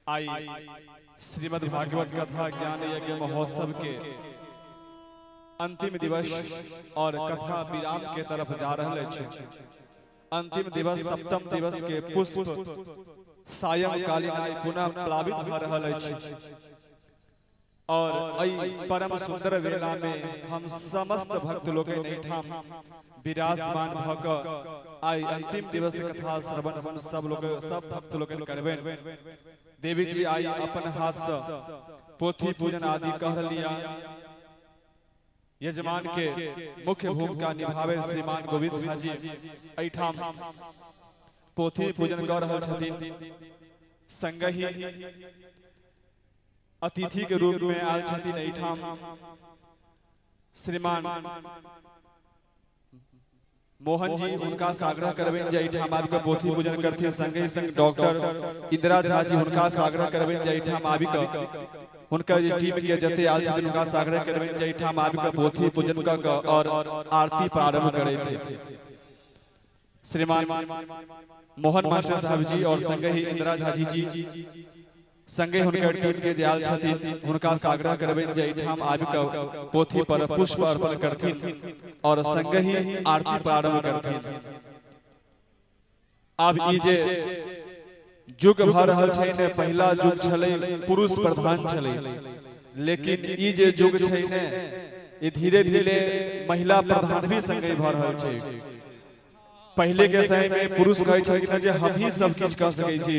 आई श्रीमद् भागवत कथा ज्ञान यज्ञ महोत्सव के अंतिम दिवस और कथा विराम के तरफ जा रहल अछि। अंतिम दिवस सप्तम दिवस के पुष्प सायं कालीन आई पुनः प्लावित भऽ रहल अछि और एहि परम सुंदर वेला में हम समस्त भक्त लोकनि एहिठाम विराजमान भऽ कऽ आइ अंतिम दिवस कथा श्रवण हम सब लोग सब भक्त लोकनि करबनि। देवी जी आइ अपन हाथ से पोथी पूजन आदि कह लिया। यजमान के मुख्य भूमिका निभावे श्रीमान गोविंद झा जी एहिठाम पोथी पूजन कऽ रहल छथिन। संगहि अतिथि के रूप में आयल छथिन एहिठाम श्रीमान मोहन जी, हुनका से आग्रह करबनि जे एहिठाम आबि कऽ पोथी पूजन करथिन। संगहि संग डॉक्टर इंदिरा झा जी, हुनका से आग्रह करबनि जे एहिठाम आबि कऽ, हुनकर जे टीम के जते आयल छथिन, हुनका से आग्रह करबनि जे एहिठाम आबि कऽ पोथी पूजन कऽ कऽ और आरती प्रारंभ करैत। श्रीमान मोहन मास्टर साहब जी और संगहि इंदिरा झा जी जी संगे हुनकर टीम के जे आयल छथिन, हुनका से आग्रह करबनि जे एहिठाम आबि कऽ पोथी पर पुष्प अर्पण करथिन और संगहि आरती प्रारंभ करथिन। आब ई जे युग भऽ रहल छै ने, पहिला युग छलै पुरुष प्रधान छलै, लेकिन ई जे युग छै ने, ई धीरे धीरे महिला प्रधान भी संगे भऽ रहल छै। पहले के समय में पुरुष कहै छलखिन जे हम ही सब किछु कऽ सकै छी,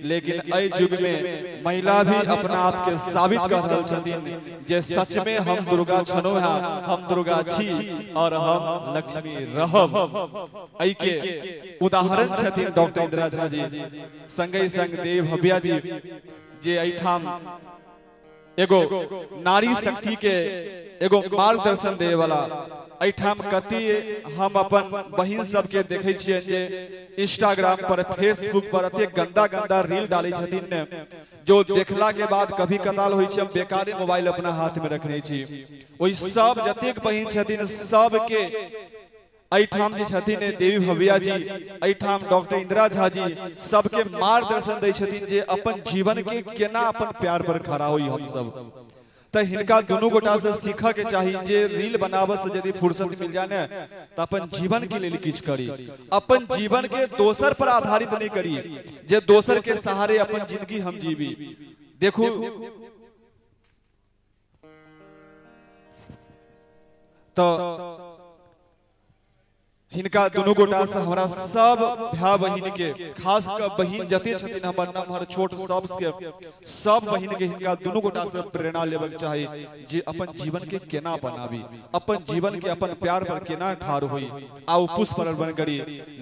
लेकिन एहि युग में महिला भी अपना आप के साबित कर रहल छथिन जे सच में हम दुर्गा छनो हैं, हम दुर्गा छी और हम लक्ष्मी रहब। एहि के उदाहरण छथिन डॉक्टर इंदिरा झा जी, संगहि संग देव भव्या जी, जे एहिठाम एगो नारी शक्ति के एगो मार्गदर्शन देवे वाला। एहिठाम कति हम अपन बहिन सबके देखै छियनि जे इंस्टाग्राम पर, फेसबुक पर एते गंदा गंदा रील डालै छथिन ने, जो देखला के बाद कभी कताल होइ छै हम बेकारे मोबाइल अपना हाथ में रखने छी। ओहि सब जतेक बहिन छथिन सबके एहिठाम जे छथिन देवी भव्या जी, एहिठाम डॉक्टर इंदिरा झा जी, सबके मार्गदर्शन दै छथिन जे अपन जीवन के केना अपन प्यार पर खड़ा होई हम सब। तऽ हिनका दुनू गोटा से सीखऽ के चाही जे रील बनाबऽ से यदि फुर्सत मिल जाए ने, तऽ अपन जीवन के लेल किछु करी, अपन जीवन के दोसर पर आधारित नहीं करी जे दोसर के सहारे अपन जिंदगी हम जीवी। देखू तऽ हिनका दुनू गोटा से हमरा सब भाय बहिन के, खास कऽ बहिन जते छथिन हमर नमहर छोट सब के, सब बहिन के हिनका दुनू गोटा से प्रेरणा लेबक चाही जे अपन जीवन के केना बनाबी, अपन जीवन के अपन प्यार पर केना ठाढ़ होई। आउ पुष्प अर्पण करी।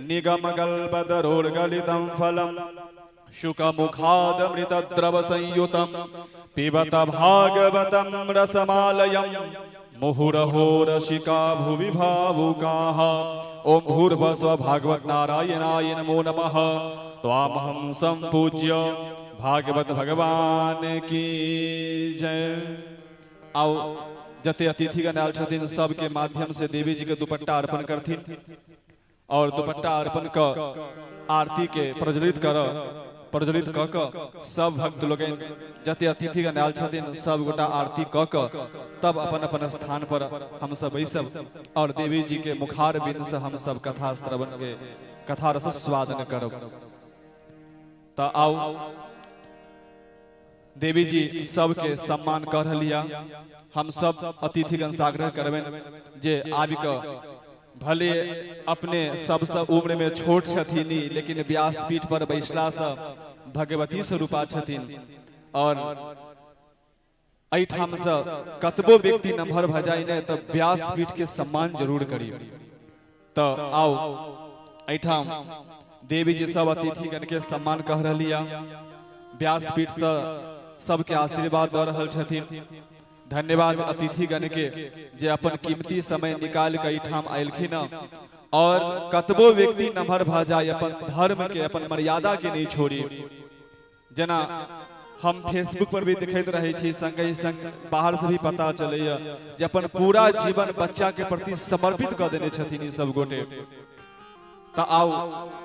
निगम गल्पतरोर गलितं फलम शुक मुखादमृत द्रव संयुतम पिबत भागवतम रसमालयम मुहुरहो रसिका भुवि भावुकाः। ओम भूर्भुवः भागवत नारायणाय नमो नमः। त्वामहं संपूज्य भागवत भगवान की जय। आओ जते अतिथिगण आयल छथिन सबके माध्यम से देवी जी के दुपट्टा अर्पण करथिन और दुपट्टा अर्पण क आरती के प्रज्वलित कर प्रज्वलित क क सब भक्त लोकनि जते अतिथिगण आयल छथिन सब गोटा आरती क क तब अपन अपन स्थान पर हम सब बैसब और देवी जी के मुखार बिंद से हम सब कथा श्रवण के कथा रस स्वादन करब। त आउ देवी जी सबके सम्मान कर रहलिया। हम सब अतिथिगण से आग्रह करबनि जे आबि कऽ भले अपने सबसे उम्र में छोट छथिन, लेकिन व्यासपीठ पर बैसला से भगवती स्वरूपा छथिन और एहिठाम से कतबो व्यक्ति नमहर भऽ जाय ने, तऽ व्यासपीठ के सम्मान जरूर करी। तऽ आउ एहिठाम देवी जी सब अतिथिगण के सम्मान कह रहलिया, व्यासपीठ से सबके आशीर्वाद दऽ रहल छथिन। धन्यवाद अतिथिगण के जे अपन कीमती समय निकाल के एहिठाम अयलखिन और कतबो व्यक्ति नमहर भऽ जाय, अपन धर्म के अपन मर्यादा के नहीं छोड़ी। जेना हम फेसबुक पर भी देखैत रहै छी, संगहि संग बाहर से भी पता चलैया जे अपन पूरा जीवन बच्चा के प्रति समर्पित कऽ देने छथिन ई सब गोटे। तऽ आउ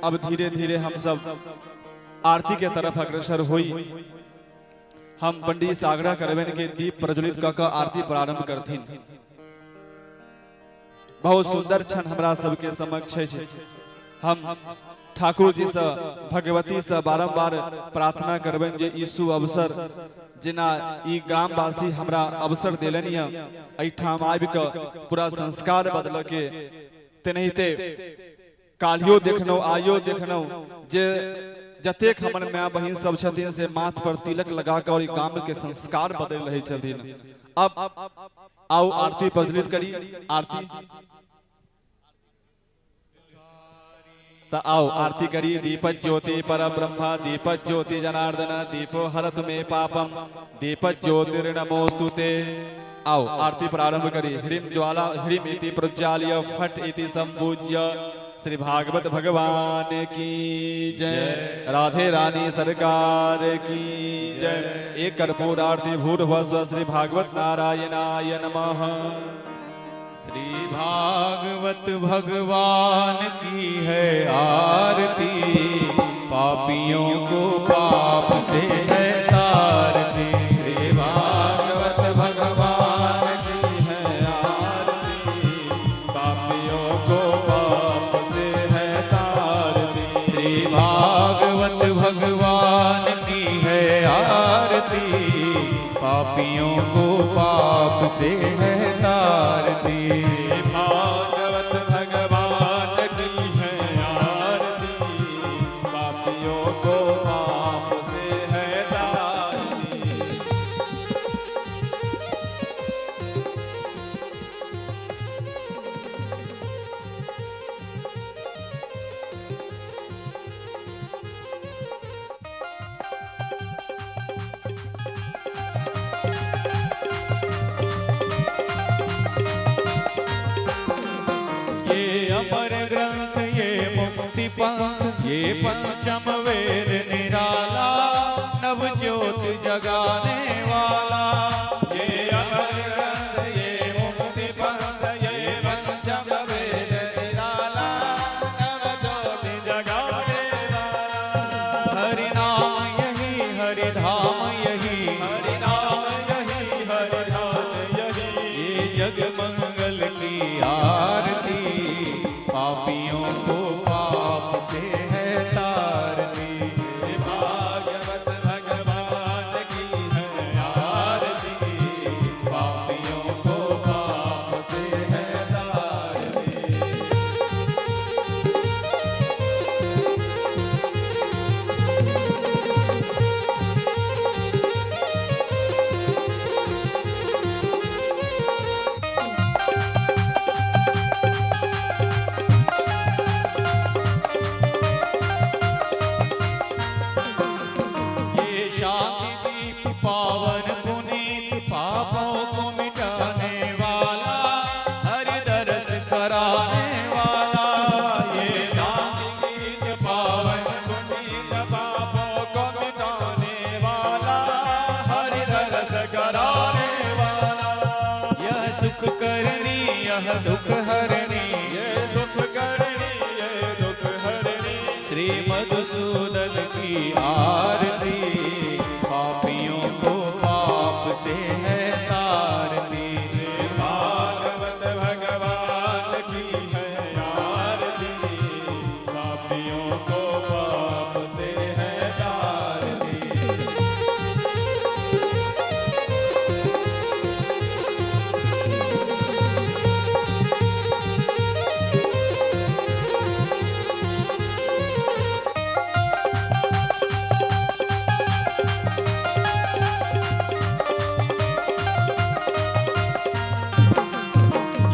अब धीरे धीरे हम सब आरती के तरफ अग्रसर होई। हम पंडित से आग्रह करबनि कि दीप प्रज्वलित कऽ कऽ आरती प्रारंभ करथिन। बहुत सुंदर क्षण हमरा सबके समक्ष अछि। हम ठाकुर जी से, भगवती से बारंबार प्रार्थना करबनि जे ई शुभ अवसर, जेना ई ग्रामवासी हमरा अवसर देलनि यऽ एहिठाम आबि कऽ पूरा संस्कार बदलऽ के, तेनाहिते काल्हियो देखलहुँ, आइयो देखलहुँ जे जतेक हमर माय बहिन सब छथिन से माथ पर तिलक लगा कऽ और ई गाम के संस्कार बदलि रहै छथिन। अब आउ आरती प्रज्वलित करी आरती। त आओ आरती करी। दीप ज्योति पर ब्रह्म, दीप ज्योति जनार्दन, दीपो हरत मे पापम, दीप ज्योतिर्नमोस्तुते। आओ आरती प्रारंभ करी। ह्रीं ज्वाला ह्रीं इति प्रज्वाल्य फट इति संपूज्य श्री भागवत भगवान की जय, राधे रानी सरकार की जय। एक कर्पूर आरती भूर्भुवः श्री भागवत नारायणाय नमः। श्री भागवत भगवान की है आरती, पापियों को पाप से है तारती। श्री भागवत भगवान की है आरती, पापियों को पाप से है तारती। श्री भागवत भगवान की है आरती, पापियों को पाप से है तारती। श्री भागवत भगवान की है आरती, पापियों को पाप से है तारती। ये अमर ग्रंथ, ये मुक्ति पंथ, ये पंचम वेद निराला, नव ज्योत जगाने वाला। ये अमर ग्रंथ, ये मुक्ति पंथ, ये पंचम वेद निराला, नव ज्योति जगाने वाला। हरि नाम यही हरि धाम यही, हरि नाम यही हरि धाम यही। ये जग मंगल की आरती, पापियों को पाप से है तारती। श्री भागवत भगवान की है आरती, पापियों को पाप से है तारती। ये शांति दीप पावन पुनीत, पापों को मिटाने वाला, हरि दर्श कराने वाला। ये शांति दीप पावन पुनीत, पापों को मिटाने वाला, हरि दर्श कराने वाला। यह सुख करनी यह दुख हरनी, ये सुख करनी ये दुख हरनी। श्री मधुसूदन की आरती, पापियों को पाप से है तारती। श्री भागवत भगवान की है आरती, पापियों को पाप से है तारती।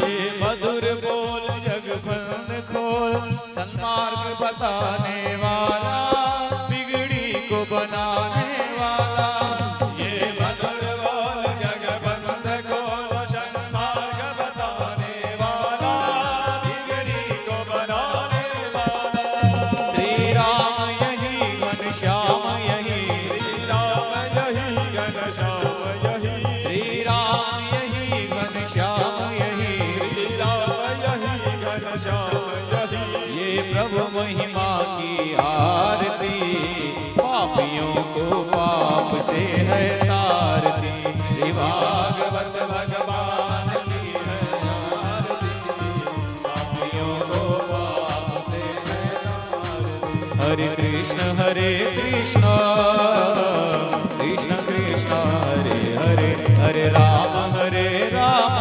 ये मधुर बोल जगबंद खोल, सन्मार्ग बताने वाला, बिगड़ी को बनाने वाला। ये मधुर बोल जगबंद खोल, सन्मार्ग बताने वाला, बिगड़ी को बनाने वाला। श्री राम यही घनश्याम यही, श्री राम यही घनश्याम यही, श्री राम यही घनश्याम यही, श्री राम यही घनश्याम यही। ये प्रभु महिमा पाप से है तारती। श्री भागवत भगवान की है आरती, पापियों को पाप से है तारती। हरे कृष्ण हरे कृष्ण कृष्ण कृष्ण हरे हरे, हरे राम हरे राम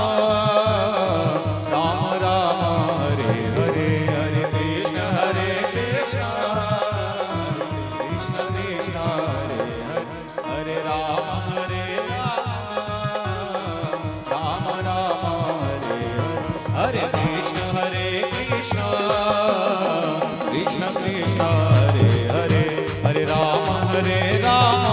राम राम हरे हरे। हरे कृष्ण हरे कृष्ण कृष्ण कृष्ण हरे हरे, हरे राम हरे राम राम राम हरे हरे। हरे कृष्ण हरे कृष्ण कृष्ण कृष्ण हरे हरे, हरे राम हरे राम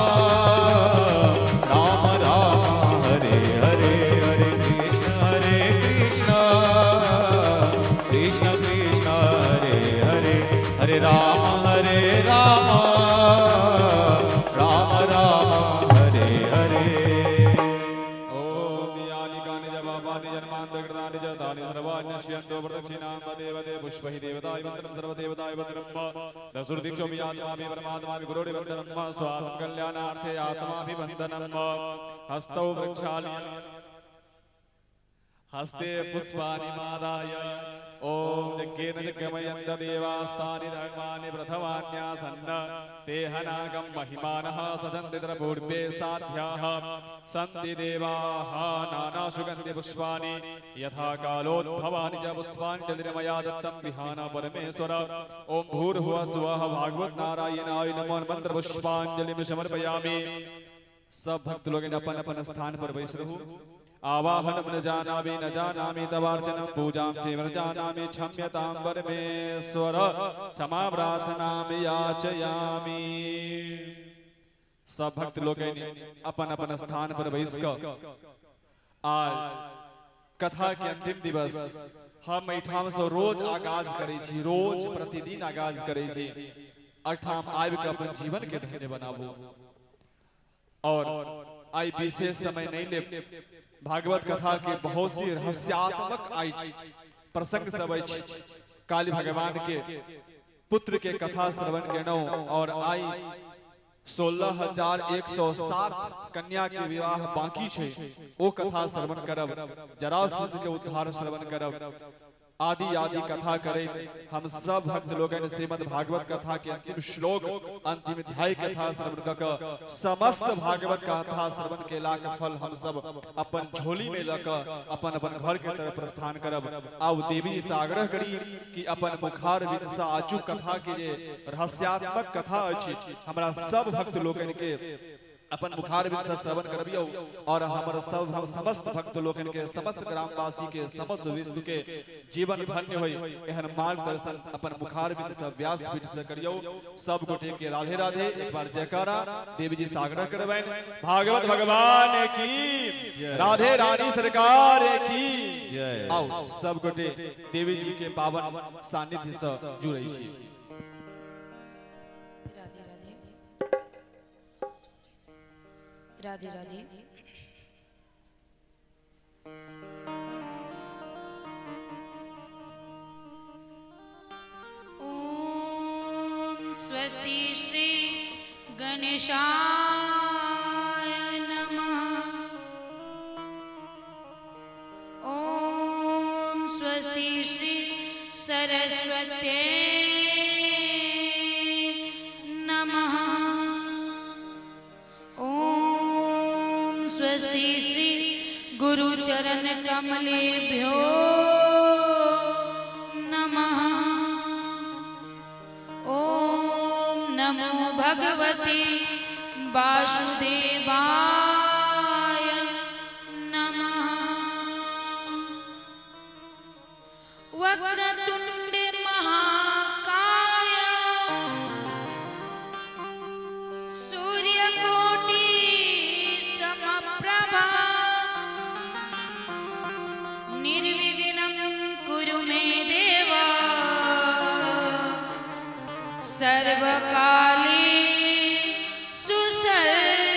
राम राम हरे हरे। हरे कृष्ण हरे कृष्ण कृष्ण कृष्ण हरे हरे, हरे राम हरे राम राम राम हरे हरे। ओम यानि कानि च पापानि जन्मान्तकृतानि च तानि सर्वाण्यश्यन्तो प्रदक्षिणां देवते पुष्पैः देवताय वन्दनं सर्वदेवताय वन्दनं दसुर्दीक्षोऽपि आत्माभि परमात्माभि गुरोर्वन्दनं स्वात्मकल्याणार्थे आत्माभिवन्दनं। हस्तौ प्रक्षाल्य हस्ते पुष्पाणि मादाय ॐ यज्ञेन जगमयन्त देवास्तानि धर्माणि प्रथमान्यासन्न ते हनागं महिमानः सजन्ति तत्र पूर्वे साध्याः सन्ति देवाः नानासुगन्धि पुष्पाणि यथा कालोद्भवानि च पुष्पाञ्जलिर्मया दत्तं विहान परमेश्वर। ॐ भूर्भुवः स्वः भागवत नारायणाय नमो मंत्र पुष्पाञ्जलिं समर्पयामि। सब भक्त लोग अपन अपन स्थान पर बैस रहू। आवाहनं न जानामि न जानामि तवार्चनं पूजां चैव न जानामि क्षम्यतां परमेश्वर क्षमा प्रार्थनां याचयामि। सब भक्त लोग अपन अपन स्थान पर बैस कऽ आज कथा के अंतिम दिवस हम एहिठाम से रोज आगाज करै छी, रोज प्रतिदिन आगाज करै छी। एहिठाम आबि कऽ अपन जीवन के धन्य बनाबू। और आइ विशेष समय नहीं लेब। भागवत कथा के बहुत सी रहस्यात्मक अछि प्रसंग सब अछि। काली भगवान के पुत्र के कथा श्रवण केलहुँ और आइ 16,107 कन्या के विवाह बाकी छै, ओ कथा श्रवण करब, जरासंध के उद्धार श्रवण करब, आदि आदि कथा करैत हम सब भक्त लोगन श्रीमद् भागवत कथा के अंतिम श्लोक अंतिम अध्याय कथा श्रवण कऽ कऽ समस्त भागवत कथा श्रवण केलाक फल हम सब अपन झोली में लऽ कऽ अपन अपन घर के तरफ प्रस्थान करब। आउ देवी से आग्रह करी कि अपन मुखार विंद सँ आजुक कथा के जे रहस्यात्मक कथा अछि हमरा सब भक्त लोकनि के अपन मुखार विंद सँ श्रवण करबियौ और हमर सब हम समस्त भक्त लोकनि के समस्त ग्रामवासी के समस्त विश्व के जीवन धन्य होई एहन मार्गदर्शन अपन मुखार विंद सँ व्यासपीठ से करियौ। सब गोटे के राधे राधे, एक बार जयकारा देवी जी से आग्रह करबनि। भागवत भगवान की, राधे रानी सरकार की जय। आओ सब गोटे देवी जी के पावन सानिध्य से जुड़ै छी। राधे राधे राधे राधे। ॐ स्वस्ति श्री गणेशाय नमः। ॐ स्वस्ति श्री सरस्वत्यै नमः। ॐ स्वस्ति श्री गुरुचरण कमलेभ्यो नमः। ॐ नमो भगवते वासुदेवाय नमः। वक्रतुण्ड महाकाय सूर्यकोटि समप्रभा निर्विघ्नं कुरु मे देव सर्वकाले सुसर्वदा।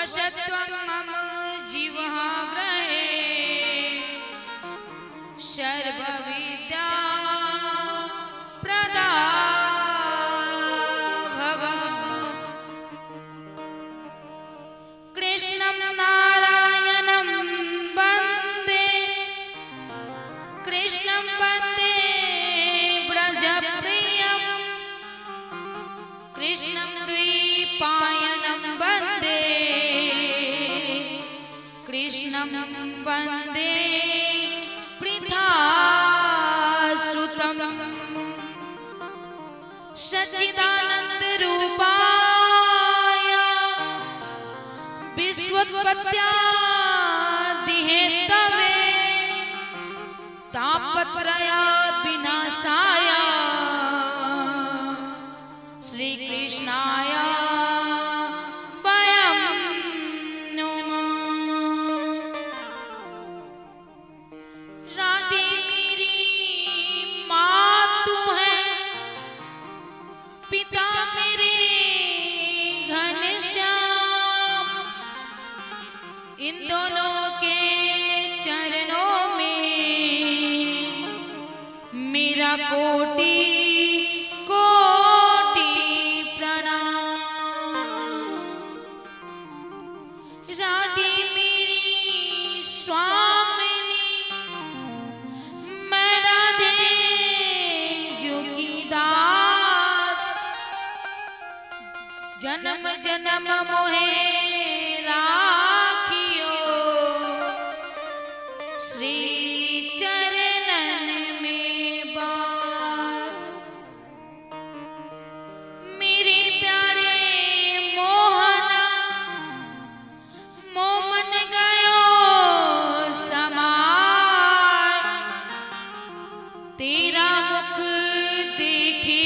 वशत्वं मम जिह्वाग्रहे सर्वविद्या प्रदा भव। कृष्णं नारायणं वन्दे, कृष्णं वन्दे व्रजप्रियं, कृष्णं द्वीपायनं वन्दे, कृष्णं वन्दे पृथासुतम्। सच्चिदानन्द रूपाय विश्वोत्पत्त्यादिहेतवे तापत्रया विनाशाय श्रीकृष्णाय वयं नुमः। राधे मेरी माँ तू है, पिता मेरे घनश्याम, इन दोनों के चरणों में मेरा कोटि कोटि प्रणाम। राधे मेरी स्वामिनी, मैं राधे जोगी दास, जन्म जन्म मोहे राखियो श्री चरणन में बास। मेरे प्यारे मोहना, मोमन गयो समाय, तेरा मुख देखे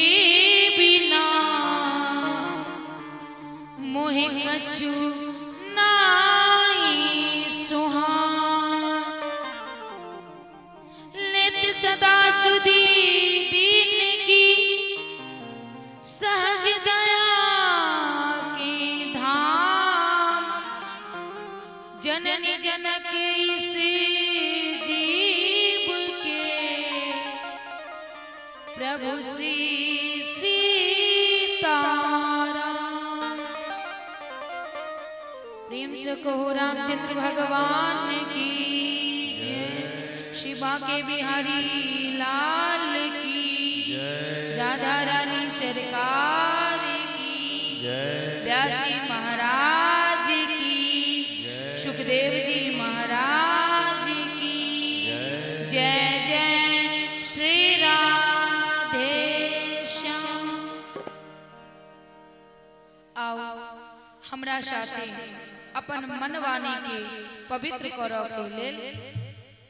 बिना मोहे कछु नाई सुहाय। लेत सदा सुधी दीन की, सहज दया के धाम, जननी जनक इस जीव के, प्रभु श्री सीताराम। प्रेम से कहो रामचंद्र भगवान की जय, शिवा के बिहारी लाल की, राधा रानी सरकार की, व्यासी महाराज की, सुखदेव जी महाराज की जय। जय श्री राधे श्याम। आओ हमरा साथे अपन मनवाणी के पवित्र करऽ के लेल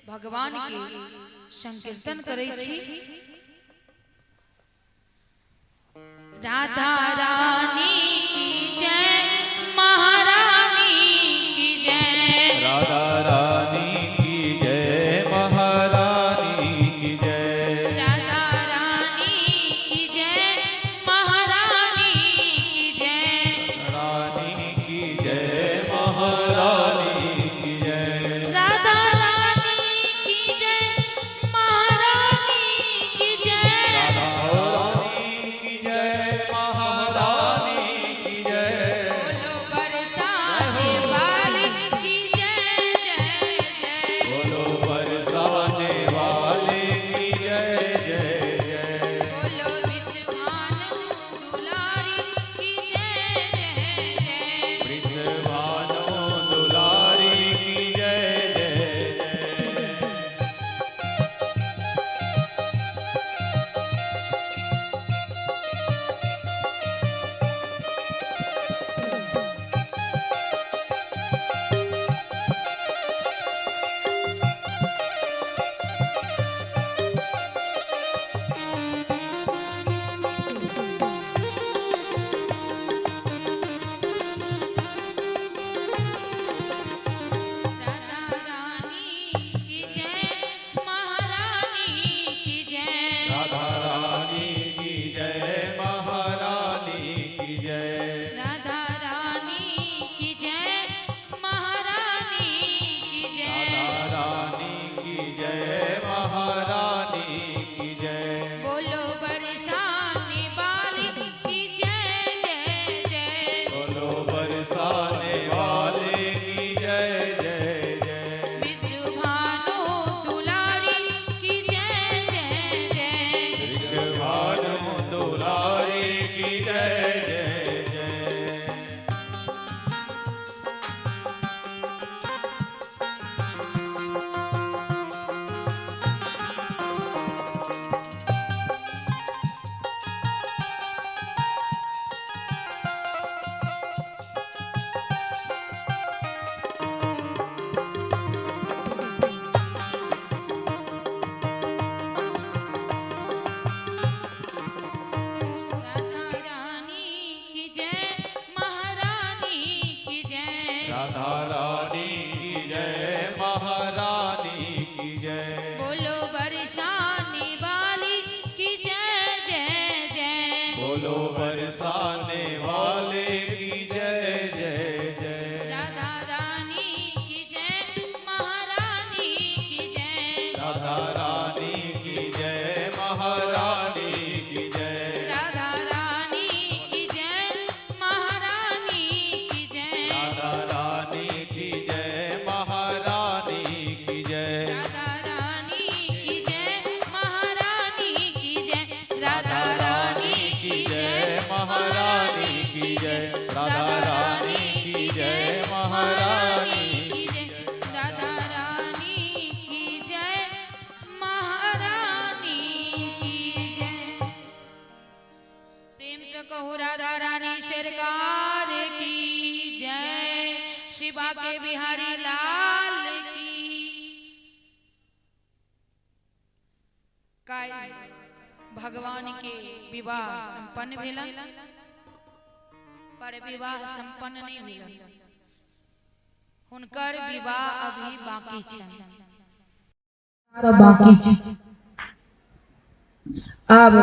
भगवान के संकीर्तन करै छी। राधा रानी की जय, महारानी की जय। राधा रानी की जय, महारानी की जय। राधा रानी की जय, महारानी की जय। रानी की जय, महारानी की जय। राधा रानी की जय, महारानी की जय। राधा रानी की जय, महारानी बरसाने वाले की जय जय जय। विश्वभानु दुलारी की जय जय जय। वृषभानु दुलारी की जय जय जय। राधा रानी की जय, महारानी की जय। राधा रानी की जय, महारानी की जय। बोलो बरसाने वाली की जय जय जय। बोलो बरसाने वाले की जय जय जय। राधा रानी की जय, महारानी की जय। राधा रानी की जय, महारानी की जय। राधा रानी की जय, महारानी की जय। राधा रानी की जय, महारानी की जय। राधा रानी की जय, महारानी की जय। राधा रानी की जय, महारानी की जय। राधा रानी की जय, महारानी की जय। राधा रानी की जय, महारानी की जय। प्रेम से कहो राधा रानी सरकार की जय, शिवा के बिहारी लाल की। काल्हि भगवान के विवाह संपन्न भेलन, पर विवाह संपन्न नहीं भेलन, हुनकर विवाह अभी बाकी छनि। सब बाकी छै। आब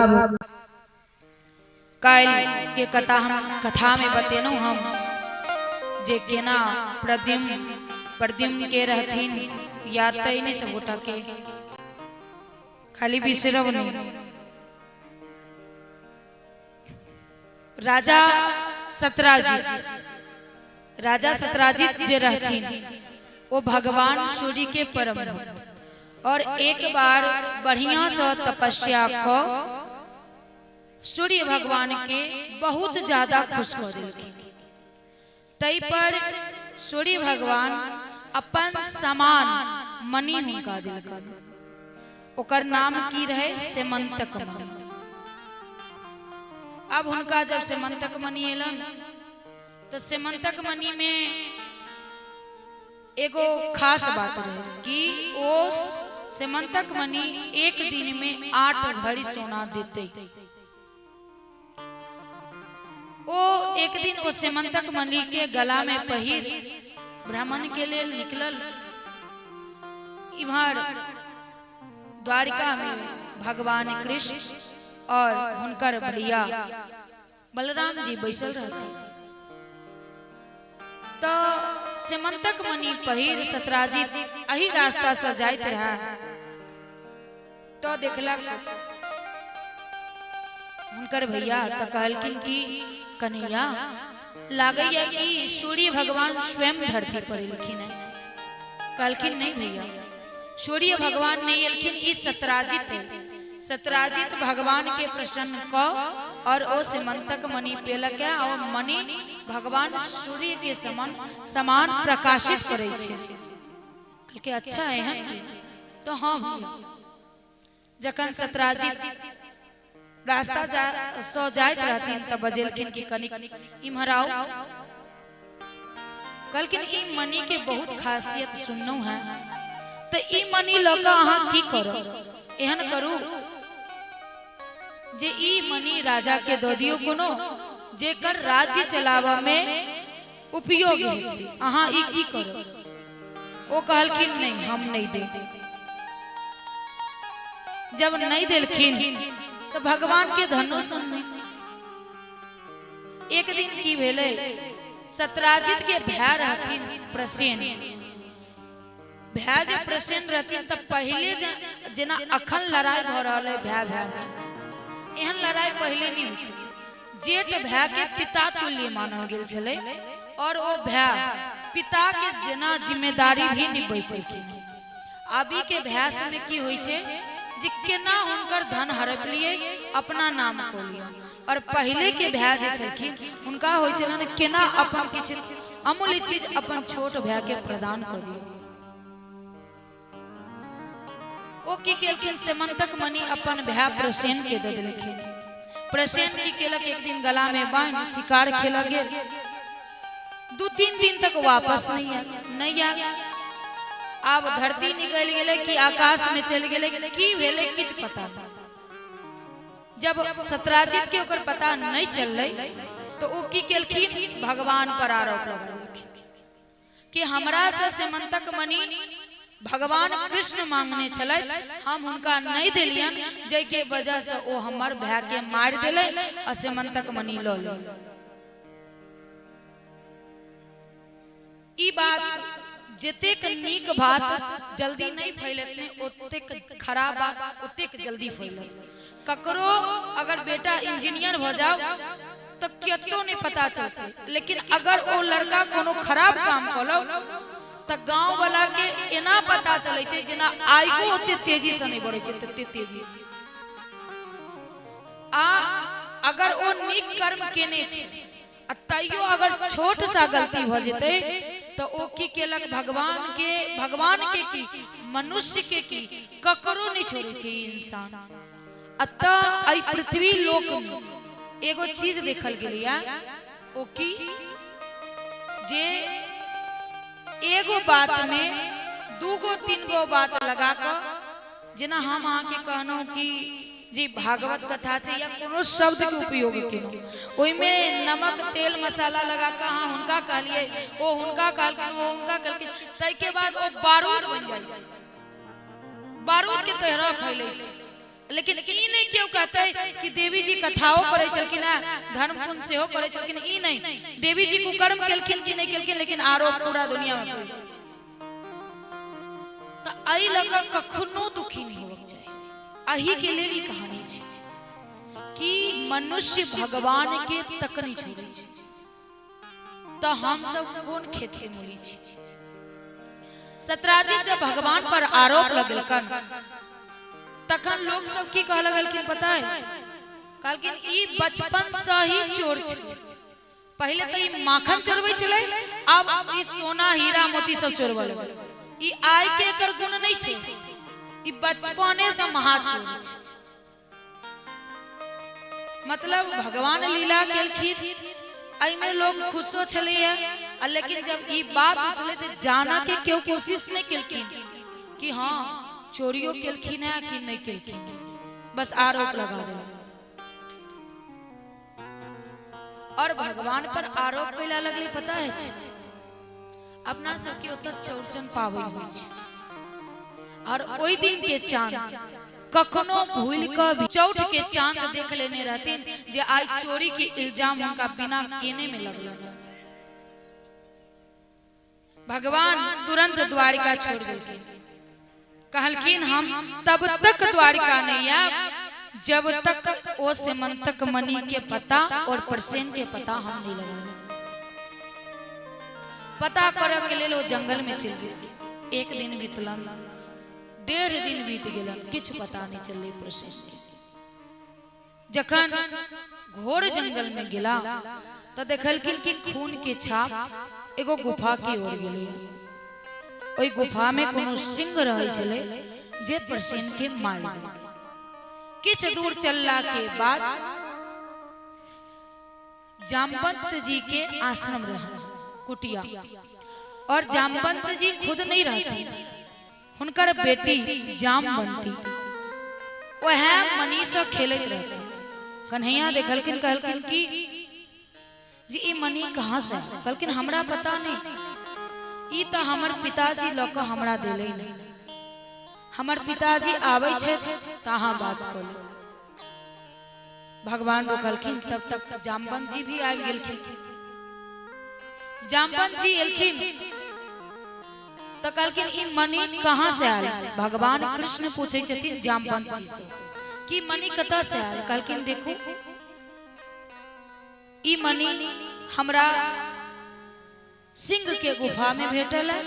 काल्हि के कथा हम कथा में बतेलहुँ हम जे केना प्रद्युम्न प्रद्युम्न के रहथिन, याद तऽ नहि सब गोटा के, खाली बिसरब नहीं। राजा सतराजित, राजा सतराजित जे रहथिन वो भगवान सूर्य के परम भक्त, और एक बार बढ़िया से तपस्या क सूर्य भगवान के बहुत ज्यादा खुश कर देलखिन। तै पर सूर्य भगवान अपन समान मणि हुनका दिलकन, ओकर नाम की रहे सेमंतक मणि। अब हुनका जब सेमंतक मणि एलन तो सेमंतक मणि में एगो खास बात रहे कि ओ सेमंतक मणि एक दिन में 8 भरी सोना देते। ओ एक दिन ओ सेमंतक मणि के गला में पहिर ब्राह्मण के लेल निकलल। इम्हर द्वारिका में भगवान कृष्ण और हुनकर भैया बलराम जी बैसल रहथिन, तो सेमंतक मणि पहिर सतराजित एही रास्ता से जाइत रहे तो देखलक हुनकर भैया, तो कहलखिन कि कन्हैया लागैया कि सूर्य भगवान स्वयं धरती पर एलखिन है। कहलखिन नहीं भैया, सूर्य भगवान नहीं एलखिन, ई सतराजित सतराजित भगवान के प्रसन्न क और ओ सेमंतक मणि पेलक है और मणि भगवान सूर्य के समान समान प्रकाशित करै छै। कहलकै अच्छा एहन की? तो हाँ भैया। जखन सतराजित रास्ता सो जाइत रहथिन तब बजेलखिन कि कनिक इम्हर आओ। कहलखिन ई मणि के बहुत खासियत सुनलहुँ हैं, तो ई मणि लऽ कऽ अहाँ की करब? एहन करू जे ई मणि राजा के दऽ दियौ कोनो जेकर राज्य चलाबऽ में उपयोग हेतै, अहाँ ई की करब? ओ कहलखिन नहीं हम नहीं देब। जब नहीं देलखिन तो भगवान के धनुष नहीं। एक दिन की भेलै, सतराजित के भाय रहथिन प्रसेन। भाय जे प्रसेन रहथिन तऽ पहिले जेना अखन लड़ाई भऽ रहल है भाय भाय में, एहन लड़ाई पहिले नहीं होइ छै। जेठ भाय के पिता तुल्य मानल गेल छलै और ओ भाय पिता के जेना जिम्मेदारी भी निभबै छलखिन। अभी के भाय सबमे की होइ छै जे केना हुनकर धन हड़प लिए अपना नाम कऽ लिअ, और पहिले के भाय जे छलखिन हुनका होइ छलनि केना अपन किछु अमूल्य चीज अपन छोट भाय के प्रदान कऽ दिअ। ओ की केलखिन, सेमंतक मणि अपन भाय प्रसेन के दऽ देलखिन। प्रसेन की केलक, एक दिन गला में बान्हि शिकार खेलऽ गेल, 2-3 दिन तक वापस नहीं आयल, नहीं आयल। आब धरती निकलि गेलै कि आकाश में चलि गेलै, की भेलै किछु पता नहीं। जब सत्राजित के ओकर पता नहीं चललै तो ओ की केलखिन, भगवान पर आरोप लगा देलखिन कि हमरा से सेमंतक मणि भगवान कृष्ण मांगने छलथि, हम हुनका नहीं देलियन, जाहिके वजह से ओ हमर भाय के मारि देलनि आ सेमंतक मणि लऽ लेलनि। ई बात जतेक नीक बात जल्दी नहीं फैलत ने, ओतेक खराब बात ओतेक जल्दी फैलत। ककरो अगर बेटा इंजीनियर भऽ जाओ तो कतो नहीं पता चलते, लेकिन अगर ओ लड़का कोनो खराब काम कलो तो गांव वाला के एना पता चले छै जेना आगो ओते तेजी से नहीं बढ़े छै तते तेजी से। आ अगर ओ नीक कर्म केने छै आ तैयो अगर छोट सा गलती भऽ जेतै तऽ ओ की केलक, भगवान के की मनुष्य के की ककरो नहीं छोड़ै छै ई इंसान। अतः एहि पृथ्वी लोक में एगो चीज देखल गेलैया, ओ की जे एगो बात में दूगो तीन गो बात लगा कऽ, जेना हम अहाँके कहलहुँ कि जे भागवत कथा छै या कोनो शब्द के उपयोग केलहुँ, ओहिमे नमक तेल मसाला लगा कऽ अहाँ हुनका कहलियै, ओ हुनका कहलखिन, ओ हुनका कहलखिन, ताहिके बाद ओ बारूद बनि जाइ छै, बारूद के तरह फैलै छै। लेकिन ई नहि केओ कहतै कि देवी जी कथाओ करै छलखिन हेँ, धर्म पुण्य सेहो करै छलखिन, ई नहि देवी जी कुकर्म केलखिन कि नहि केलखिन, लेकिन आरोप पूरा दुनिया मे फैल जाइ छै। तऽ एहि लऽ कऽ कखनो दुखी नहि होबक चाही। एहि के लेल ई कहानी छै कि मनुष्य भगवान के तक नहि छोड़ै छै, तऽ हम सब कोन खेत के मूली छी। सत्राजित जब भगवान पर आरोप लगेलकन तखन लोक सब की कहऽ लगलखिन पता है, कहलखिन ई बचपन से ही चोर छै, पहिले तऽ ई माखन चोरबै छलै, आब ई सोना हीरा मोती सब चोरबऽ लगल। ई आइ के एकर गुण नहि छै, ई बचपने से महाचोर छै। मतलब भगवान लीला केलखिन, एहिमे लोग खुशो छलैया, आ लेकिन जब ई बात उठलै तऽ जाना के केओ कोशिश नहि केलखिन कि हाँ चोरियो केलखिन है कि नहि केलखिन, बस आरोप लगा देलखिन। और भगवान पर आरोप कैला लगलै पता है, अपना सबके ओतऽ चौरचन पाबनि होइ छै, और ओहि दिन के चांद कखनो भूल कऽ भी चौठ के चांद देख लेने रहथिन जे आइ चोरी के इल्जाम हुनका बिना केने में लगलन। भगवान तुरंत द्वारिका छोड़ देलखिन, कहलखिन हम तब तक द्वारिका नहीं आयब जब तक ओ सेमंतक मणि के पता और प्रसेन के पता हम नहीं लगाएब। पता करऽ के लेल ओ जंगल में चलि गेलखिन। एक दिन बीतलन, 1.5 दिन बीत गेलन, किछु पता नहीं चललै प्रसेन के। जखन घोर जंगल में गेला तो देखलखिन कि खून के छाप एगो गुफा के ओर गेलै। ओहि गुफा में कोनो सिंह रहै छलै जे प्रसेन के मारि देलकै। किछु दूर चलला के बाद जामवंत जी के आश्रम रहन कुटिया, और जामवंत जी खुद नहीं रहती, हुनकर बेटी जामवंती वह मनी से खेलैत रहती। कन्हैया देखलखिन, कहलखिन कि जी ई मनी कहाँ से? कहलखिन हमरा पता नहीं, ई तो हमर पिताजी लऽ कऽ हमरा देले नहीं, हमर पिताजी आबै छथि तऽ अहाँ बात कऽ लू। भगवान रोकलखिन, तब तक जामवंत जी भी आबि गेलखिन। जामवंत जी एलखिन तऽ कहलखिन ई मणि कहाँ से आयल? भगवान कृष्ण पूछै छथिन जामवंत जी से कि मणि कतऽ से आयल? कहलखिन देखू ई मणि हमरा के गुफा में भेटल है।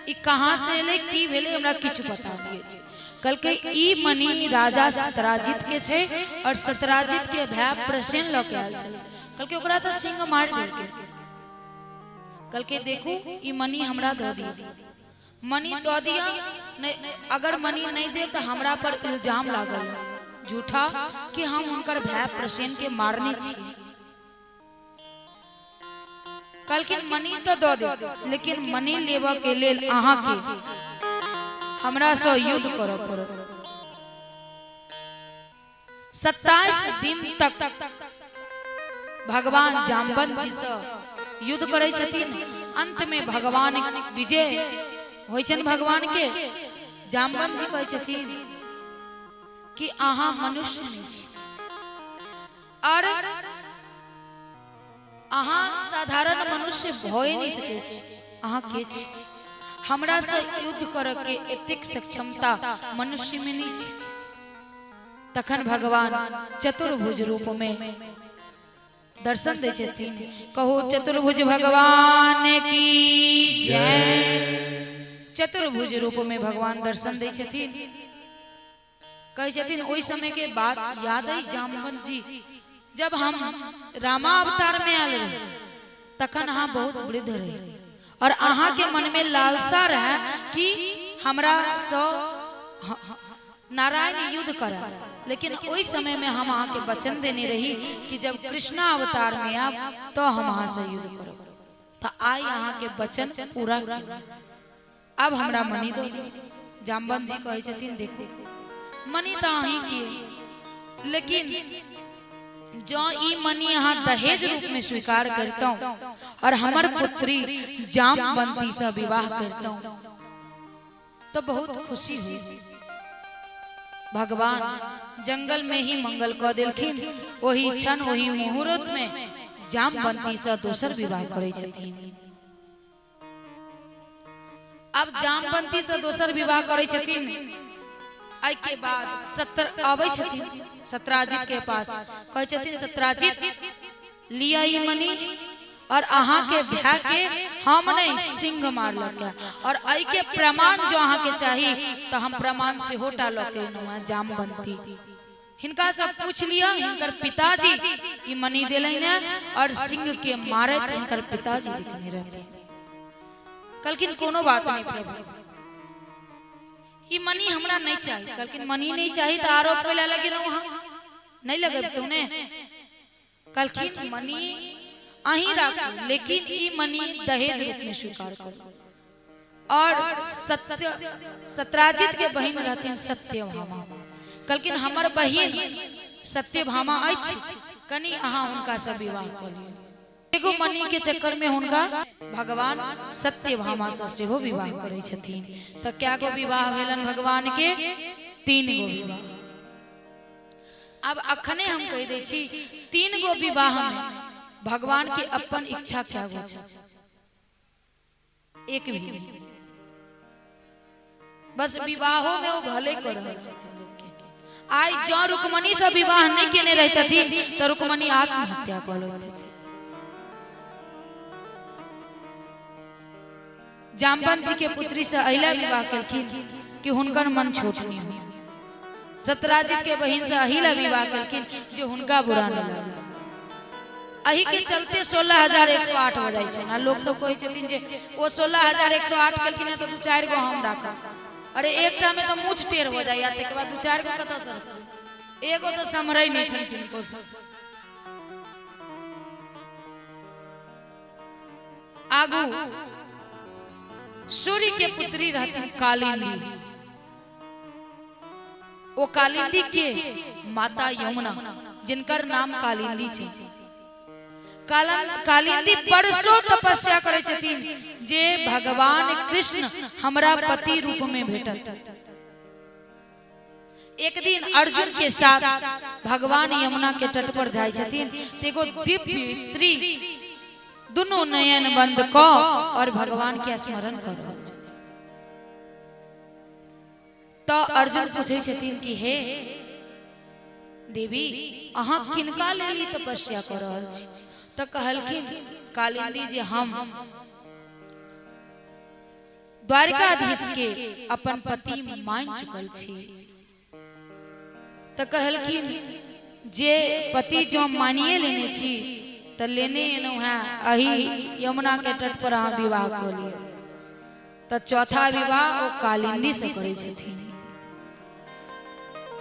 ई कहाँ से एलै, की भेलै, हमरा किछु पता नहीं अछि। कहलकै ई मणि राजा सत्राजित के छै और सत्राजित के भाय प्रसेन लऽ के आयल छलै। कहलकै ओकरा तऽ सिंह मारि देलकै। कहलकै देखू ई मणि हमरा दऽ दिअ, मणि दऽ दिअ, नहि अगर मणि नहि देब तऽ हमरा पर इल्जाम लागल झूठा कि हम हुनकर भाय प्रसेन के मारने छी। कहलखिन मणि तऽ दऽ देब, लेकिन मणि लेबऽ के लेल अहाँके हमरासँ युद्ध करऽ पड़त। 27 दिन तक भगवान जामवंत जी से युद्ध करै छथिन। अंत में भगवान विजय होइ छनि भगवान के। जामवंत जी कहै छथिन कि अहाँ मनुष्य नहीं छी और अहाँ साधारण मनुष्य भए नहीं सकै छी, अहाँ के छी? हमरा से युद्ध करऽ के एतेक सक्षमता मनुष्य में नहीं छी। तखन भगवान चतुर्भुज रूप में दर्शन दै छथिन। कहो चतुर्भुज भगवान की जय। चतुर्भुज रूप में भगवान दर्शन दै छथिन। कहै छथिन ओहि समय के बात याद अइ जामवंत जी, जब हम रामा अवतार में आयल रही तखन अहाँ बहुत वृद्ध रही और अहाँ के मन में लालसा रहे कि हमरा सँ नारायण युद्ध करे, लेकिन ओहि समय में हम अहाँ के वचन देने रही कि जब कृष्णा अवतार में आब तो हम अहाँ से युद्ध करब। तो आइ अहाँ के वचन पूरा केलहुँ, अब हमरा मणि दऽ दिअ। जामवंत जी कहै छथिन देखू मणि तऽ अहीं के, लेकिन जँ ई मणि अहाँ दहेज रूप में स्वीकार करितहुँ और हमर पुत्री जामवंती से विवाह करितहुँ तो बहुत खुशी हुई। भगवान जंगल में ही मंगल कऽ देलखिन। ओही क्षण ओही मुहूर्त में जामवंती से दोसर विवाह करै छथिन। अब जामवंती से दोसर विवाह करै छथिन। एहि के बाद सत्र अबै छथिन सत्राजित के पास, कहै छथिन सत्राजित लिया ई मणि और अहाँ के भाय के हम नहीं सिंह मारलक और एहि के प्रमाण जो अहाँ के चाही तो हम प्रमाण सेहो टा लऽ के एलहुँ हँ। जामवंती हिनका सब पूछ लिया, हिनकर पिताजी ई मणि देलनि है और सिंह के मारैत हिनकर पिताजी देखने रहथिन। कहलखिन कोनो बात नहीं प्रभु, ई मणि हमरा नहीं चाही। कहलखिन मणि नहीं चाही तो आरोप कैला लगेलहुँ अहाँ, नहीं लगेबतहुँ ने। कहलखिन मणि अहीं राखू, लेकिन ई मणि दहेज रूप में स्वीकार करू। और सत्य सत्राजित के बहिन रहथिन सत्यभामा। कहलखिन हमर बहिन सत्यभामा अछि, कनि अहाँ हुनका से विवाह कऽ लिअ। एगो मणि के चक्कर में हुनका भगवान सत्यभामा से सेहो विवाह करै छथिन। तऽ कै गो विवाह भेलन भगवान के? 3 गो विवाह। अब अखने हम कहि दै छी 3 गो विवाह में भगवान के अपन इच्छा कै गो छै? एक भी नहीं। बस विवाहो में वो भले कर रहल छथिन लोग के। आइ जँ रुक्मणी से विवाह नहीं केने रहितथिन तऽ रुक्मणी आत्महत्या कऽ लैतथिन। जामवंत जी के पुत्री से अहिला विवाह केलखिन कि हुनकर मन छोट नहीं हुए। सत्राजित के बहिन से अहिला विवाह केलखिन जे हुनका बुरा नहीं लागे। एहि के चलते 16,108 हो जाइ छै ने। लोक सब कहै छथिन जे ओ 16,108 केलखिन तऽ 2-4 गो हम राखब। अरे एकटा में तऽ मूछ टेढ़ हो जाइए, तकर बाद 2-4 गो कतऽसँ रखबै? एगो तऽ सम्हरै नहि छनि किनको से। आगू सूर्य के पुत्री रहथिन कालिंदी। ओ कालिंदी के माता यमुना, जिनकर नाम कालिंदी छै। कालिंदी परसों तपस्या करै छथिन जे भगवान कृष्ण हमरा पति रूप में भेटत। एक दिन अर्जुन के साथ भगवान यमुना के तट पर जाइ छथिन तऽ एगो दिव्य स्त्री दुनू नयन बंद कऽ और भगवान के स्मरण कर रहल छथिन। तऽ अर्जुन पूछै छथिन कि हे देवी, अहाँ किनका लेल ई तपस्या कऽ रहल छी? तऽ कहलखिन कालिंदी जे हम द्वारकाधीश के अपन पति मान चुकल छी। तऽ कहलखिन जे पति जो मानिए लेने छी तऽ लेने एलहुँ हेँ, अही यमुना के तट पर अहाँ विवाह कऽ लिअ। तऽ चौथा विवाह ओ कालिंदी से करै छथिन।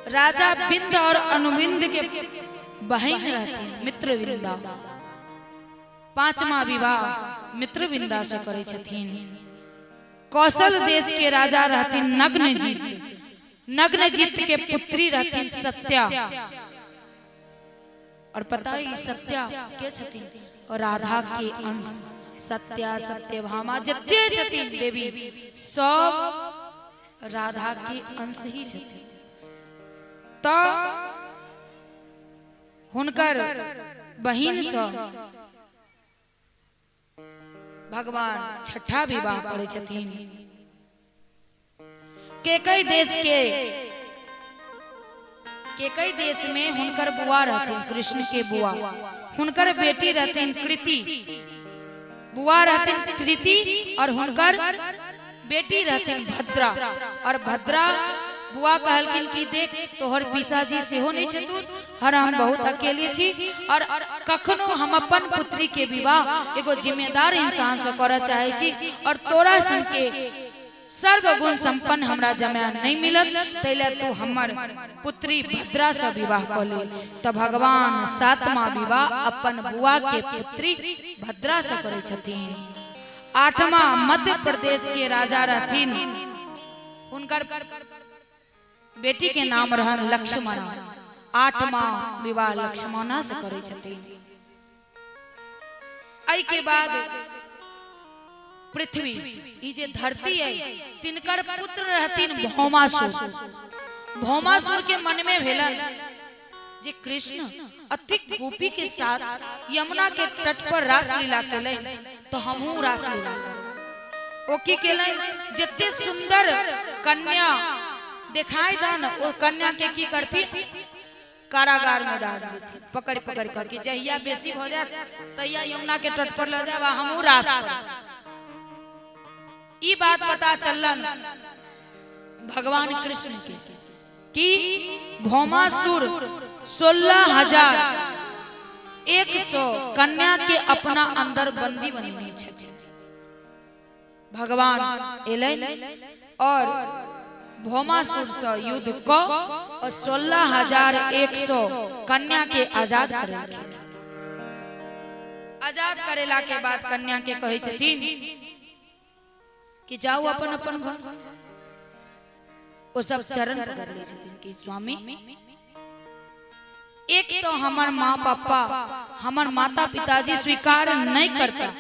राजा बिंद और अनुबिंद के बहिन रहथिन मित्रविंदा। पांचवा विवाह मित्रविंदा से करै छथिन। कौशल देश के राजा रहथिन नग्नजीत। नग्नजीत के पुत्री रहथिन सत्या। और पता है सत्या के छथिन? और राधा के अंश सत्या सत्यभामा जते छथिन देवी सब राधा के अंश ही छथिन। तो हुनकर बहिन सँ भगवान छठा विवाह करै छथिन। केकई देश के केकई देश में हुनकर बुआ रहथिन, कृष्ण के बुआ, हुनकर बेटी रहथिन कृति। बुआ रहथिन कृति और हुनकर बेटी रहथिन भद्रा। और भद्रा बुआ कहलखिन कि देख तोहर पिसाजी सेहो नहीं छथुन और हम बहुत अकेले छी और कखनो हम अपन पुत्री के विवाह एगो जिम्मेदार इंसान से करऽ चाहे छी और तोरा सन के सर्वगुण संपन्न हमरा जमाय नहीं मिलत, तैले तू हमर पुत्री भद्रा से विवाह कऽ ले। तऽ भगवान सातवां विवाह अपन बुआ के पुत्री भद्रा से करै छथिन। आठवां मध्य प्रदेश के राजा रहथिन, हुनकर बेटी के नाम रहन लक्ष्मणा। आठवां विवाह लक्ष्मणा से करै छथिन। एहि के बाद पृथ्वी ई जे धरती है तिनकर पुत्र रहथिन भौमासुर। भौमासुर के मन में भेलन जे कृष्ण अतिक गोपी के साथ यमुना के तट पर रासलीला केलनि तो हमहूँ रासलीला करब। ओ की केलनि, जते सुंदर कन्या देखाई दन ओ कन्या के की करथिन, कारागार में डाल देथिन पकड़ पकड़ कर कि जहिया बेसी भऽ जायत तहिया यमुना के तट पर लऽ जायब आ हमहूँ रास करब। ई बात पता चललन भगवान कृष्ण के कि भौमासुर 16,100 कन्या के अपना अंदर बंदी बनेने छथि। भगवान एलनि और भौमासुर से युद्ध क और 16,100 कन्या के आजाद करेलखिन। आजाद करेला के बाद कन्या के कहै छथिन कि जाओ अपन अपन घर। ओ सब चरण पकड़ लै छथिन कि स्वामी, एक तो हमर माँ पापा हमर माता पिताजी स्वीकार नहीं करता,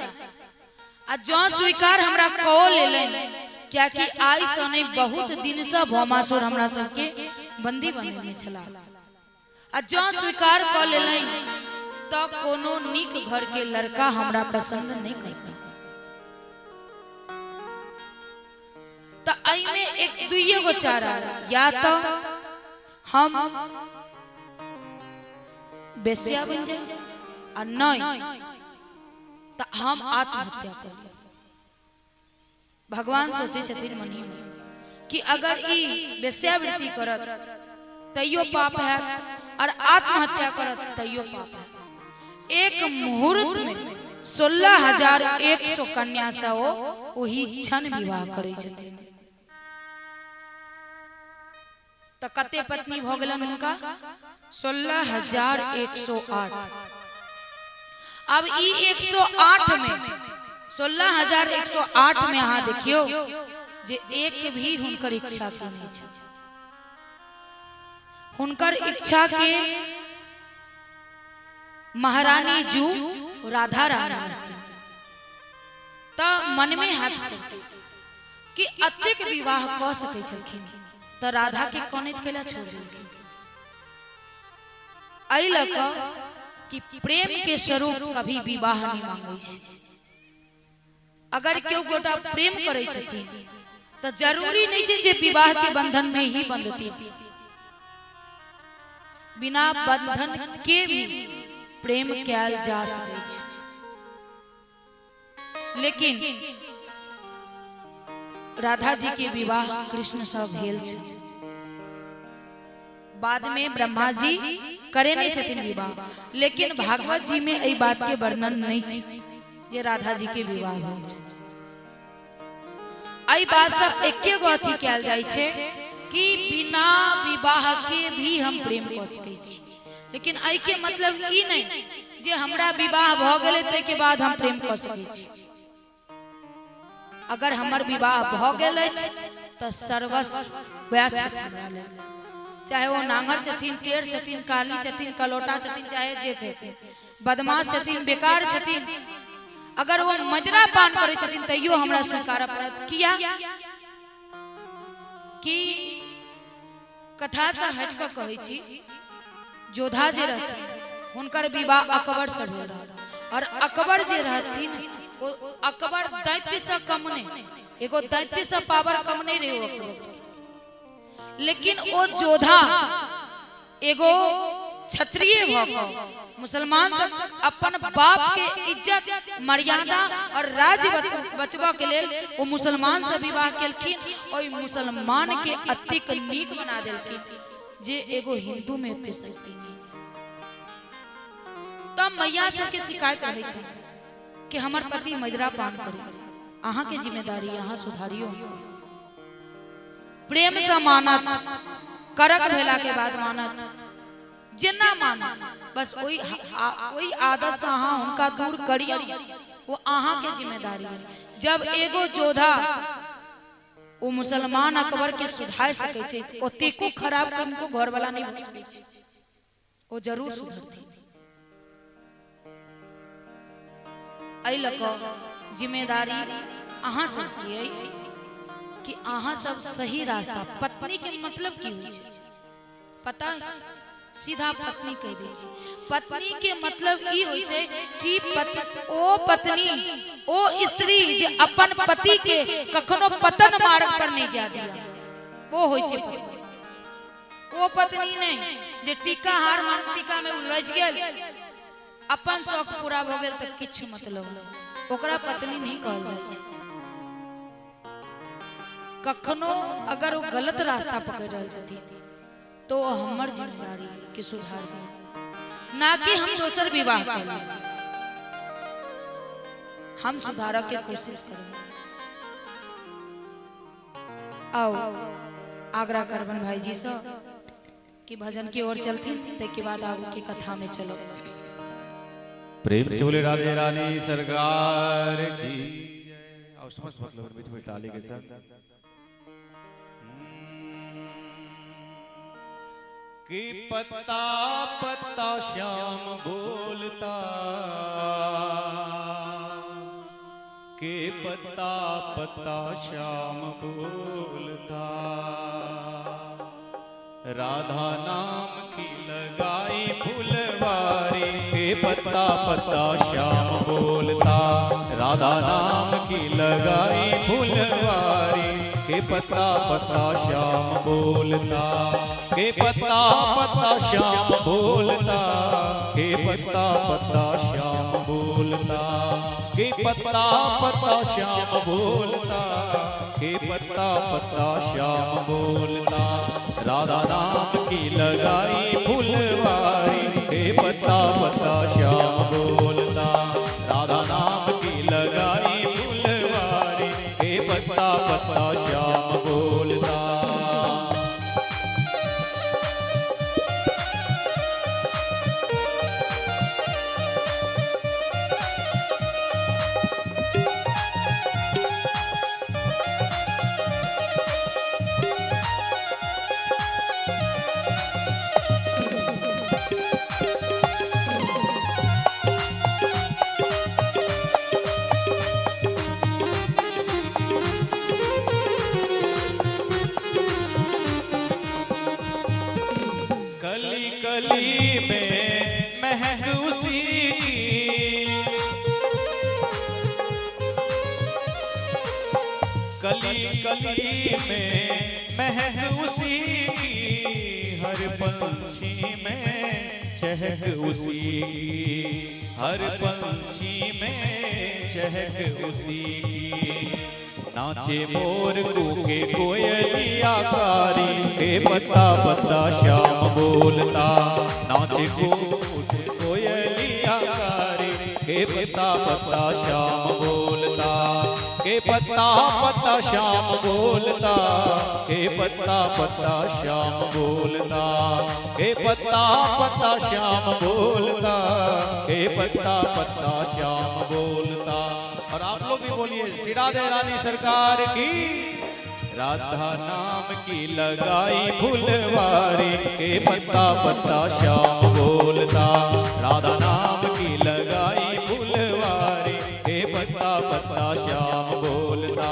आ जँ स्वीकार हमरा कओ लेलनि, कियाकि आइ सँ नहि बहुत दिन सँ भौमासुर हमरा सबके बंदी बनेने छलाह, आ जँ स्वीकार कऽ लेलनि तऽ कोनो नीक घर के लड़का हमरा पसंद नहीं करता। तऽ एहिमे एक दुइये गो चारा, या तऽ हम बेस्या बनि जाए आ नहीं तऽ हम आत्महत्या कर लेब। भगवान सोचे छथिन मन ही मन कि अगर ई वेश्यावृत्ति करत तैयो पाप हैत और आत्महत्या करत तैयो पाप हैत। एक मुहूर्त में 16,100 कन्या से ओ ओही क्षण विवाह करै छथिन। तऽ कते पत्नी भऽ गेलनि हुनका? 16,108। अब ई 108 में 16,108 में अहाँ देखियौ जे एक भी हुनकर इच्छा के नहीं छै। हुनकर इच्छा के महारानी जू राधा रानी रहथिन। तऽ मन में हाथ सके कि अतेक विवाह कऽ सकै छलखिन तऽ राधा के कनैत कैला छोड़ देलखिन। एहि लऽ कऽ कि प्रेम के स्वरूप कभी विवाह नहीं मांगै छै। अगर केओ गोटा प्रेम करै छथिन तऽ जरूरी नहीं छै जे विवाह के बंधन में ही बंधथिन, बिना बंधन के भी प्रेम कयल जा सकै छै। लेकिन राधा जी के विवाह कृष्ण सँ भेल छै। बाद में ब्रह्मा जी करेने छथिन विवाह, लेकिन भागवत जी में एहि बात के वर्णन नहीं छै जे राधा जी के विवाह भेल छै। एहि बात से एके गो अथी कयल जाइ छै कि बिना विवाह के भी हम प्रेम कऽ सकै छी, लेकिन एहि के मतलब ई नहीं जे हमरा विवाह भऽ गेलै ताहिके बाद हम प्रेम कऽ सकै छी। अगर हमर विवाह भऽ गेल अछि तऽ सर्वस्व वएह छथिन हमरा लेल, चाहे ओ नांगर छथिन, टेढ़ छथिन, काली छथिन, कलोटा छथिन, चाहे जे छथिन, बदमाश छथिन, बेकार छथिन, अगर ओ मदिरा पान करै छथिन तैयो हमरा स्वीकारऽ पड़त। किया कि कथासँ हटि कऽ कहै छी, जोधा जे रहथिन हुनकर विवाह अकबर से भेल रहल और अकबर जे रहथिन ओ अकबर दैत्य से कम नहीं, एगो दैत्य से पावर कम नहीं रहे अकबर के, लेकिन ओ जोधा एगो क्षत्रिय भऽ कऽ मुसलमान सब अपन बाप के इज्जत मर्यादा और राज्य बचबऽ के लेल ओ मुसलमान से विवाह केलखिन। ओहि मुसलमान के अतिक नीक बना देलखिन जे एगो हिंदू में ओते शक्ति नहीं। तब मैया सबके शिकायत रहे छै कि हमर पति मदिरा पान करे, अहाँ के जिम्मेदारी, अहाँ सुधारियो। प्रेम से मानत, करक भेला के बाद मानत, जेना मानत, बस ओहि आदत से अहाँ हुनका दूर करियो, वो अहाँ के जिम्मेदारी है। जब एगो जोधा ओ मुसलमान अकबर के सुधार सकै छै, ओतेको खराब कनको घर वाला नहीं भऽ सकै छै, ओ जरूर सुधरथिन। एहि लऽ कऽ जिम्मेदारी अहाँ सबके अइ कि अहाँ सब सही रास्ता। पत्नी के मतलब की होइ छै पता है? सीधा पत्नी कहि दै छी। पत्नी के मतलब ई होइ छै कि ओ पत्नी, ओ स्त्री जे अपन पति के कखनो पतन मार्ग पर नहीं जा दिया, वो होइ छै पत्नी। ओ पत्नी नहीं जे टीका हार मान टीका में उलझ गेल, अपन शौक पूरा भऽ गेल तऽ किछु मतलब नहि, ओकरा पत्नी नहीं कहल जाइ छै। कखनो अगर ओ गलत रास्ता पकड़ रहल छथिन तो ओ हमर जिम्मेदारी कि सुधार दी, ना कि हम दोसर विवाह कर ली, हम सुधारऽ के कोशिश करब। आओ आग्रह करबन भाईजी से कि भजन की ओर चलथिन, ताहिके बाद आगू के कथा में चलो। प्रेम से बोले राधे रानी सरकार की जय। और समस्त भक्त लोगों मीठी मीठी ताली के साथ कि पत्ता पत्ता श्याम बोलता, के पत्ता पत्ता श्याम बोलता, राधा नाम की लगाई फुलवारी, के पत्ता पत्ता श्याम बोलता, राधा नाम की लगाई फुलवारी, के पत्ता पत्ता श्याम बोलता, के पत्ता पत्ता श्याम बोलता, के पत्ता पत्ता श्याम बोलता, के पत्ता पत्ता श्याम बोलता, के पत्ता पत्ता श्याम बोलता, राधा नाम की लगाई फुलवारी, के पत्ता पत्ता श्याम बोलता, राधा नाम की लगाई फुलवारी, के पत्ता पत्ता श्याम बोलता। कली कली में महक उसी की, कली कली में महक उसी की, हर पंछी में चहक उसी की, हर पंछी में चहक उसी की। नाचे मोर कूके कोयलिया कारी के पत्ता पत्ता श्याम बोलता। नाचे कूके कोयलिया कारी के पत्ता पत्ता श्याम बोलता। के पत्ता पत्ता श्याम बोलता। के पत्ता पत्ता श्याम बोलता। के पत्ता पत्ता श्याम बोलता। के पत्ता पत्ता श्याम बोलता। और आप लोग भी बोलिए श्री राधे रानी सरकार की। राधा नाम की लगाई फुलवारी के पत्ता पत्ता श्याम बोलता। राधा नाम की लगाई फुलवारी के पत्ता पत्ता श्याम बोलता।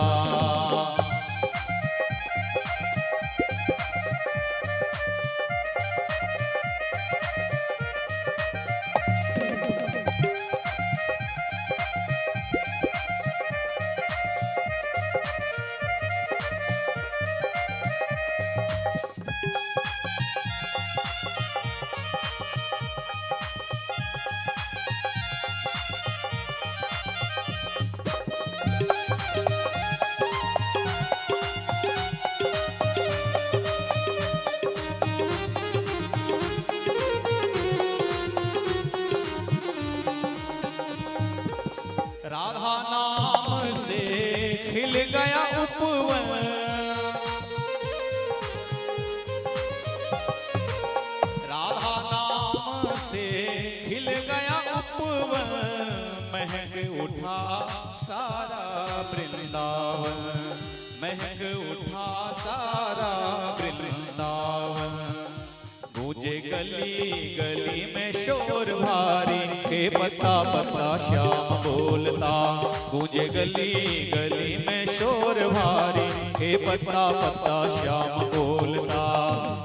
राधा नाम से खिल गया उपवन। राधा नाम से खिल गया उपवन। महक उठा सारा वृंदावन। महक उठा सारा वृंदावन। गूंजे गली गली में शोर भारी के पत्ता पत्ता श्याम बोलता। गूंजे गली गली में शोर भारी के पत्ता पत्ता श्याम बोलता।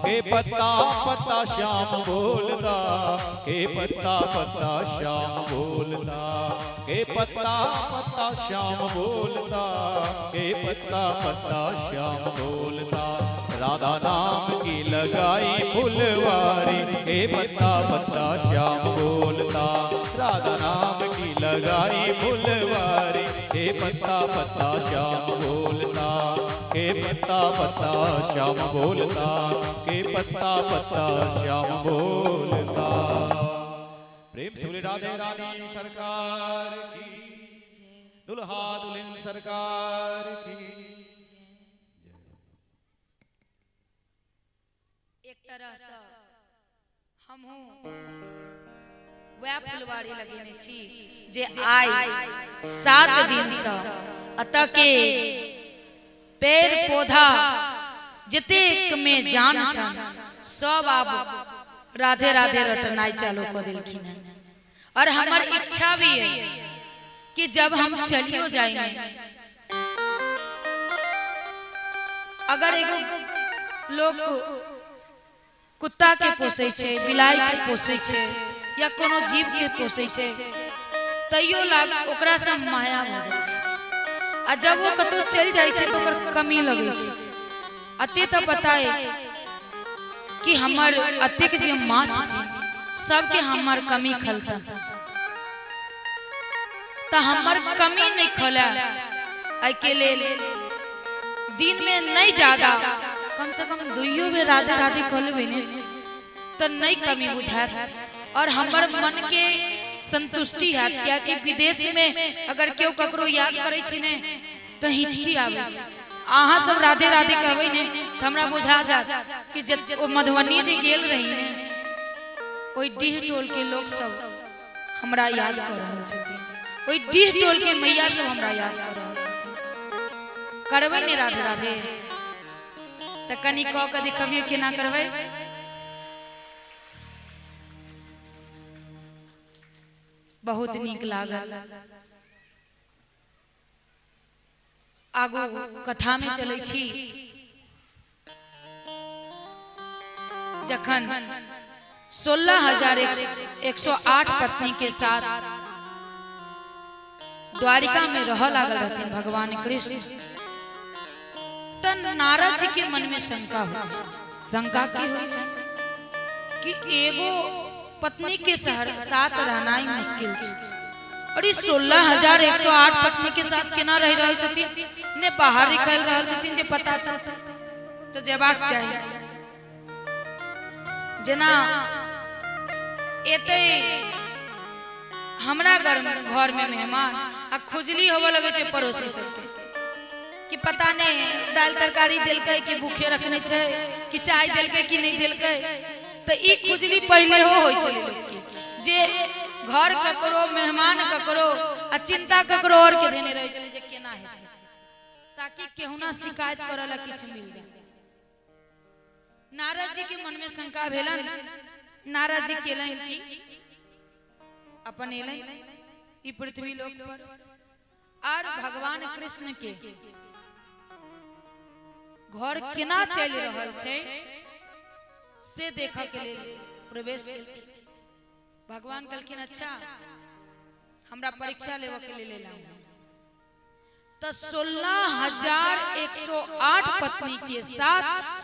के पत्ता पत्ता श्याम बोलता। के पत्ता पत्ता श्याम बोलता। के पत्ता पत्ता श्याम बोलता। के पत्ता पत्ता श्याम बोलता। राधा नाम की लगाई फुलवारी के पत्ता पत्ता श्याम बोलता। राधा नाम की लगाई फुलवारी के पत्ता पत्ता श्याम बोलता। के पत्ता पत्ता श्याम बोलता। के पत्ता पत्ता श्याम बोलता। प्रेम से बोले राधे रानी सरकार की, दुल्हा दुल्हन सरकार की। एक तरहसँ हमहूँ वएह फुलवारी लगेने छी जे आइ 7 दिनसँ एतऽ के पेड़ पौधा जतेक में जान छनि सब आब राधे राधे रटनाइ चालू कऽ देलखिन हेँ। और हमर इच्छा भी है कि जब हम चलियो जाएंगे, अगर एगो लोग कुत्ता के पोसै छै, बिलाइ के पोसै छै या कोनो जीव के पोसै छै, तैयो लाग ओकरा से माया भऽ जाइ छै आ जब ओ कतौ चलि जाइ छै तऽ ओकर कमी लगै छै। अते तऽ पता अइ कि हमर अतेक जे माँ छथिन सबके हमर कमी खलतन, तऽ हमर कमी नहि खलए एहिके लेल दिन में नहीं ज्यादा कम से कम दुइयो बेर राधे राधे कऽ लेबै ने तऽ नहीं कमी बुझायत और हमर मन के संतुष्टि हैत। कियाकि विदेश में अगर केओ ककरो याद करै छै ने तऽ हिचकी आबै छै। अहाँ सब राधे राधे कहबै ने तऽ हमरा बुझा जात कि जे ओ मधुबनी जे गेल रही ने ओहि डीह टोल के लोक सब हमरा याद कऽ रहल छथिन, ओहि डीह टोल के मैया सब हमरा याद कऽ रहल छथिन। करबै ने राधे राधे तऽ कनि कऽ के देखबियौ केना करबै। बहुत नीक लागल। आगू कथा में चलै छी। जखन 16,108 पत्नी के साथ द्वारिका में रह लागल रहथिन भगवान कृष्ण, तऽ नारद जी के मन में शंका होइ छै। शंका की होइ छै कि एगो पत्नी के साथ रहनाइ मुश्किल छै, और ई 16,108 पत्नी के साथ केना रहि रहल छथिन, ने बाहर निकलि रहल छथिन जे पता चलतै, तऽ जेबाक चाही। जेना एतै हमरा घर में मेहमान आ खुजली होबऽ लगै छै पड़ोसी सबके कि पता नहीं दालि तरकारी देलकै कि भूखे रखने छै, कि चाय देलकै कि नहीं देलकै। तऽ ई खुजली पहिले हो होइ छलै लोकके, जे घर ककरो मेहमान ककरो आ चिंता ककरो और के देने रहै छलै जे केना हेतै, ताकि केहुना शिकायत करऽ ला किछु मिल जाए। नारद जी के मन में शंका भेलन। नारद जी केलनि कि अपन एलनि ई पृथ्वी लोक पर और भगवान कृष्ण के घर केना चलि रहल छै से देखऽ के लेल प्रवेश केलखिन। भगवान कहलखिन अच्छा हमरा परीक्षा लेबऽ के लेल एलहुँ। तो 16,108 पत्नी के साथ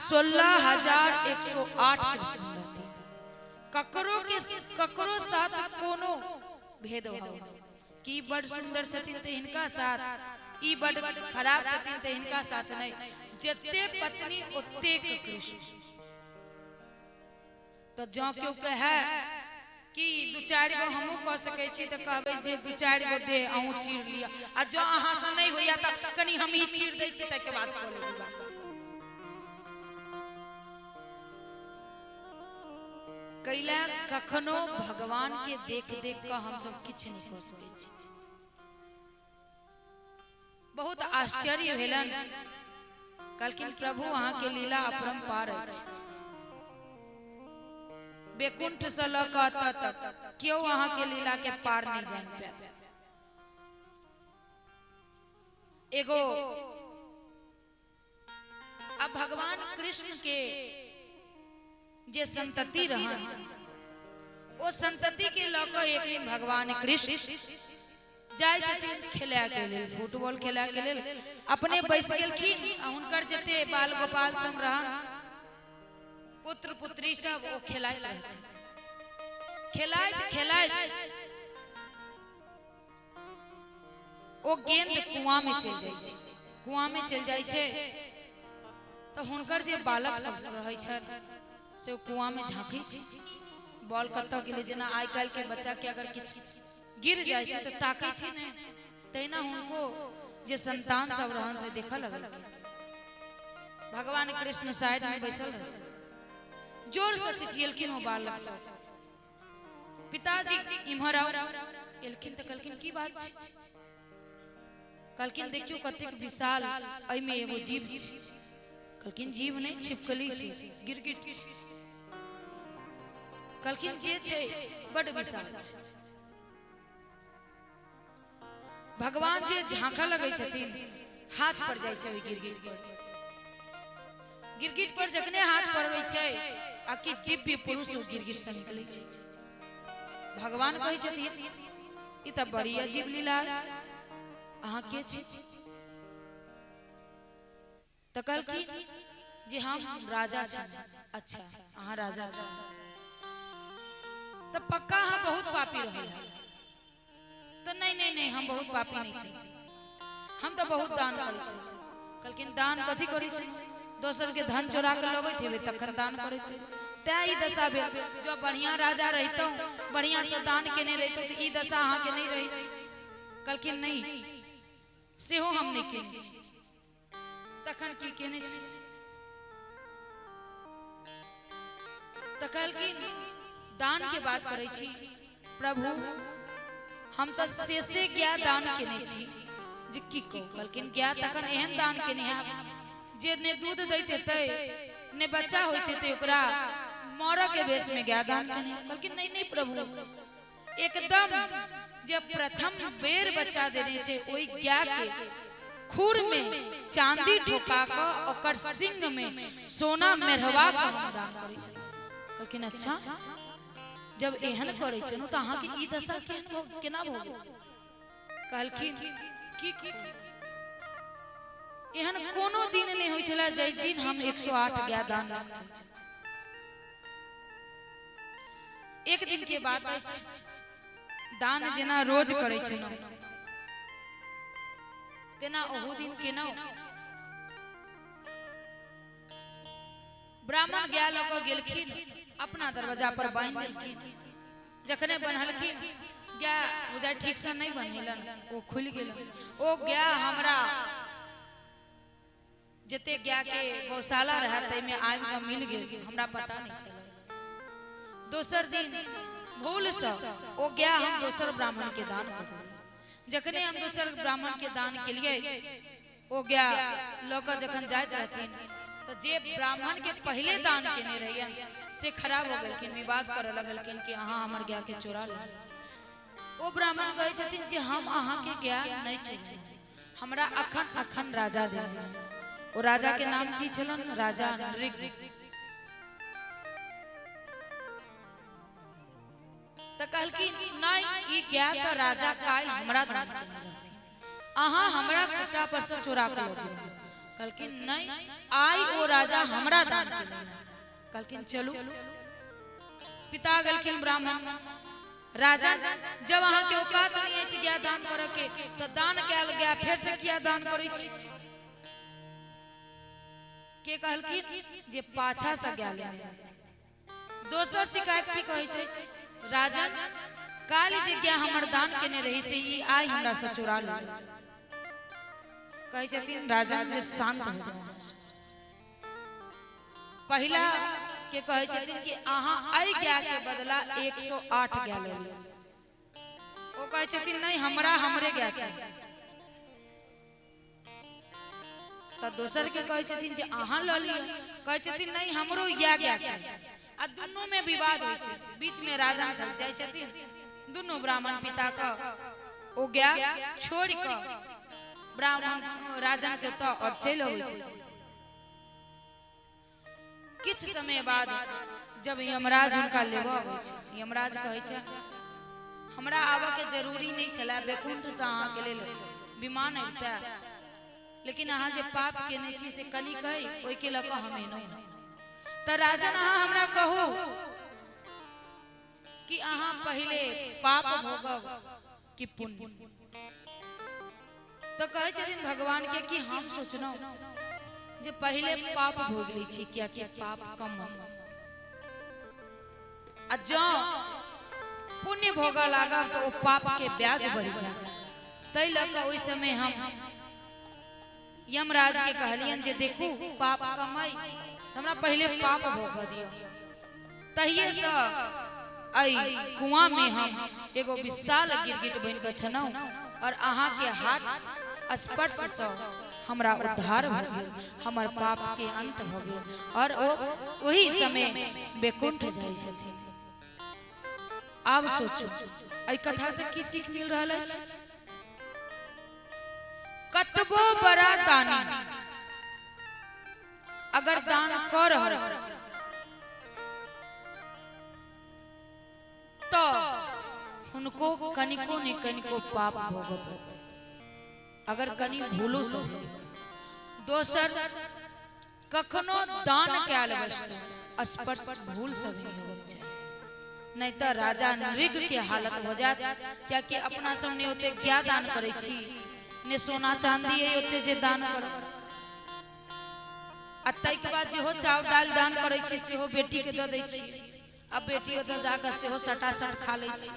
16,108 कृष्ण रहते, ककरो के ककरो साथ कोनो भेदभाव नहीं कि ई बड़ सुंदर छथिन तऽ हिनका साथ, ई बड़ खराब छथिन तऽ हिनका साथ नहीं, जते पत्नी ओतेक कृष्ण। तो जँ केओ कहै कि दू चारि गो हमहूँ कऽ सकै छी तऽ कहबै जे दू चारि गो देह अहूँ चीर लिअ, आ जँ अहाँसँ नहि होइया तऽ कनि हमही चीर दै छी, ताहिके बाद कऽ लेबै बात। कैला कखनो भगवान के देख देख कऽ हमसब किछु नहि कऽ सकै छी। बहुत आश्चर्य भेलन, कहलखिन प्रभु अहाँके लीला अपरम्पार अछि, बैकुंठ से लऽ कऽ एतऽ तक केओ अहाँके लीला के पार नहि जानि पायत। एगो अब भगवान कृष्ण के जे संतति रहन ओ संतति के लऽ कऽ एक दिन भगवान कृष्ण जाइ छथिन खेलाय के लेल, फुटबॉल खेलाय के लेल। अपने बैस गेलखिन आ हुनकर जते बाल गोपाल सब रहन, पुत्र पुत्री सब, ओ खेलाइत रहथिन। खेलाइत खेलाइत ओ गेंद कुआं में चलि जाइ छै। कुआं में चलि जाइ छै तऽ हुनकर जे बालक सब रहै छथि से ओ कुआं में झाँकै छै, बॉल कतऽ गेलै। जेना आइ काल्हि के बच्चा के अगर किछु गिर जाइ छै तऽ ताकै छै ने, तहिना हुनको जे संतान सब रहन से देखऽ लगलखिन। भगवान कृष्ण साइड में बैसल रहथिन, जोर से चिचियलखिन ओ बालक सब, पिताजी इम्हर आउ। एलखिन तऽ कहलखिन की बात छै? कहलखिन देखियौ कतेक विशाल एहिमे एगो जीव छै। कहलखिन जीव नहि, छिपकली छै, गिरगिट छै। कहलखिन जे छै बड विशाल छै। भगवान जे झांका लगै छथिन, हाथ पर जाइ छै ओहि गिरगिट पर। गिरगिट पर जखने हाथ पड़बै छै आ कि दिव्य पुरुष ओ गिरगिट से निकलै छै। भगवान कहै छथिन ई तऽ बड़ी अजीब लीला है, अहाँ के छी? तऽ कहलखिन जे हम राजा छी। अच्छा अहाँ राजा छी तऽ पक्का अहाँ बहुत पापी रहल है। तऽ नहीं नहीं नहीं, हम बहुत पापी नहीं छी, हम तऽ बहुत दान करै छी। कहलखिन दान कथी करै छी? दोसर के धन चोरा के लबैत हेबै तखन दान करैत हेबै, तैं ई दशा भेल। जँ बढ़िया राजा रहितहुँ, बढ़िया से दान केने रहितहुँ तऽ ई दशा अहाँके नहीं रहित। कहलखिन नहीं, सेहो हम नहीं केने छी। तखन की केने छी? तऽ कहलखिन दान के बात करै छी प्रभु, हम तऽ शेषे गाय दान केने छी जे की कहू। कहलखिन गाय तखन एहन दान केने हैब जे ने दूध दैत हेतै ने बच्चा होइत हेतै, ओकरा मरऽ के भेष में गाय दान केने हैब। कहलखिन नहीं नहीं प्रभु, एकदम जे प्रथम बेर बच्चा देने छै ओहि गाय के खुर में चांदी ठोका कऽ ओकर सिंग में सोना मेढ़वा कऽ हम दान करै छी। कहलखिन अच्छा, जब एहन करै छलहुँ तऽ अहाँके ई दशा केहन भऽ केना भऽ गेल? कहलखिन की कहू, एहन कोनो दिन नहि होइ छलै जाहि दिन हम 108 गाय दान नहि करै छलहुँ। एक दिन के बात अछि, दान जेना रोज करै छलहुँ तेना ओहू दिन केलहुँ। ब्राह्मण गाय लऽ कऽ गेलखिन, अपना दरवाजा पर बान्हि देलखिन। जखने बन्हलखिन गाय बुझाइ ठीकसँ नहि बन्हेलन, ओ खुलि गेल। ओ गाय हमरा जते गाय के गौशाला रहे ताहिमे आबि कऽ मिल गेल, हमरा पता नहि चलल। दोसर दिन भूलसँ ओ गाय हम दोसर ब्राह्मण के दान कऽ देलियै। जखने हम दोसर ब्राह्मण के दान केलियै, ओ गाय लऽ कऽ जखन जाइत रहथिन तऽ जे ब्राह्मण के पहिले दान केने रहियन से खराब हो गेलखिन, विवाद करऽ लगलखिन कि अहाँ हमर गाय के चोरा लेलहुँ। ओ ब्राह्मण कहै छथिन जे हम अहाँके गाय नहि चोरेलहुँ, हमरा अखन अखन राजा देलनि। ओ राजा के नाम की छलनि? राजा नृग। तऽ कहलखिन नहि, ई गाय तऽ राजा काल्हि हमरा दान केने रहथिन, अहाँ हमरा खुट्टा पर से चोरा कऽ लऽ गेलहुँ। कहलखिन नहि, आइ ओ राजा हमरा दान केने। कहलखिन चलू। पिता गेलखिन ब्राह्मण। राजा, जब अहाँके औकात नहि अछि गाय दान करऽ के तऽ दान कयल गाय फेर से किया दान करै छी? के कहलखिन जे पाछा से गाय लेने रहथिन। दोसर शिकायत की कहै छै? राजन, काल्हि जे गाय हमर दान केने रही से ई आइ हमरा से चोरा लेल। कहै छथिन राजन जे शांत हो जाओ। पहिला के कहै छथिन कि अहाँ एहि गाय के बदला 108 गाय लऽ लिअ। ओ कहै छथिन नहि, हमरा हमरे गाय चाही। तऽ दोसर के कहै छथिन जे अहाँ लऽ लिअ। कहै छथिन नहि, हमरो इएह गाय चाही। आ दुनू में विवाद होइ छै, बीच में राजा फंस जाइ छथिन। दुनू ब्राह्मण पिता के ओ गाय छोड़ि कऽ ब्राह्मण राजन के ओतऽ और चलि अबै छथिन। किछु समय बाद जब यमराज हुनका लेबऽ अबै छै, यमराज कहै छै हमरा आबऽ के जरूरी नहि छलै, बैकुंठसँ अहाँके लेल विमान अबितै, लेकिन अहाँ जे पाप केने छी से कनि कहि ओहिके लऽ कऽ हम एलहुँ हँ। तऽ राजन, अहाँ हमरा कहू कि अहाँ पहिले पाप भोगब कि पुण्य? तऽ कहै छथिन भगवान के कि हम सोचलहुँ जे पहिले पाप भोग लै छी, कियाकि पाप कम है, आ जँ पुण्य भोगऽ लागब तऽ ओ पाप के ब्याज बढ़ि जायत। ताहि लऽ कऽ ओहि समय हम यमराज के कहलियनि जे देखू, पाप कम अइ तऽ हमरा पहिले पाप भोगऽ दिअ। तहिएसँ एहि कुआं में हम एगो विशाल गिरगिट बनि कऽ छलहुँ और अहाँके हाथ स्पर्श सँ हमरा उद्धार भऽ गेल, हमर पाप के अंत भऽ गेल। और ओ ओही समय बैकुंठ जाइ छथिन। आब सोचू, एहि कथा से की सीख मिल रहल अछि? कतबो बड़ा दानी अगर दान कऽ रहल छथिन तऽ हुनको कनिको ने कनिको पाप भोगऽ पड़तै, अगर कनि भूलो से भऽ जेतै। दोसर, कखनो दान कयल वस्तु स्पर्श भूल से भी होबक चाही, नहीं तऽ राजा नृग के हालत हो जायत। कियाकि अपना सब ने ओते क्या दान करै छी, ने सोना चांदी है ओते जे दान करब। आ ताहिके बाद जेहो चाउर दालि दान करै छी सेहो बेटीके दऽ दै छी, आ बेटी ओतऽ जाकऽ सेहो सटासट खा लै छी,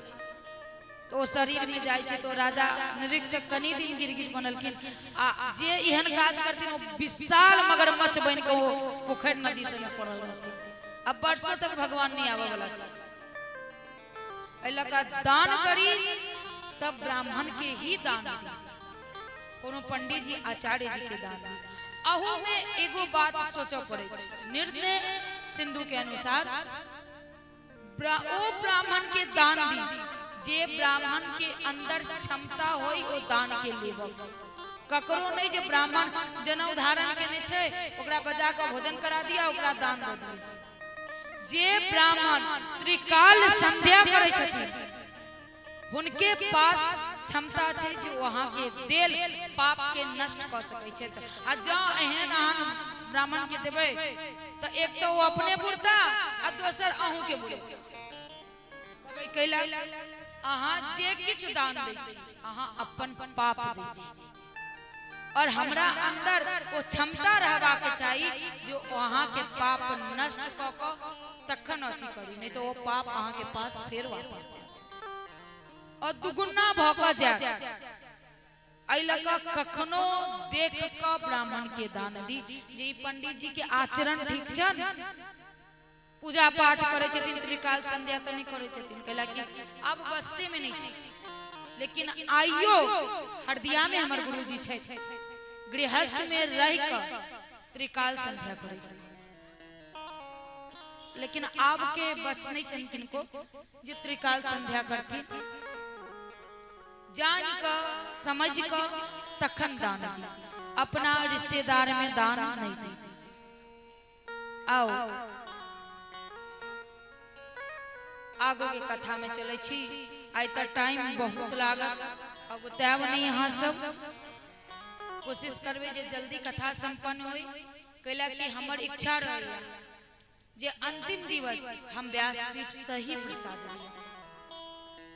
तऽ ओ शरीरमे जाइ छै। तऽ ओ राजा नृग तऽ कनि दिन गिरगिट बनलखिन, आ जे एहन काज करथिन ओ विशाल मगरमच्छ बनि कऽ ओ पोखरि नदी सबमे पड़ल रहथिन, आ वर्षो तक भगवान नहि आबऽ वाला छै। एहि लऽ कऽ दान करी तब ब्राह्मण के ही दान दी, कोनो पंडित जी आचार्य जी के दान दी। अहू में एगो बात सोचऽ पड़ै छै। निर्णय सिंधु के अनुसार ओ ब्राह्मण के दान दी जे ब्राह्मण के अंदर क्षमता होई ओ दान के लेबक। ककरो नहीं जे ब्राह्मण जनउ धारण केने छै ओकरा बजा कऽ भोजन करा दिया, ओकरा दान दऽ दिया। जे ब्राह्मण त्रिकाल संध्या करै छथिन हुनके पास क्षमता छै जे ओ अहाँके देल पाप के नष्ट कऽ सकै छथि। आ जँ एहन अहाँ ब्राह्मण के देबै तऽ एक तऽ ओ अपने बुरता आ दोसर अहूँके बुरेता। कैला अहाँ जे किछु दान दै छी अहाँ अपन पाप दै छी। और हमरा अंदर ओ क्षमता रहबाक चाही जो अहाँ के पाप नष्ट कऽ कऽ तखन अथी करी, नहीं तो ओ पाप अहाँ के पास फेर वापस जायत और दुगुना भऽ कऽ जायत। एहि लऽ कऽ कखनो देख कऽ ब्राह्मण के दान दी जे ई पंडित जी के आचरण ठीक छनि, पूजा पाठ करै छथिन, त्रिकाल संध्या तऽ नहि करैत हेथिन, कैला कि आब बस्से में नहीं छै। लेकिन आइयो हरदिया में हमर गुरुजी छथि, गृहस्थ में रहि कऽ त्रिकाल संध्या करै छथिन। लेकिन आब के बस नहीं छनि किनको जे त्रिकाल संध्या करथिन। जान कऽ समझ कऽ तखन दान दी, अपना रिश्तेदार में दान नहीं दी। आओ आगू के कथा में चलै छी। आइ तऽ टाइम बहुत लागत, अगुतायब नहीं। अहाँ सब कोशिश करबै जे जल्दी कथा संपन्न होय, कैला कि हमर इच्छा रहैया जे अंतिम दिवस हम व्यासपीठ से ही प्रसाद ली,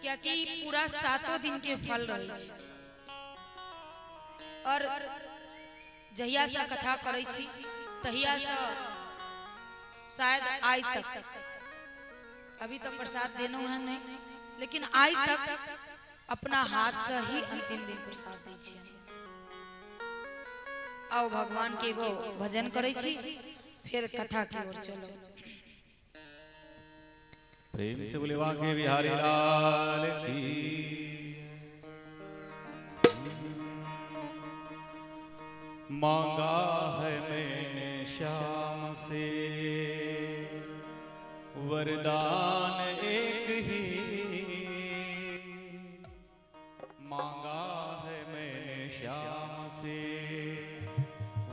कियाकि पूरा सातों दिन के फल रहै छै। और जहिया से कथा करै छी तहिया से शायद आइ तक, अभी तक प्रसाद देनो है नहीं, लेकिन आइ तक अपना हाथ से ही अंतिम दिन प्रसाद दै छियै। आओ भगवान के एगो भजन करै छी, फिर कथा की ओर चलो। प्रेम से बोले बांके बिहारी लाल की। मांगा है मैंने श्याम से वरदान एक ही, मांगा है मैंने श्याम से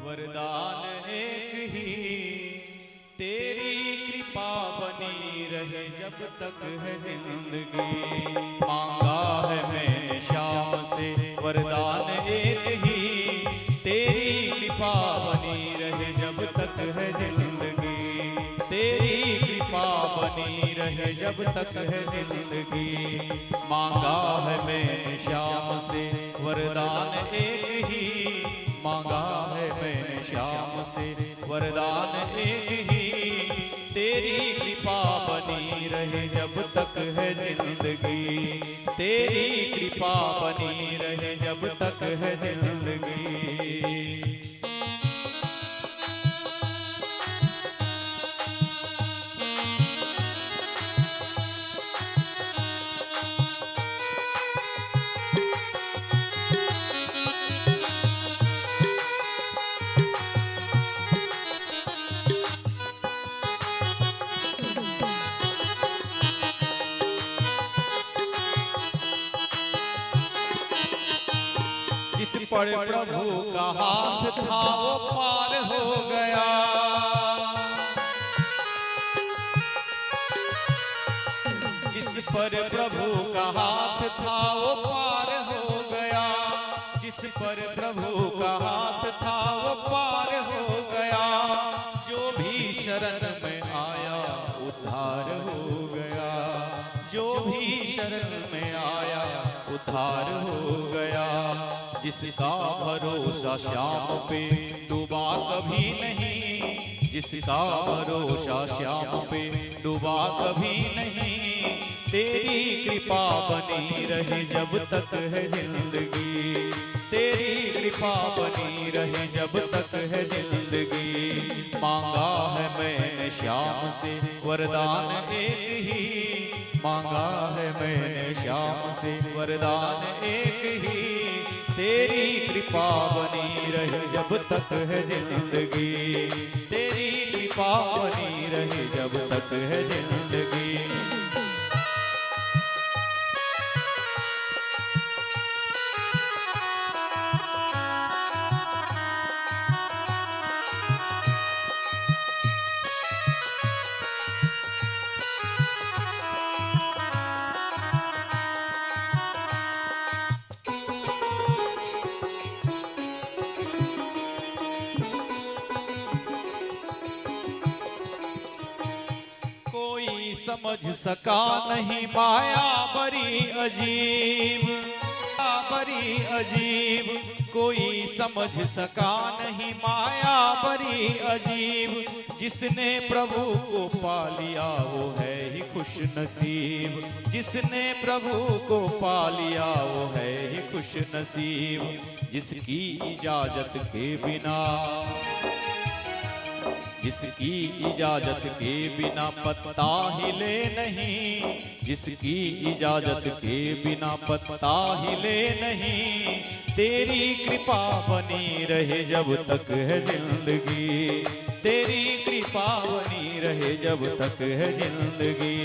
वरदान एक ही, तेरी कृपा बनी रहे जब तक है जिंदगी। मांगा है मैंने श्याम से वरदान एक ही, तेरी कृपा बनी रहे जब तक है जिंदगी, तेरी कृपा बनी रहे जब तक है जिंदगी। मांगा है मैंने श्याम से वरदान एक ही, मांगा है मैंने श्याम से वरदान एक ही, तेरी कृपा बनी रहे जब तक है जिंदगी, तेरी कृपा बनी रहे जब तक है जिंदगी। जिस पर प्रभु का हाथ था वो पार हो गया, जिस पर प्रभु का हाथ था वो पार हो गया, जिस पर प्रभु का हाथ था वो पार हो गया, जो भी शरण में आया उद्धार हो गया, जो भी शरण में आया उद्धार हो गया। जिसका भरोसा श्याम पे डूबा कभी नहीं, जिसका भरोसा श्याम पे डूबा कभी नहीं, तेरी कृपा बनी रहे जब तक है जिंदगी, तेरी कृपा बनी रहे जब तक है जिंदगी। मांगा है मैंने श्याम से वरदान एक ही, मांगा है मैंने श्याम से वरदान एक ही, तेरी कृपा बनी रहे जब तक है जिंदगी, तेरी कृपा बनी रहे जब तक है जिंदगी। कोई समझ सका नहीं माया बड़ी अजीब, बड़ी अजीब। कोई समझ सका नहीं माया बड़ी अजीब। जिसने प्रभु को पा लिया वो है ही खुश नसीब। जिसने प्रभु को पा लिया वो है ही खुश नसीब। जिसकी इजाजत के बिना, जिसकी इजाजत के बिना पत्ता हिले नहीं। जिसकी इजाजत के बिना पत्ता हिले नहीं। तेरी कृपा बनी रहे जब तक है जिंदगी। तेरी कृपा बनी रहे जब तक है जिंदगी।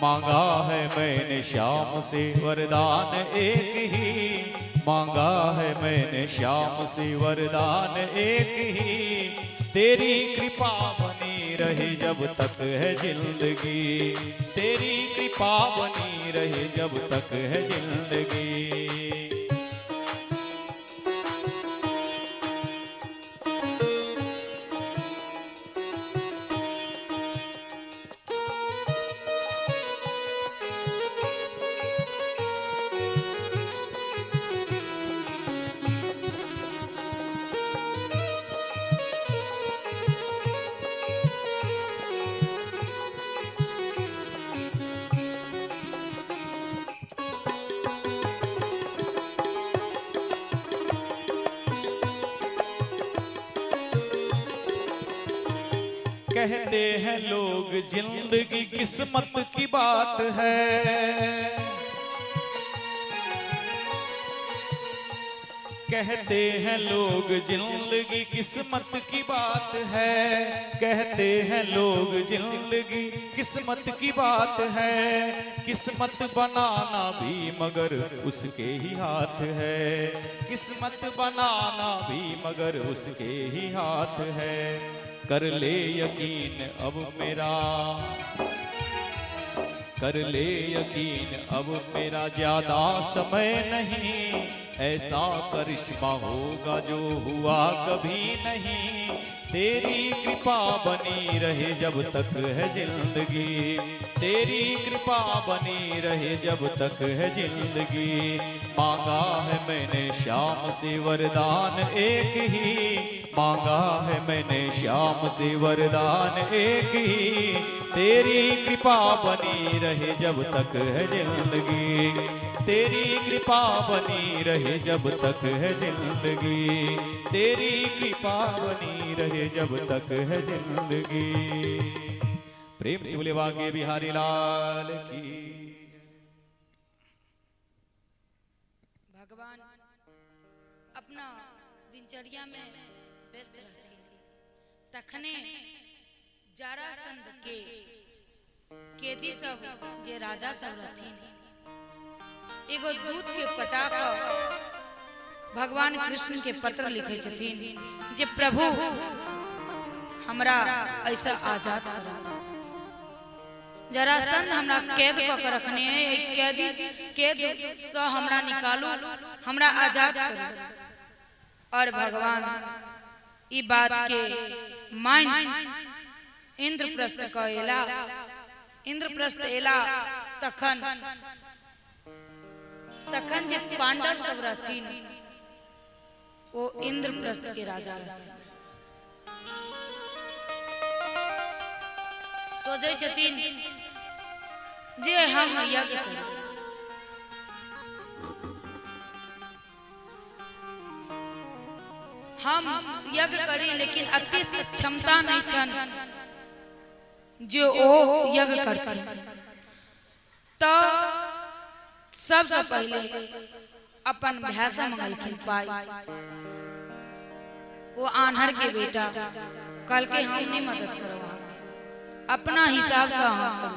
मांगा है मैंने श्याम से वरदान एक ही। मांगा है मैंने श्याम से वरदान एक ही। तेरी कृपा बनी रहे जब तक है जिंदगी। तेरी कृपा बनी रहे जब तक है जिंदगी। कहते हैं लोग जिंदगी किस्मत की बात है। कहते हैं लोग जिंदगी किस्मत की बात है। कहते हैं लोग जिंदगी किस्मत की बात है। किस्मत बनाना भी मगर उसके ही हाथ है। किस्मत बनाना भी मगर उसके ही हाथ है। कर ले यकीन अब मेरा, कर ले यकीन अब मेरा ज्यादा समय नहीं। ऐसा करिश्मा होगा जो हुआ कभी नहीं। तेरी कृपा बनी रहे जब तक है जिंदगी। तेरी कृपा बनी रहे जब तक है जिंदगी। मांगा है मैंने श्याम से वरदान एक ही। मांगा है मैंने श्याम से वरदान एक ही। तेरी कृपा बनी रहे जब तक है जिंदगी। तेरी कृपा बनी रहे जब तक है जिंदगी। तेरी कृपा बनी रहे जब तक है जिंदगी। प्रेम से बोले बांके बिहारी लाल की। भगवान अपना दिनचर्या में व्यस्त रहथिन, तखने जरासंध के कैदी सब जे राजा सब रहथिन, एगो दूत के पटा कऽ भगवान कृष्ण के पत्र लिखे छथिन जे प्रभु हमरा ऐसा आजाद करू। जरासंध हमरा कैद कऽ के रखने है, एहि कैदी कैद से हमरा निकालू, हमरा आजाद करू। और भगवान ई बात के मान इंद्रप्रस्थ के एला। इंद्रप्रस्थ एला तखन तखन जे पांडव सब रहथिन ओ इंद्रप्रस्थ के राजा रहथिन। सोचै छथिन जे हम यज्ञ करी। हम यज्ञ करी, लेकिन अति क्षमता नहीं छन जे ओ यज्ञ करथिन। तो सबसे पहले अपन भाय से मंगलखिन पाई। वो आन्हर के बेटा कहलकै हम नहीं मदद करब अहाँके, अपना हिसाब से अहाँ करू।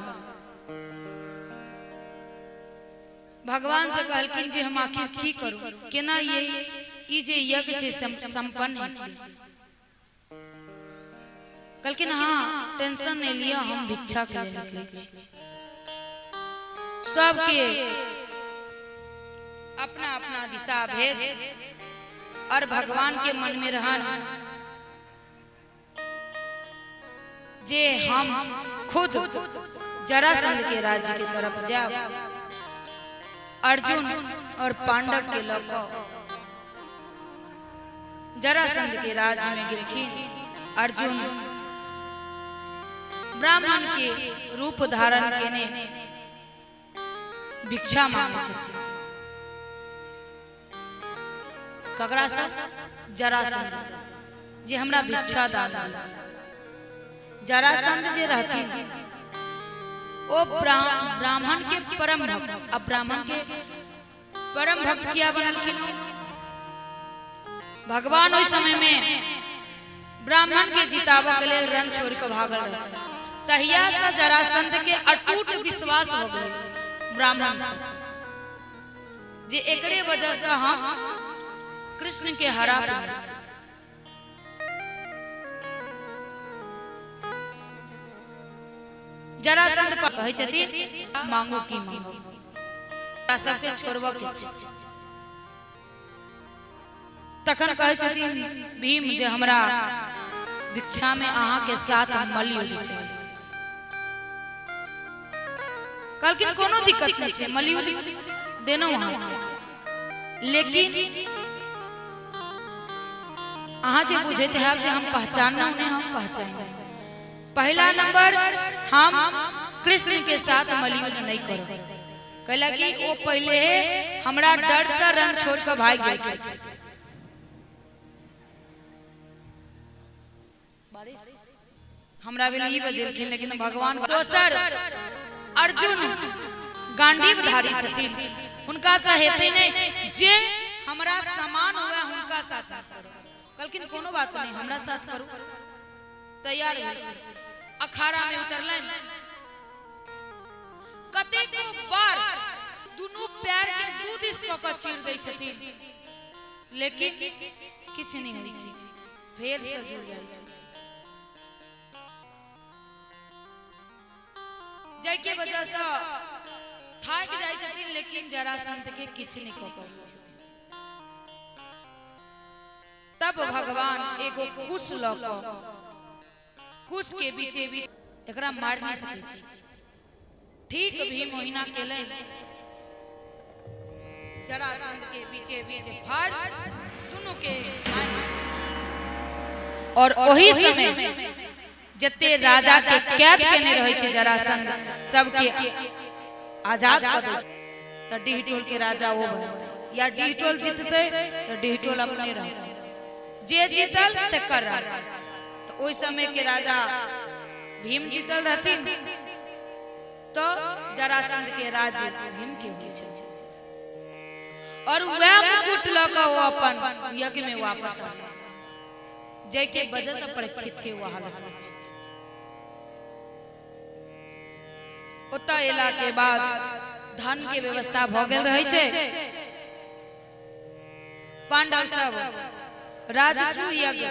भगवान से कहलखिन जे हम आखिर की करू, केना ये ई जे यज्ञ छै संपन्न हेतै। कहलखिन हाँ टेंशन नहीं लिअ, हम भिक्षा के लिए निकलै छी। सबके अपना अपना दिशा भेज और भगवान के मन में रहन जे हम खुद जरासंध के राज्य के तरफ जायब। अर्जुन और पांडव के लऽ कऽ जरासंध के राज्य में गेलखिन। अर्जुन ब्राह्मण के रूप धारण केने भिक्षा मांगे छथिन। ककरा से? जरासंध से, जे हमरा भिक्षा दान दिया। जरासंध जे रहथिन ओ ब्राह्मण के परम भक्त। अब ब्राह्मण के परम भक्त किया बनलखिन? भगवान ओहि समय में ब्राह्मण के जिताबऽ के लेल रण छोड़ के भागल रहथिन। तहिया से जरासंध के अटूट विश्वास हो गेलै ब्राह्मण से जे एकरे वजह से हम कृष्ण के हरा पेबै। जरासंध कहै छथिन, मांगू की मांगू, सबके छोड़बऽ के छै। तखन कहै छथिन भीम जे हमरा भिक्षा में अहाँ के साथ मलयुद्ध छै। कहलखिन कोनो दिक्कत नहीं छै, मलयुद्ध देनौ अहाँके, लेकिन अहाँ जे बुझैत हैब जे हम पहचानलहुँ नहि, हम पहचान। पहला नंबर, हम कृष्ण के साथ मलयुद्ध नहीं करब, कैला कि ओ पहले हमरा डर से रण छोड़ के भागि गेल छै। हमरा भेल ई बजेलखिन, लेकिन भगवान। दोसर, अर्जुन गांडीवधारी छथिन, हुनका से हेतै नहि। जे हमरा समान हुए हुनका साथ करू। कहलखिन कोनो बात नहीं, हमरा साथ करू। तैयार भेलखिन, अखाड़ा में उतरलनि। कतेको बार दुनू पैर के दू दिस कऽ कऽ चीर दै छथिन, लेकिन किछु नहि होइ छै, फेर से जुड़ जाइ छै। जाहिके वजह से थाकि जाइ छथिन, लेकिन जरासंध के किछु नहि कऽ पबै छथिन। तब भगवान एगो कुश लऽ कऽ कुश के बीचे बीच एकरा मारि नहि सकै छी। ठीक भीम ओहिना केलनि, जरासंध के बीचे बीच फाड़ दुनू के। और ओही समय जते राजा के कैद केने रहै छै जरासंध, सबके आजाद कऽ दै छै। तऽ डीहटोल के राजा ओ बनतै या डीहटोल जीततै तऽ डीहटोल अपने रहतै, जे जीतल तकर राज्य। तऽ ओहि समय के राजा भीम जीतल रहथिन, तऽ जरासंध के राज्य भीम के होइ छै और वएह मुकुट लऽ कऽ ओ अपन यज्ञ में वापस आबै छै, जाहिके वजह से परीक्षित के ओ हालत होइ छै। ओतऽ एला के बाद धन के व्यवस्था भऽ गेल रहै छै। पांडव सब राजसूय यज्ञ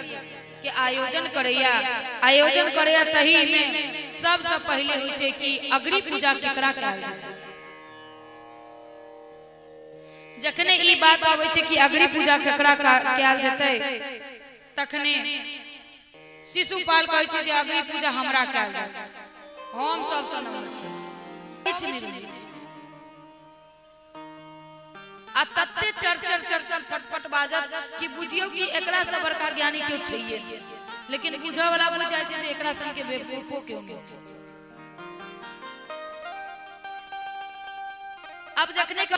के आयोजन करैया। आयोजन करैया, तही में सबसे पहिले होइ छै कि अग्नि पूजा केकरा कयल जेतै। जखने ई बात आबै छै कि अग्नि पूजा केकरा कयल जेतै, तखने शिशुपाल कहै छै जे अग्नि पूजा हमरा कयल जेतै, हम सबसँ नम्बर छी, किछु नहि रहै छै। आ तते चर चर चर चर फटफट बाजत कि बुझियौ कि एकरा से बड़का ज्ञानी केओ छैहे। लेकिन बुझऽ वाला बुझि जाइ छै जे एकरा सन के बेवकूफो केओ नहि छै। अब जखने के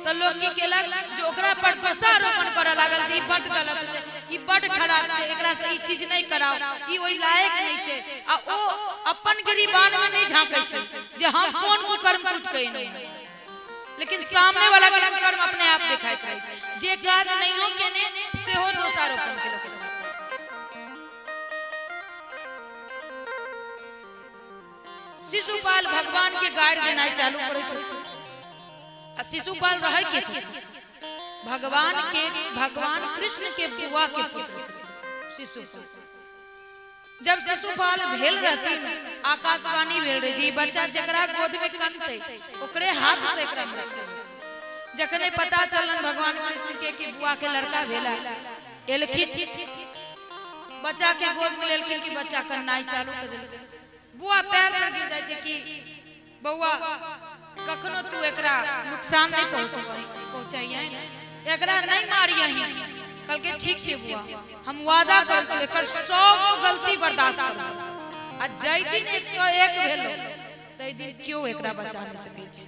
तऽ लोक की केलक जे ओकरा पर दोषारोपण करऽ लागल जे ई बड्ड गलत छै, ई बड्ड खराब छै, एकरा से ई चीज नहि कराउ, ई ओहि लायक नहि छै। आ ओ अपन गिरीबान में नहि झांकै छै जे हम कोन कुकर्म कुट कएलहुँ हेँ, लेकिन सामने वाला के कुकर्म अपने आप देखाइत रहै छै। जे काज नहियो केने सेहो दोषारोपण केलक। शिशुपाल भगवान के गारि देनाइ चालू करै छथिन। आ शिशुपाल रहै के छथिन? भगवान के, भगवान कृष्ण के बुआ के पुत्र छथिन शिशुपाल। जब शिशुपाल भेल रहथिन, आकाशवाणी भेल रहे जे ई बच्चा जकरा गोद में कनतै ओकरे हाथ से एकरा मृत्यु हेतै। जखने पता चलल भगवान कृष्ण के कि बुआ के लड़का भेला, एलखिन, बच्चा के गोद में लेलखिन कि बच्चा कन्नाइ चालू कर देलकै। बुआ पैर पर गिर जाइ छै कि बौआ कखनो तू एकरा नुकसान नहीं पहुंचाइए, एकरा नहीं मारियही। कहलकै ठीक छै बुआ, हम वादा करै छी एकर सब गलती बर्दाश्त करब, आ जाहि दिन 101 भेलो ताहि दिन केओ एकरा बचा नहीं सकै छै।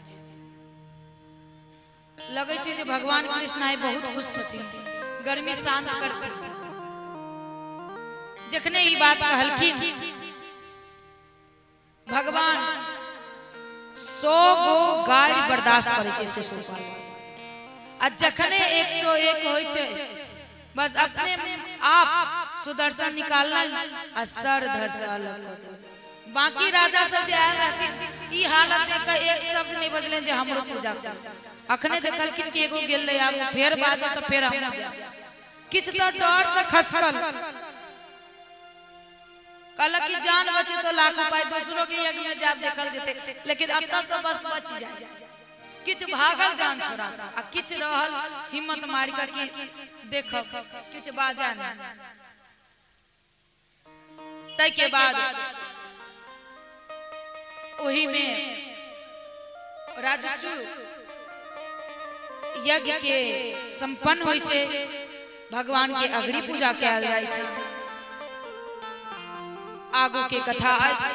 लगै छै जे भगवान कृष्ण आइ बहुत खुश छथिन, गर्मी शांत करथिन। जखने ई बात कहलखिन भगवान 100 गो गारि बर्दाश्त करै छै शिशुपाल, आ जखने 101 होइ छै बस अपने आप सुदर्शन निकाललनि आ सर धर से अलग कऽ देलनि। बाकी राजा सब जे आयल रहथिन ई हालत देख कऽ एक शब्द नहीं बजलनि जे हमरो पूजा करू। अखने देखलखिन कि एगो गेल रहे, आब फेर बाजो तऽ फेर हमहूँ जायब। किछु तऽ डर से खसकल, कहलक कि जान बचे तो लाख उपाय, दोसरों के यज्ञ में जाब देखल जेते, लेकिन अतः से बस बच जाए। किछु भागल जान छोड़ा आ किछु रहल हिम्मत मारि कऽ कि देखब किछु बाजा नहीं। तै के बाद ओही में राजसु यज्ञ के संपन्न होइ छै, भगवान के अग्नि पूजा कयल जाइ छै। आगू के कथा अछि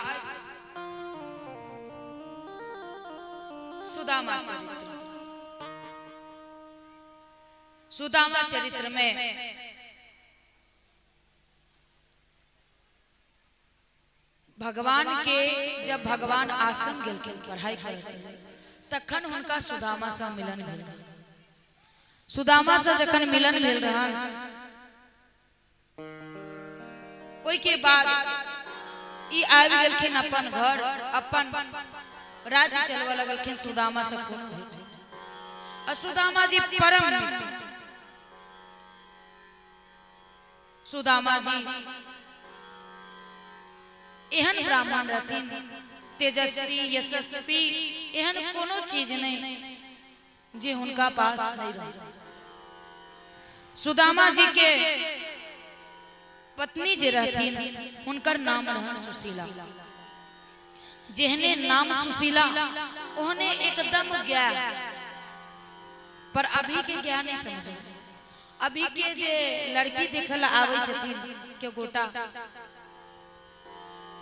सुदामा चरित्र। सुदामा चरित्र में भगवान के जब भगवान आश्रम गेलखिन पढ़ाई करे के लेल, तखन हुनका सुदामा से मिलन भेल। सुदामा से जखन मिलन भेल रहन ओहि के बाद ई आबि गेलखिन अपन घर, अपन राज्य चलबऽ लगलखिन। सुदामा से कोनो भेंट आ सुदामा जी परम मित्र। सुदामा जी एहन ब्राह्मण रहथिन, तेजस्वी यशस्वी, एहन कोनो चीज नहीं जे हुनका पास नहीं रहे। सुदामा जी के पत्नी जे रहथिन हुनकर नाम रहन सुशीला। जेहने नाम सुशीला ओहने एकदम गाय, पर अभी के गाय नहीं समझ। अभी के जे लड़की देखल आबै छथिन के गोटा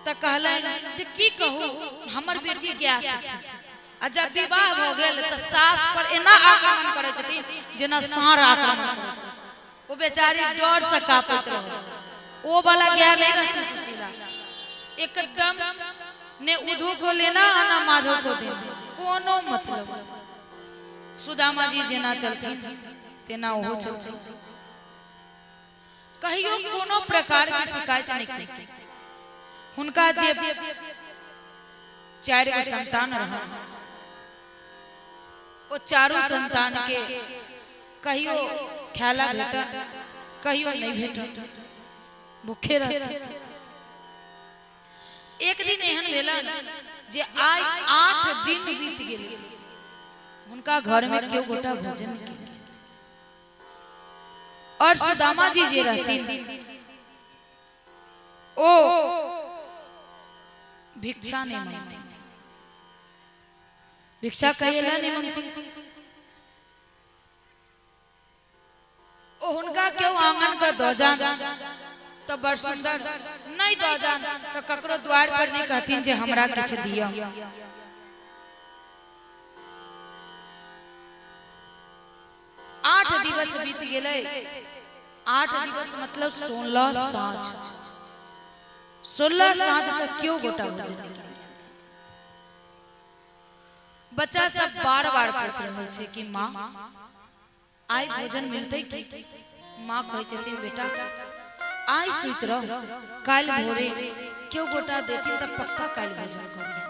तऽ कहलनि जे की कहू हमर बेटी गाय छथिन, आ जब विवाह भऽ गेल तऽ सास पर एना आक्रमण करै छथिन जेना साँढ़ आक्रमण करैत। ओ बेचारी डर से काँपैत रहल। ओ वाला गाय नहीं रहती सुशीला, एकदम ने उधू को लेना आ ना माधव को देना, कोनो मतलब। सुदामा जी जेना चलथिन तेना ओहो चलथिन, कहियो कोनो प्रकार के शिकायत नहीं केलखिन। हुनका जे 4 गो संतान रहन ओ चारू संतान के कहियो खायला भेटल कहियो नहीं भेटल, भूखे रहथिन। एक दिन एहन भेलन जे आइ 8 दिन बीत गेल, हुनका घर में केओ गोटा भोजन नहीं केने छथिन। और सुदामा जी जे रहथिन ओ भिक्षा नहीं मांगथिन, भिक्षा कहिला नहीं मांगथिन। ओ हुनका केओ आंगन के दऽ जान तो बड़ सुंदर, नहीं दऽ जान तो ककरो द्वार पर नहीं कहथिन जे हमरा किछु दिअ। आठ दिवस बीत गेलै, 8 दिवस मतलब 16 साँझ, 16 साँझ से केओ गोटा भोजन नहीं केने छथिन। बच्चा सब बार बार पूछ रहल छै कि माँ आइ भोजन मिलतै की? माँ कहै छथिन बेटा आइ सुति रह, काल्हि भोरे केओ गोटा देथिन तऽ पक्का काल्हि भोजन करिहे।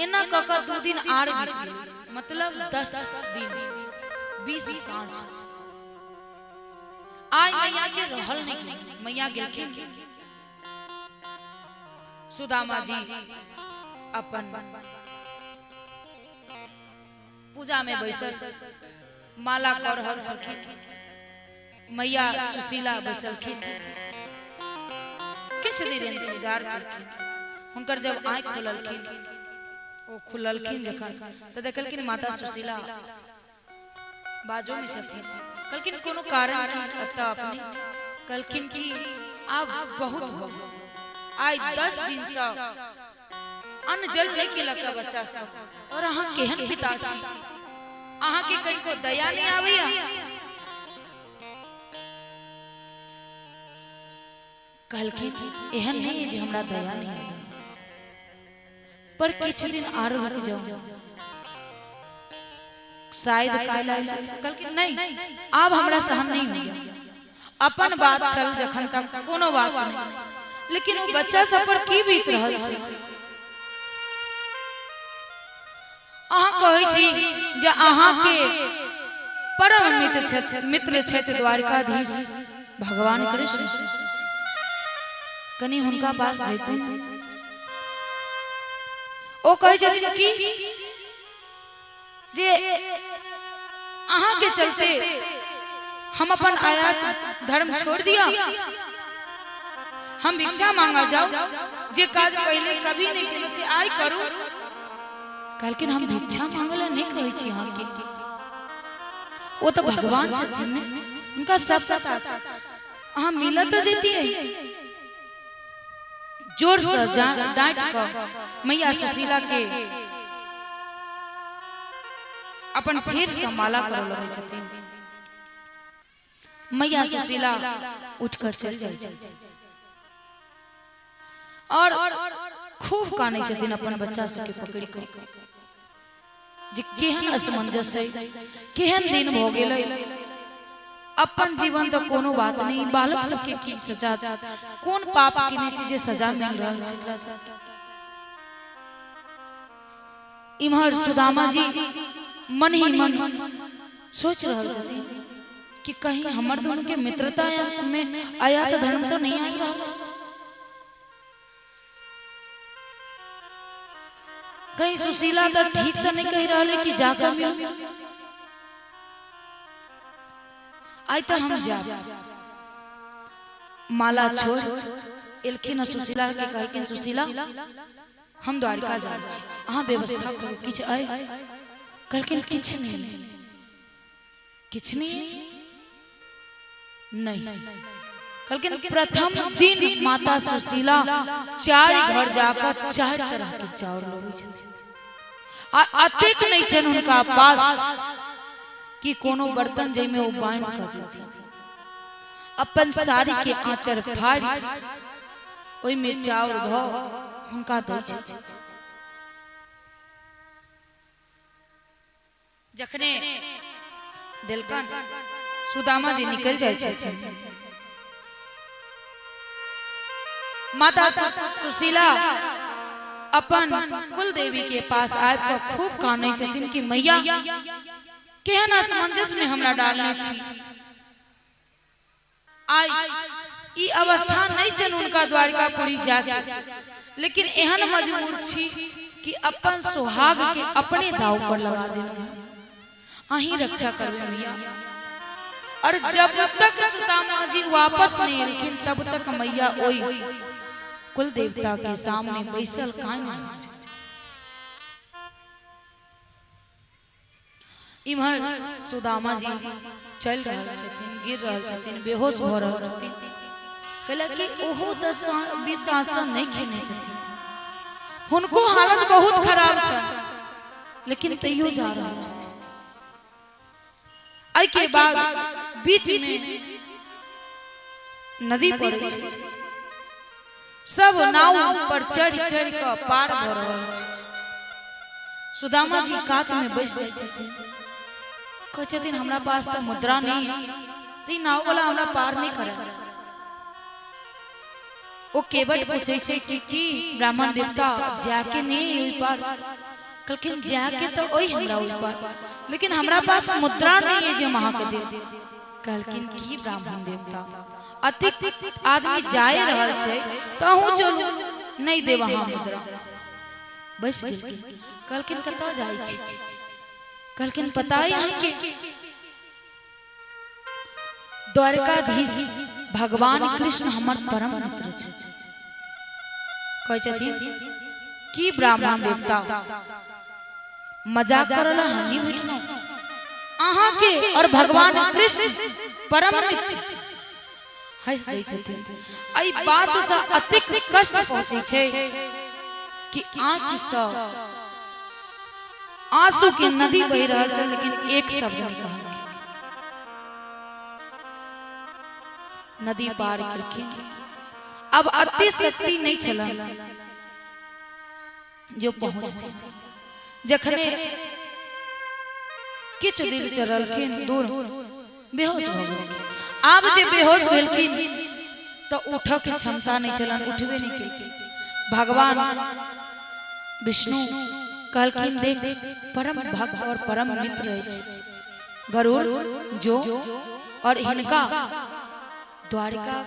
एना कऽ कऽ 2 दिन आर बीत गेलै, मतलब 10 दिन 20 साँझ। आइ मैया के रहल नहीं गेल, मैया गेलखिन। सुदामा जी अपन पूजा में बैसल माला कऽ रहल छलखिन, मैया सुशीला बैसलखिन। किछु देर इंतजार केलखिन, हुनकर जब आँखि खोललखिन, ओ खुललखिन जखन तऽ देखलखिन माता सुशीला बाजूमे छथिन। कहलखिन कोनो कारण की एतऽ अपने? कहलखिन कि आब बहुत हो गेल, आइ 10 दिनसँ अन्न जल नहि केलक बच्चा सब, और अहाँ केहन पिता छी, अहाँके कनिको दया नहि आबैया? कहलखिन एहन नहीं है जे हमरा दया नहीं आबैया, पर किछु दिन आरो रुकि जाउ, शायद काल्हि आबि जेतै। कहलखिन नहीं, आब हमरा सहन नहीं होइया। अपन बात छल जखन तक कोनो बात नहीं, लेकिन ओ बच्चा सब पर की बीत रहल छै? अहाँ कहै छी जे अहाँके परम मित्र छथि, मित्र छथि द्वारिकाधीश भगवान कृष्ण, कनि हुनका पास जैतु। ओ कहै छथिन कि जे अहाँ के चलते हम अपन आयात धर्म छोड़ दिया, हम भिक्षा मांगा जाओ, जे काज पहले कभी नहीं केलहुँ से आइ करू। कहलखिन हम भिक्षा मांगे ला नहीं कहै छी अहाँके, ओ तऽ भगवान छथिन ने, हुनका सब पता छै, अहाँ मिलत तऽ जैतियै। जोर से डांट कऽ मैया सुशीला के अपन फेर से माला करऽ लगै छथिन। मैया सुशीला उठ कऽ चल जाइ छथिन और खूब कानै छथिन अपन बच्चा सबके पकड़ि कऽ जे केहन असमंजस है, केहन दिन भऽ गेलै। अपन जीवन तऽ कोनो बात नहीं, बालक सबके की सजा, कोन पाप केने छी जे सजा मिल रहल छै एकरा सबके। इम्हर सुदामा जी मन ही मन सोच रहल छथिन कि कहीं हमर दोनों के मित्रता में आयात धर्म तो नहीं आबि रहल है, कहीं सुशीला तो ठीक तो नहीं कह रहा है कि जाकर मिलो, आइ तो हम जाब। माला छोड़ एलखिन सुशीला के, कहलखिन सुशीला हम द्वारिका जाइ छी, अहाँ व्यवस्था करू, किछु अइ? कहलखिन किछु नहीं, किछु नहीं नहीं। कहलखिन प्रथम दिन माता सुशीला 4 घर जाकर 4 तरह के चाउर लबै छथिन, आ अतेक नहीं छनि हुनका पास कि कोनो बर्तन जाहिमे ओ बान्हि कऽ देथिन, अपन साड़ी के आंचर फाड़ि ओहिमे चाउर धऽ हुनका दै छथिन। जखने देलकन सुदामा जी निकल जाइ छथिन। माता सुशीला अपन कुल देवी के पास आबि कऽ खूब कानै छथिन कि मैया केहन असमंजस में हमरा डालने छी, आइ ई अवस्था नहीं छनि हुनका द्वारिकापुरी जाके, लेकिन एहन मजबूर छी कि अपन सुहाग के अपने दाव पर लगा देलहुँ, अहीं रक्षा करबै मैया। और जब तक सुदामा जी वापस नहीं एलखिन तब तक मैया ओहि कुल देवता के सामने बैसल कानि रहल छथिन। इम्हर सुदामा जी चलि रहल छथिन, गिर रहल छथिन, बेहोश भऽ रहल छथिन, कैला कि ओहो तऽ 20 सालसँ नहि खेने छथिन, हुनको हालत बहुत खराब छनि, लेकिन तैयो जा रहल छथिन। एहिके बाद बीच में नदी पड़ै छै, सब नाव पर चढ़ि चढ़ि कऽ पार भऽ रहल छै। सुदामा जी कात में बैस जाइ छथिन, कहै छथिन हमरा पास तऽ मुद्रा नहीं है, तऽ ई नाव वाला हमरा पार नहीं करे। ओ केवट पूछै छै कि की ब्राह्मण देवता जाके नहीं ओहि पार? कहलखिन जाके तऽ ओहि हमरा ओहि पार, लेकिन हमरा पास मुद्रा नहीं है जे हम अहाँके देब। कहलखिन की ब्राह्मण देवता अतिक आदमी जाए रहल छै तऽ अहूँ चलू, नहीं देब अहाँ मुद्रा। बैस गेलखिन, कहलखिन कतऽ जाइ छी? कहलखिन पता है अहाँके द्वारकाधीश भगवान कृष्ण हमर परम मित्र छथि, कहै छथिन की ब्राह्मण देवता मजाक करला हम ही भेटलहुँ अहाँ के और भगवान कृष्ण परम मित्र। हंस दै छथिन। एहि बात से अतिक कष्ट पहुंचै छै कि आँखि सँ आंसू के नदी बहि रहल छै, लेकिन एक शब्द नहि कहलखिन। नदी पार केलखिन। अब अति शक्ति नहीं छलन जो पहुंचथिन। जखने किछु दूर चढ़लखिन दूर, बेहोश भऽ गेलखिन। आब जे बेहोश भेलखिन तऽ उठऽ के क्षमता नहीं छलन, उठबे नहीं केलखिन। भगवान विष्णु कहलखिन, देख, परम भक्त और परम मित्र अछि गरुड़ जो और हिनका द्वारिका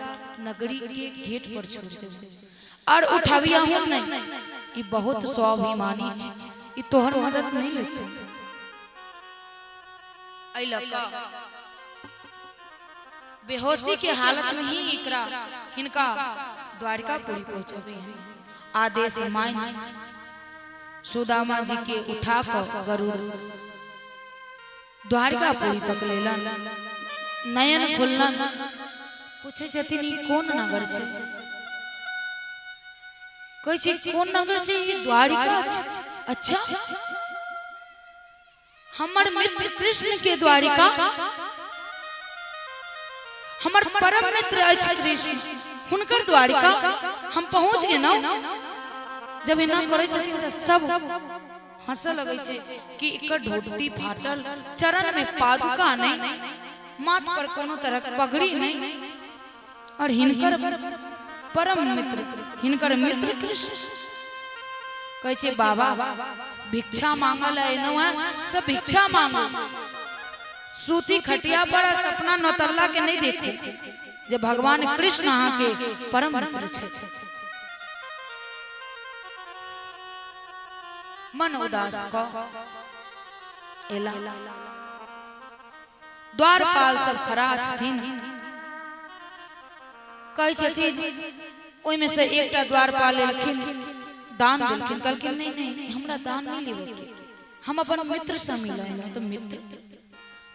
नगरी के गेट पर छोड़ देबो और उठाबियाहुन नहीं। ई बहुत स्वाभिमानी छै, ई तोहर मदद नहीं लेतो। एहि लऽ कऽ बेहोशी के हालत में ही एकरा हिनका द्वारिकापुरी पहुंचबिहन। आदेश मान सुदामा जी के उठा कऽ गरुड़ द्वारिकापुरी तक लेलन। नयन खुललन, पूछै छथिन, ई कोन नगर छै? कहै छै, कोन नगर छै? ई द्वारिका छै। अच्छा, हमर मित्र कृष्ण के द्वारिका, हमर परम मित्र अछि कृष्ण, हुनकर द्वारिका हम पहुंच गेलहुँ। जब एना करै छथिन तऽ सब हंसऽ लगै छै कि एकर ढोटी फाटल, चरण में पादुका नहीं, माथ पर कोनो तरहक पगड़ी नहीं और हिनकर परम मित्र, हिनकर मित्र कृष्ण। कहै छै, बाबा, भिक्षा मांगल एलहुँ हेँ तऽ भिक्षा मांगू। सूती खटिया पर और सपना नौतल्ला के नहीं देखू जे भगवान कृष्ण अहाँ के परम मित्र छथि। मन उदास कऽ एला। द्वारपाल सब खड़ा छथिन। कहै छथिन, ओहिमे से एकटा द्वारपाल एलखिन, दान देलखिन। कहलखिन, नहीं नहीं, हमरा दान नहीं लेबे के, हम अपन मित्र से मिले एलहुँ। तऽ मित्र?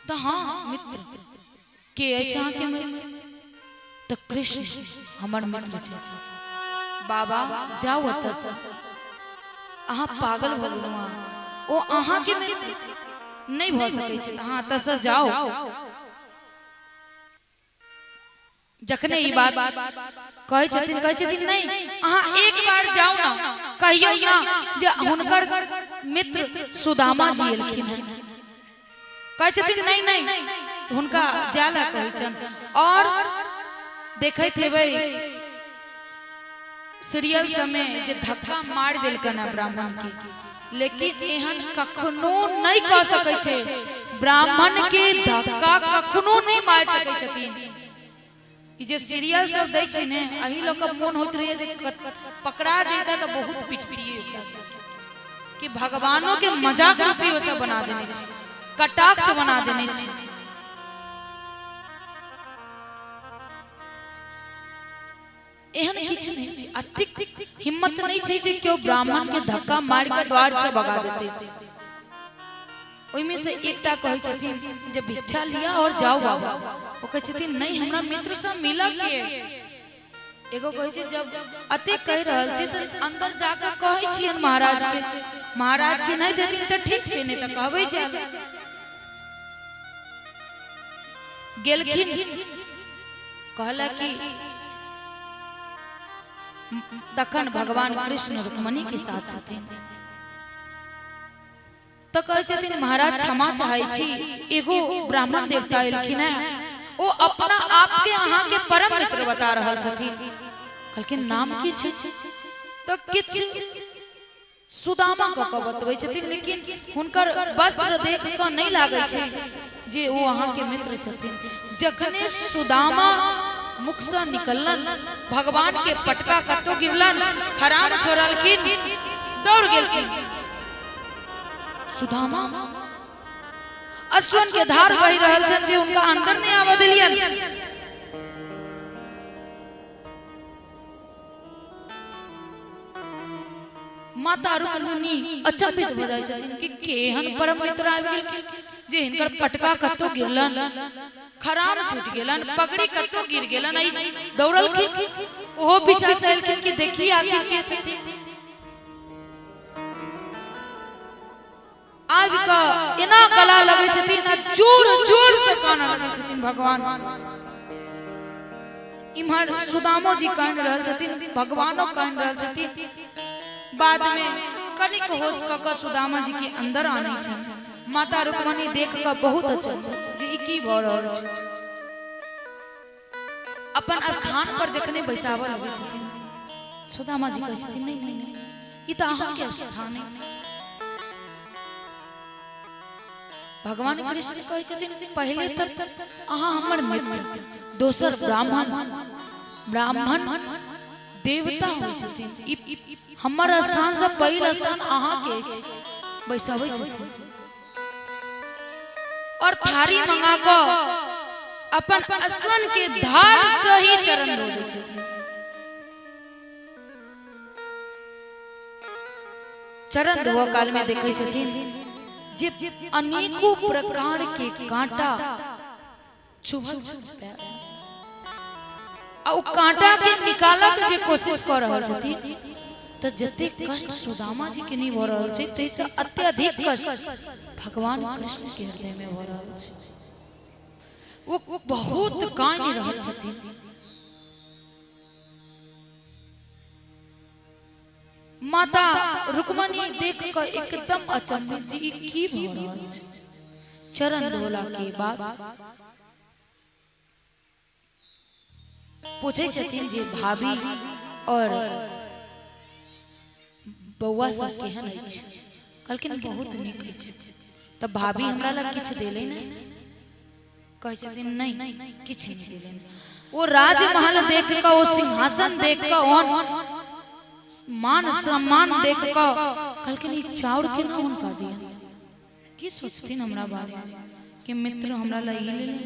तऽ हाँ, मित्र। के अछि अहाँके मित्र? तऽ कृष्ण हमर मित्र छै। बाबा, जाउ एतऽसँ, अहाँ पागल भऽ गेलहुँ। अहाँ, ओ अहाँके मित्र नहि भऽ सकै छै, अहाँ एतऽसँ जाउ। जखने ई बात कहै छथिन, कहै छथिन, नहि, अहाँ एक बार जाउ ने, कहियौ ना जे हुनकर मित्र सुदामा जी एलखिन हेँ। कहै छथिन, नहि नहि, हुनका जाय लए कहै छनि। और देखैत हेबै सीरियल सबमे जे धक्का मारि देलकनि हेँ ब्राह्मण के, लेकिन एहन कखनो नहि कऽ सकै छै। ब्राह्मण के धक्का कखनो नहि मारि सकै छथिन। ई जे सीरियल सब दै छै ने, एहि लऽ कऽ मोन होइत रहैया जे पकड़ा जैता तऽ बहुत पिटतियै ओकरा सबके, कि भगवानो के मजाक रूपी ओ सब बना देने छै, कटाक्ष बना देने छै। एहन किछु नहि छै। अतिक हिम्मत नहि छै जे केओ ब्राह्मण के धक्का मारि कऽ द्वार से भगा देतै। ओहिमे से एकटा कहै छथिन जे भिक्षा लिअ और जाउ बाबा। ओ कहै छथिन, नहि, हमरा मित्र से मिलऽ के। एगो कहै छै, जब अतेक कहि रहल छी तऽ अंदर जाकऽ कहै छियनि महाराज के। महाराज चिन्है देथिन तऽ ठीक छै, नहि तऽ कहबै जाय। गेलखिन, कहला कि तखन भगवान कृष्ण रुक्मणी के साथ छथिन। तऽ कहै छथिन, महाराज, क्षमा चाहै छी, एगो ब्राह्मण देवता एलखिन हेँ, ओ अपना आपके अहाँके परम मित्र बता रहल छथिन। कहलखिन, नाम की छै? तऽ किछु सुदामा कऽ कऽ बतबै छथिन, लेकिन हुनकर वस्त्र देख कऽ नहि लागै छै जे ओ अहाँके मित्र छथिन। जखने सुदामा मुखसँ निकललन, भगवान के पटका कतौ गिरलन, खराम छोड़लखिन, दौड़ गेलखिन सुदामा। अश्वन के धार बहि रहल छनि जे हुनका अंदर नहि आबऽ देलियनि। माता रुक्मिणी अचंभित भऽ जाइ छथिन कि केहन परम मित्र आबि गेलखिन जे हिनकर पटका कतौ गिरलन, खराम छूटि गेलन, पगड़ी कतौ गिर गेलन, आ ई दौड़लखिन। ओहो पीछा से एलखिन कि देखी आखिर के छथिन। आबि कऽ एना गला लगै छथिन आ जोर जोर से कानऽ लगै छथिन भगवान। इम्हर सुदामो जी कानि रहल छथिन, भगवानो कानि रहल छथिन। बाद में कनिक होश कऽ कऽ सुदामा जी के अंदर आनै छनि। माता रुक्मणी देख कऽ बहुत अचंभित जे ई की भऽ रहल छै। अपन स्थान पर जखने बैसाबऽ लगै छथिन, सुदामा जी कहै छथिन नहीं नहीं नहीं, ई तऽ अहाँके स्थान है। भगवान कृष्ण कहै छथिन पहिले तऽ अहाँ हमर मित्र, दोसर ब्राह्मण, ब्राह्मण देवता होइ छथिन, ई हमर स्थान से पहिल स्थान अहाँके अछि। बैसाबै छथिन और थारी मंगा कऽ अपन अश्वन के धार से ही चरण धो दै छथिन। चरण धोअ काल में देखै छथिन जे अनेको प्रकार के कांटा चुभल छल पैर, आ ओ कांटा के निकालऽ के जे कोशिश कऽ रहल छथिन तऽ जतेक कष्ट सुदामा जी के नहि भऽ रहल छै ताहिसँ अत्यधिक कष्ट भगवान कृष्ण के हृदय में भऽ रहल छै। ओ बहुत कानि रहल छथिन। माता रुक्मणी देख कऽ एकदम अचंभित जे ई की भऽ रहल छै। चरण धोला के बाद पूछै छथिन जे भाभी और बौआ सब केहन अछि? कहलखिन बहुत नीक अछि। तऽ भाभी हमरा लग किछु देलै नहि? कहै छथिन नहि, किछु नहि देलनि। ओ राजमहल देख कऽ, ओ सिंहासन देख कऽ, ओहन मान सम्मान देख कऽ कहलखिन ई चाउर केना हुनका दियनि? की सोचथिन हमरा बारे में कि मित्र हमरा लए ई लेलनि?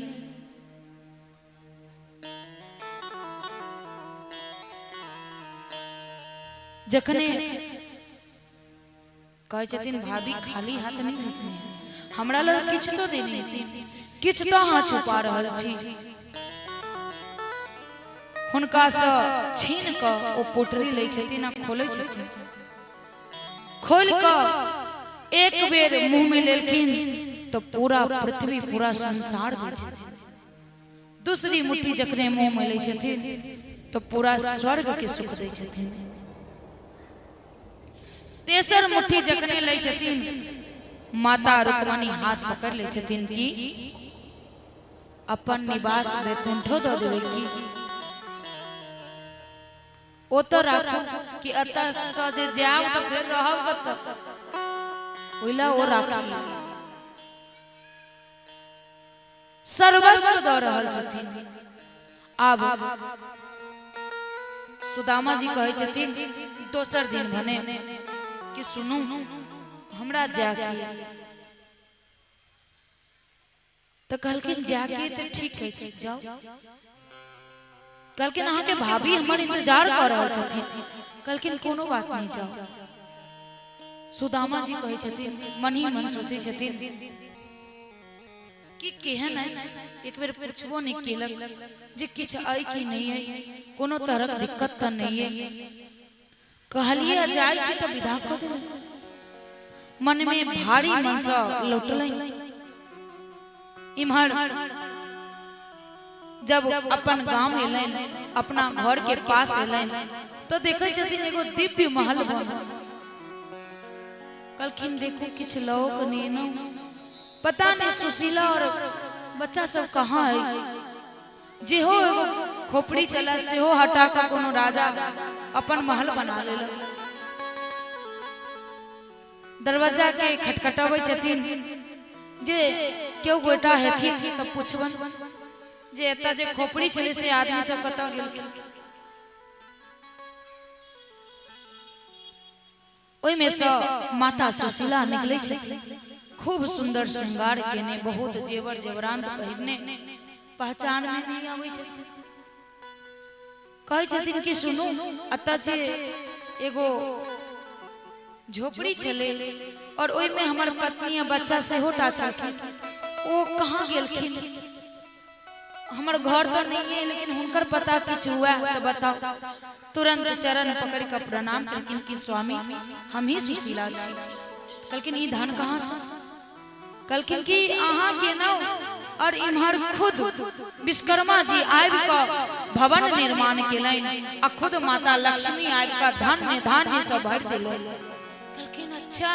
जखने कहै छथिन भाभी खाली हाथ नहि भेजने, हमरा लग किछु तो देने हेथिन, किछु तो अहाँ छुपा रहल छी। हुनकासँ छीन कऽ ओ पोटरी लै छथिन आ खोलै छथिन। खोलि कऽ एक बेर मुँह में लेलखिन तऽ पूरा पृथ्वी पूरा संसार दै छथिन। दूसरी मुट्ठी जखने मुँह में लै छथिन तऽ पूरा स्वर्ग के सुख दै छथिन। तेसर मुट्ठी जखने लै छथिन माता रुक्मणी हाथ पकड़ लै छथिन कि अपन निवास वैकुंठो दऽ देबै की ओतऽ राखू कि एतऽ सँ जे जायब तऽ फेर रहब कतऽ, ओहि लए ओ राखी सर्वस्व दऽ रहल छथिन। आब सुदामा जी कहै छथिन दोसर दिन भने कि सुनू हमरा जाके, तऽ कहलखिन जाके तऽ ठीक अछि जाउ। कहलखिन अहाँके भाभी हमर इंतजार कऽ रहल छथिन। कहलखिन कोनो बात नहीं जाउ। सुदामा जी कहै छथिन मन ही मन सोचै छथिन कि केहन अछि, एक बेर पुछबो नहि केलक जे किछु अइ कि नहि अइ, कोनो तरहक दिक्कत तऽ नहि अइ। कहलियै जाइ छी तऽ विदा कऽ देलनि। मनमे भारी मनसँ लौटलनि। इम्हर जब अपन गाम एलनि, अपना घर के पास एलनि तऽ देखै छथिन एगो दिव्य महल बनल। कहलखिन देखू किछु लओ के नहि एलहुँ, पता नहि सुशीला और बच्चा सब कहाँ है। जेहो एगो खोपड़ी छलै सेहो हटा कऽ कोनो राजा अपन महल बना लेलक। दरवाजा के खटखटबै छथिन जे केओ गोटा हेथिन तऽ पुछबनि जे एतऽ जे खोपड़ी छलै से आदमी सब कतऽ गेलखिन। ओहिमे सँ माता सुशीला निकलै छथिन, खूब सुन्दर श्रृंगार केने, बहुत जेवर जेवरांत पहिरने, पहचान में नहीं आबै छथिन। कहै छथिन कि सुनू एतऽ जे एगो झोपड़ी छलै और ओहिमे हमर पत्नी आ बच्चा सेहो टा छलखिन। ओ कहाँ गेलखिन? हमर घर तऽ नहीं है, लेकिन हुनकर पता किछु हुआ तो बताओ। तुरंत चरण पकड़ के प्रणाम केलखिन कि स्वामी हम ही सुशीला छी। कहलखिन ई धन कहाँ से? कहलखिन कि अहाँ गेलहुँ और इम्हर खुद विश्वकर्मा जी आबि कऽ भवन निर्माण केलनि आ खुद माता लक्ष्मी आबि कऽ धन्य धान्य सब भरि देलनि। कहलखिन अच्छा,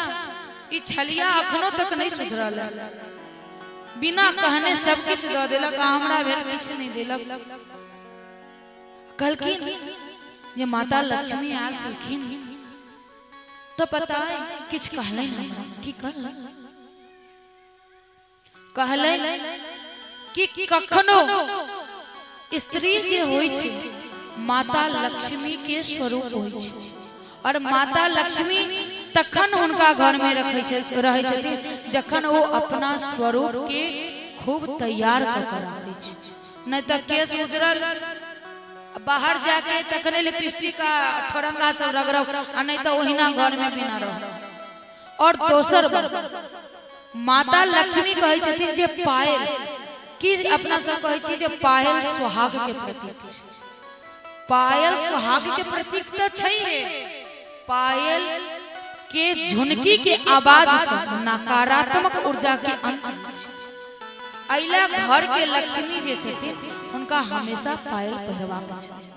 ई छलिया अखनो तक नहीं सुधरल है, बिना कहने सब किछु दऽ देलक आ हमरा भेल किछु नहि देलक। कहलखिन जे माता लक्ष्मी आयल छलखिन तऽ पता है किछु कहलनि हमरा? की कहलनि? कहलनि कि कखनो स्त्री जे होइ छै माता लक्ष्मी के स्वरूप होइ छै और माता लक्ष्मी तखन हुनका घर में रहै छथिन जखन ओ अपना स्वरूप के खूब तैयार कऽ के राखै छै। नहीं तऽ केस उजरल बाहर जाके तखने लिपस्टिक आ ठोरंगा सब रगड़ब आ नहीं तऽ ओहिना घर में बिना रह। और दोसर बात, माता लक्ष्मी कहै छथिन जे पायल की अपना सब कहै छी जे पायल सुहाग के प्रतीक छै। पायल सुहाग के प्रतीक तऽ छैहे, पायल के झुनकी के आवाज से नकारात्मक ऊर्जा के अंत होइ छै। अइला घर के लक्ष्मी जे छथिन हुनका हमेशा पायल पहिरबाक चाही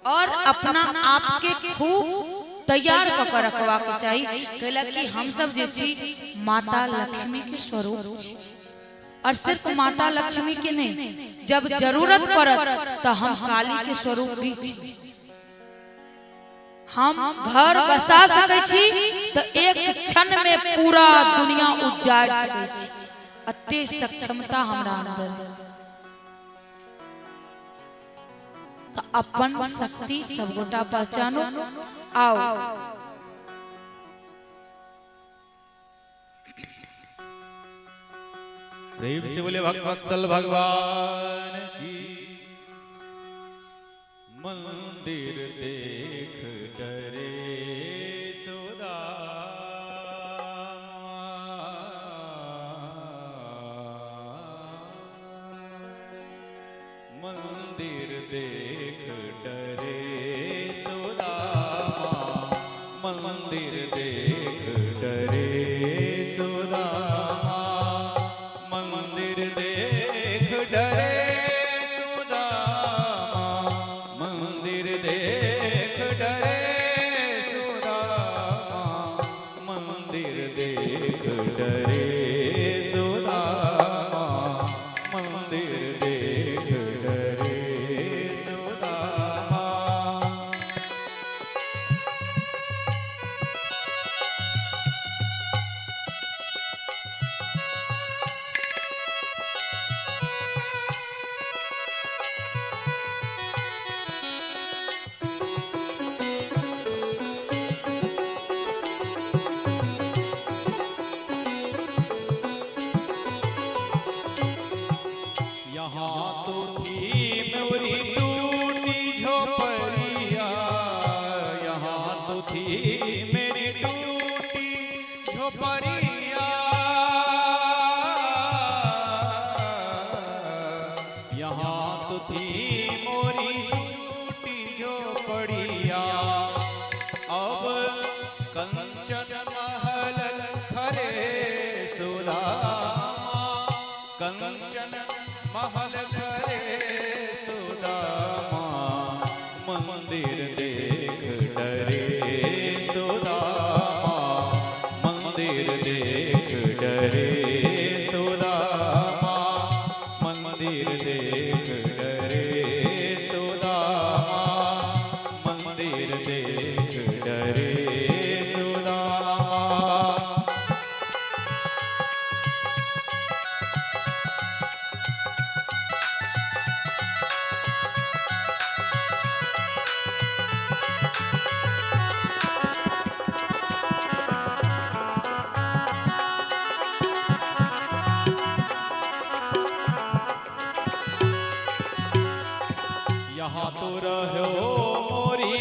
और अपना आप के खूब तैयार कऽ के रखबाक चाही, कैला कि हम सब जे छी माता लक्ष्मी के स्वरूप छी। और सिर्फ माता लक्ष्मी के नहीं, जब जरूरत पड़त तो हम काली के स्वरूप भी छी। हम घर बसा सकै छी तो एक क्षण में पूरा दुनिया उजाड़ सकै छी। अते सक्षमता हमरा अंदर है। तो अपन शक्ति सब गोटा पहचानो। आओ प्रेम से बोले भगवत्सल भगवान की। मंदिर देख डरे सुदा, मंदिर देख डरे सुदामा, मंदिर देख डरे सुदामा, मंदिर देख डरे सुदामा, मंदिर देख डरे सुदामा, मंदिर देख डरे सुदामा, मंदिर देख डरे सुदामा। यहाँ तो थी मोरी टूटी झोपड़िया, यहाँ तो थी मेरी टूटी झोपड़िया, यहाँ तो थी मोरी टूटी झोपड़िया, अब कंचन महल खरे सुदामा, कंचन महल खरे सुदामा, मंदिर देख डरे सुदामा, मंदिर देख डरे सुदामा, मंदिर देख डरे सुदामा, मंदिर देख डरे सुदामा। यहाँ तो रहो मोरी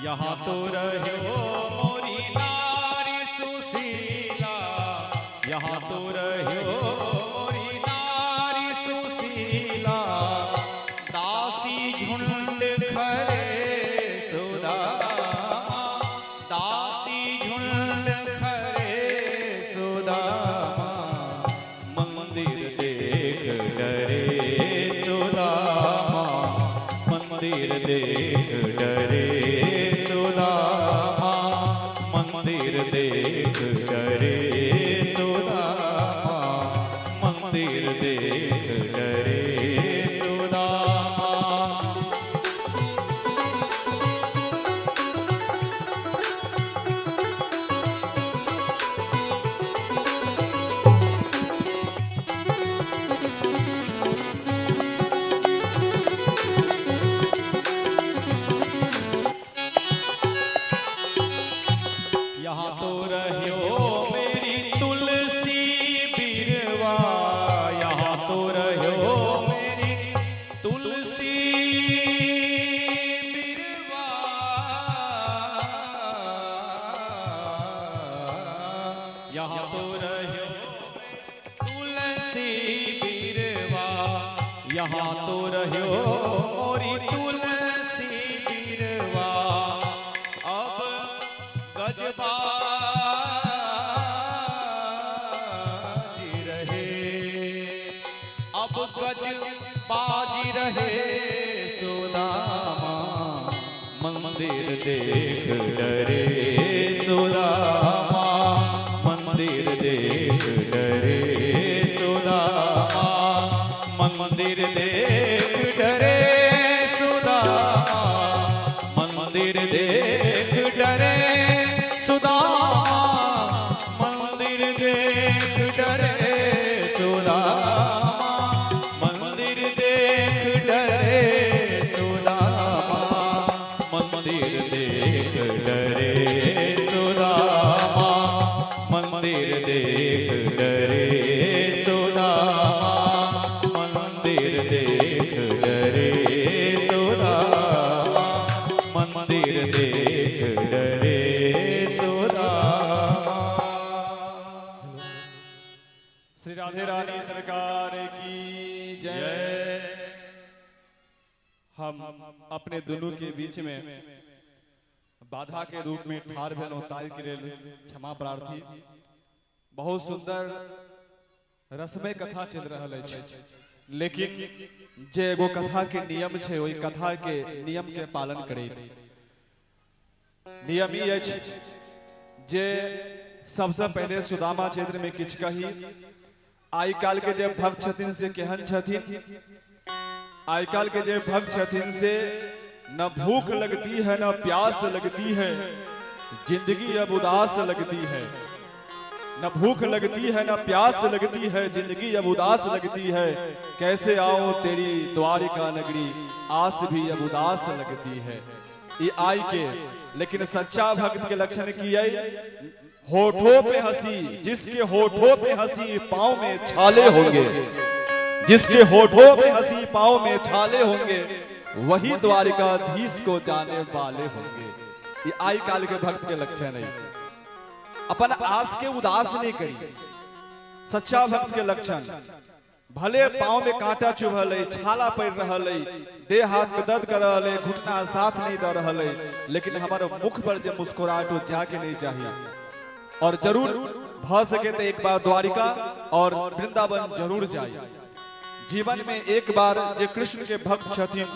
यहाँ तो रहो मोरी नारी सुशीला, यहाँ तो रहो मोरी नारी सुशीला, दासी झुंड खरे सुदामा, दासी झुंड खरे सुदामा, मंदिर देख डरे सुदामा, मंदिर देख डरे सुदामा, मंदिर देख डरे सुदामा, मंदिर देख डरे सुदामा। यहाँ तो रहो मेरी तुलसी बिरवा, यहाँ तो रहो मेरी तुलसी बिरवा, यहाँ तो रहो तुलसी बिरवा, यहाँ तो रहो मोरी तुलसी बिरवा, अब गजबाजी रहे, अब गजबाजी रहे सुदामा, मंदिर देख डरे सुदामा, मंदिर देख डरे सुदामा, मंदिर देख डरे सुदामा, मंदिर देख डरे सुदामा, मंदिर देख डरे सुदामा, मंदिर देख डरे सुदामा, मंदिर देख डरे सुदामा, मंदिर देख डरे सुदामा, मंदिर देख डरे सुदामा, मंदिर देख डरे सुदामा। श्री राधे रानी सरकार की जय। हम अपने दोनों के बीच में बाधा के रूप में ठार भेलहुँ, ताहि के लेल क्षमा प्रार्थी। बहुत सुंदर रसमय कथा चलि रहल अछि, लेकिन जे एगो कथा के नियम छै, ओहि कथा के नियम के पालन करैत। नियम ई अछि जे सबसे पहले सुदामा क्षेत्र में किछु कही। आइ काल्हि के जे भक्त छथिन से केहन छथिन? आइ काल्हि के जे भक्त छथिन से न भूख लगती है न प्यास लगती है, जिंदगी अब उदास लगती है। न भूख लगती है न प्यास लगती है, जिंदगी अब उदास लगती है। कैसे आऊं तेरी द्वारिका नगरी, आस भी अब उदास लगती है। ये आई के लेकिन सच्चा भक्त के लक्षण की आई, होठों पे हंसी, जिसके होठों पे हंसी पाँव में छाले होंगे, जिसके होठों पे हंसी पाँव में छाले होंगे, वही द्वारिकाधीश को जाने वाले होंगे। ये आई काल के भक्त के लक्षण है। अपन आस के उदास नहीं करी। सच्चा भक्त के लक्षण, भले पाँव में कांटा चुभल है, छाला पड़ रहल है, देह हाथ में दर्द कर रहल है, घुटना साथ नहीं दे रहल है, लेकिन हमारे मुख पर जो मुस्कुराहट हो जाके नहीं चाहिए। और जरूर भ सके तो एक बार द्वारिका और वृंदावन जरूर जाए। जीवन में एक बार जे कृष्ण के भक्त छथिन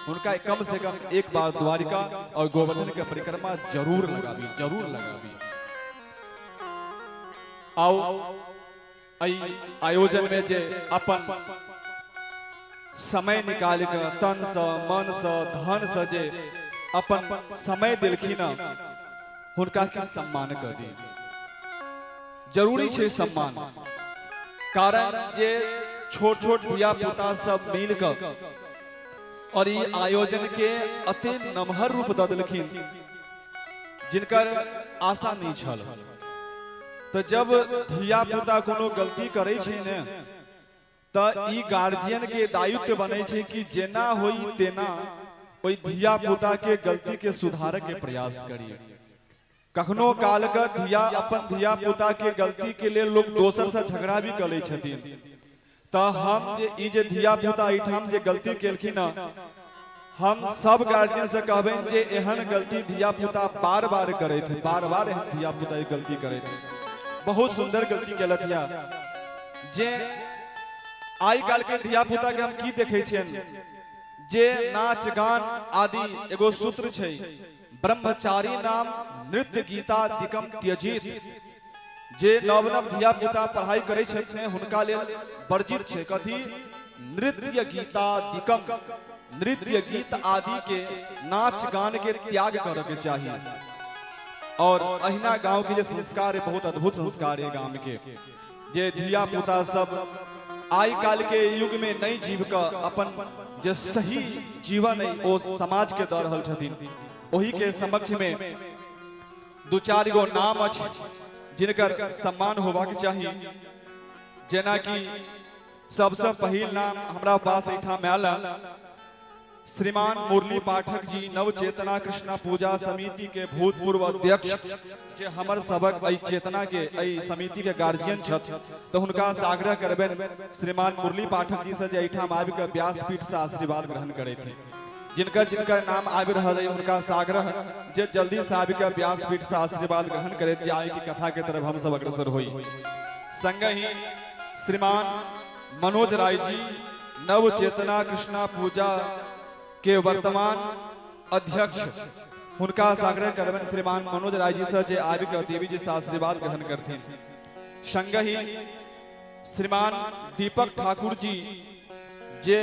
उनका कम से कम एक बार द्वारिका और गोवर्धन के परिक्रमा जरूर लगाबी, जरूर लगाबी। आओ एहि आयोजन में जे अपन समय निकालि कऽ तन सँ मन सँ धन सँ जे अपन समय देलखिन, हुनका के सम्मान कऽ दी। जरूरी छै सम्मान, कारण जे छोट छोट धिया पुता सब मिल कऽ और ई आयोजन के अति नमहर रूप दऽ देलखिन, जिनकर आशा नहीं छल। तऽ जब धिया पुता कोनो गलती करै छै ने, तऽ ई गार्जियन के दायित्व बनै छै कि जेना होई तेना ओहि धिया पुता के गलती के सुधारक के प्रयास करी। कखनो काल के धिया अपन धिया पुता के गलती के लेल लोग दोसर से झगड़ा भी कर लै छथिन। तऽ हम जे ई जे धिया पुता एहिठाम जे गलती केलखिन हँ, हम सब गार्जियन से कहबनि जे एहन गलती धिया पुता बार बार करैत है, बार बार एहन धिया पुता ई गलती करैत है। बहुत सुंदर गलती केलथि या जे आइ काल्हि के धिया पुता के हम की देखै छियनि जे नाच गान आदि एगो सूत्र छै, ब्रह्मचारी नाम नृत्य गीता दिकम त्यजित। जे नव नव धिया पुता पढ़ाई करै छथिन हुनका लेल वर्जित छै कथी? नृत्य गीता दिकम, नृत्य गीत आदि के नाच गान के त्याग करे के चाही। और अहिना गांव के जे संस्कार है बहुत अद्भुत संस्कार है गांव के, जे धिया पुता सब आइ काल्हि के युग में नहीं जीव के अपन जे सही जीवन है ओ समाज के दऽ रहल छथिन। ओही के समक्ष में दू चारि गो नाम अछि जिनकर सम्मान होबाक चाही। जेनाकि सबसे पहिल नाम हमरा पास एहिठाम आयल श्रीमान मुरली पाठक जी, नव चेतना कृष्णा पूजा समिति के भूतपूर्व अध्यक्ष, जे हमर सबक एहि चेतना के एहि समिति के गार्जियन छथि, तो हुनका से आग्रह करबनि श्रीमान मुरली पाठक जी से जे एहिठाम आबि कऽ व्यासपीठ से आशीर्वाद ग्रहण करैत। जिनकर जिनकर नाम आबि रहल है हुनका से आग्रह जे जल्दी से आबि कऽ व्यासपीठ से आशीर्वाद ग्रहण करैत, जे आइ की कथा के तरफ हम सब अग्रसर होई। संगहि श्रीमान मनोज राय जी, नव चेतना कृष्णा पूजा के वर्तमान अध्यक्ष, हुनका से आग्रह करबनि श्रीमान मनोज राय जी से जे आबि कऽ देवी जी से आशीर्वाद ग्रहण करथिन। संगहि श्रीमान दीपक ठाकुर जी, जे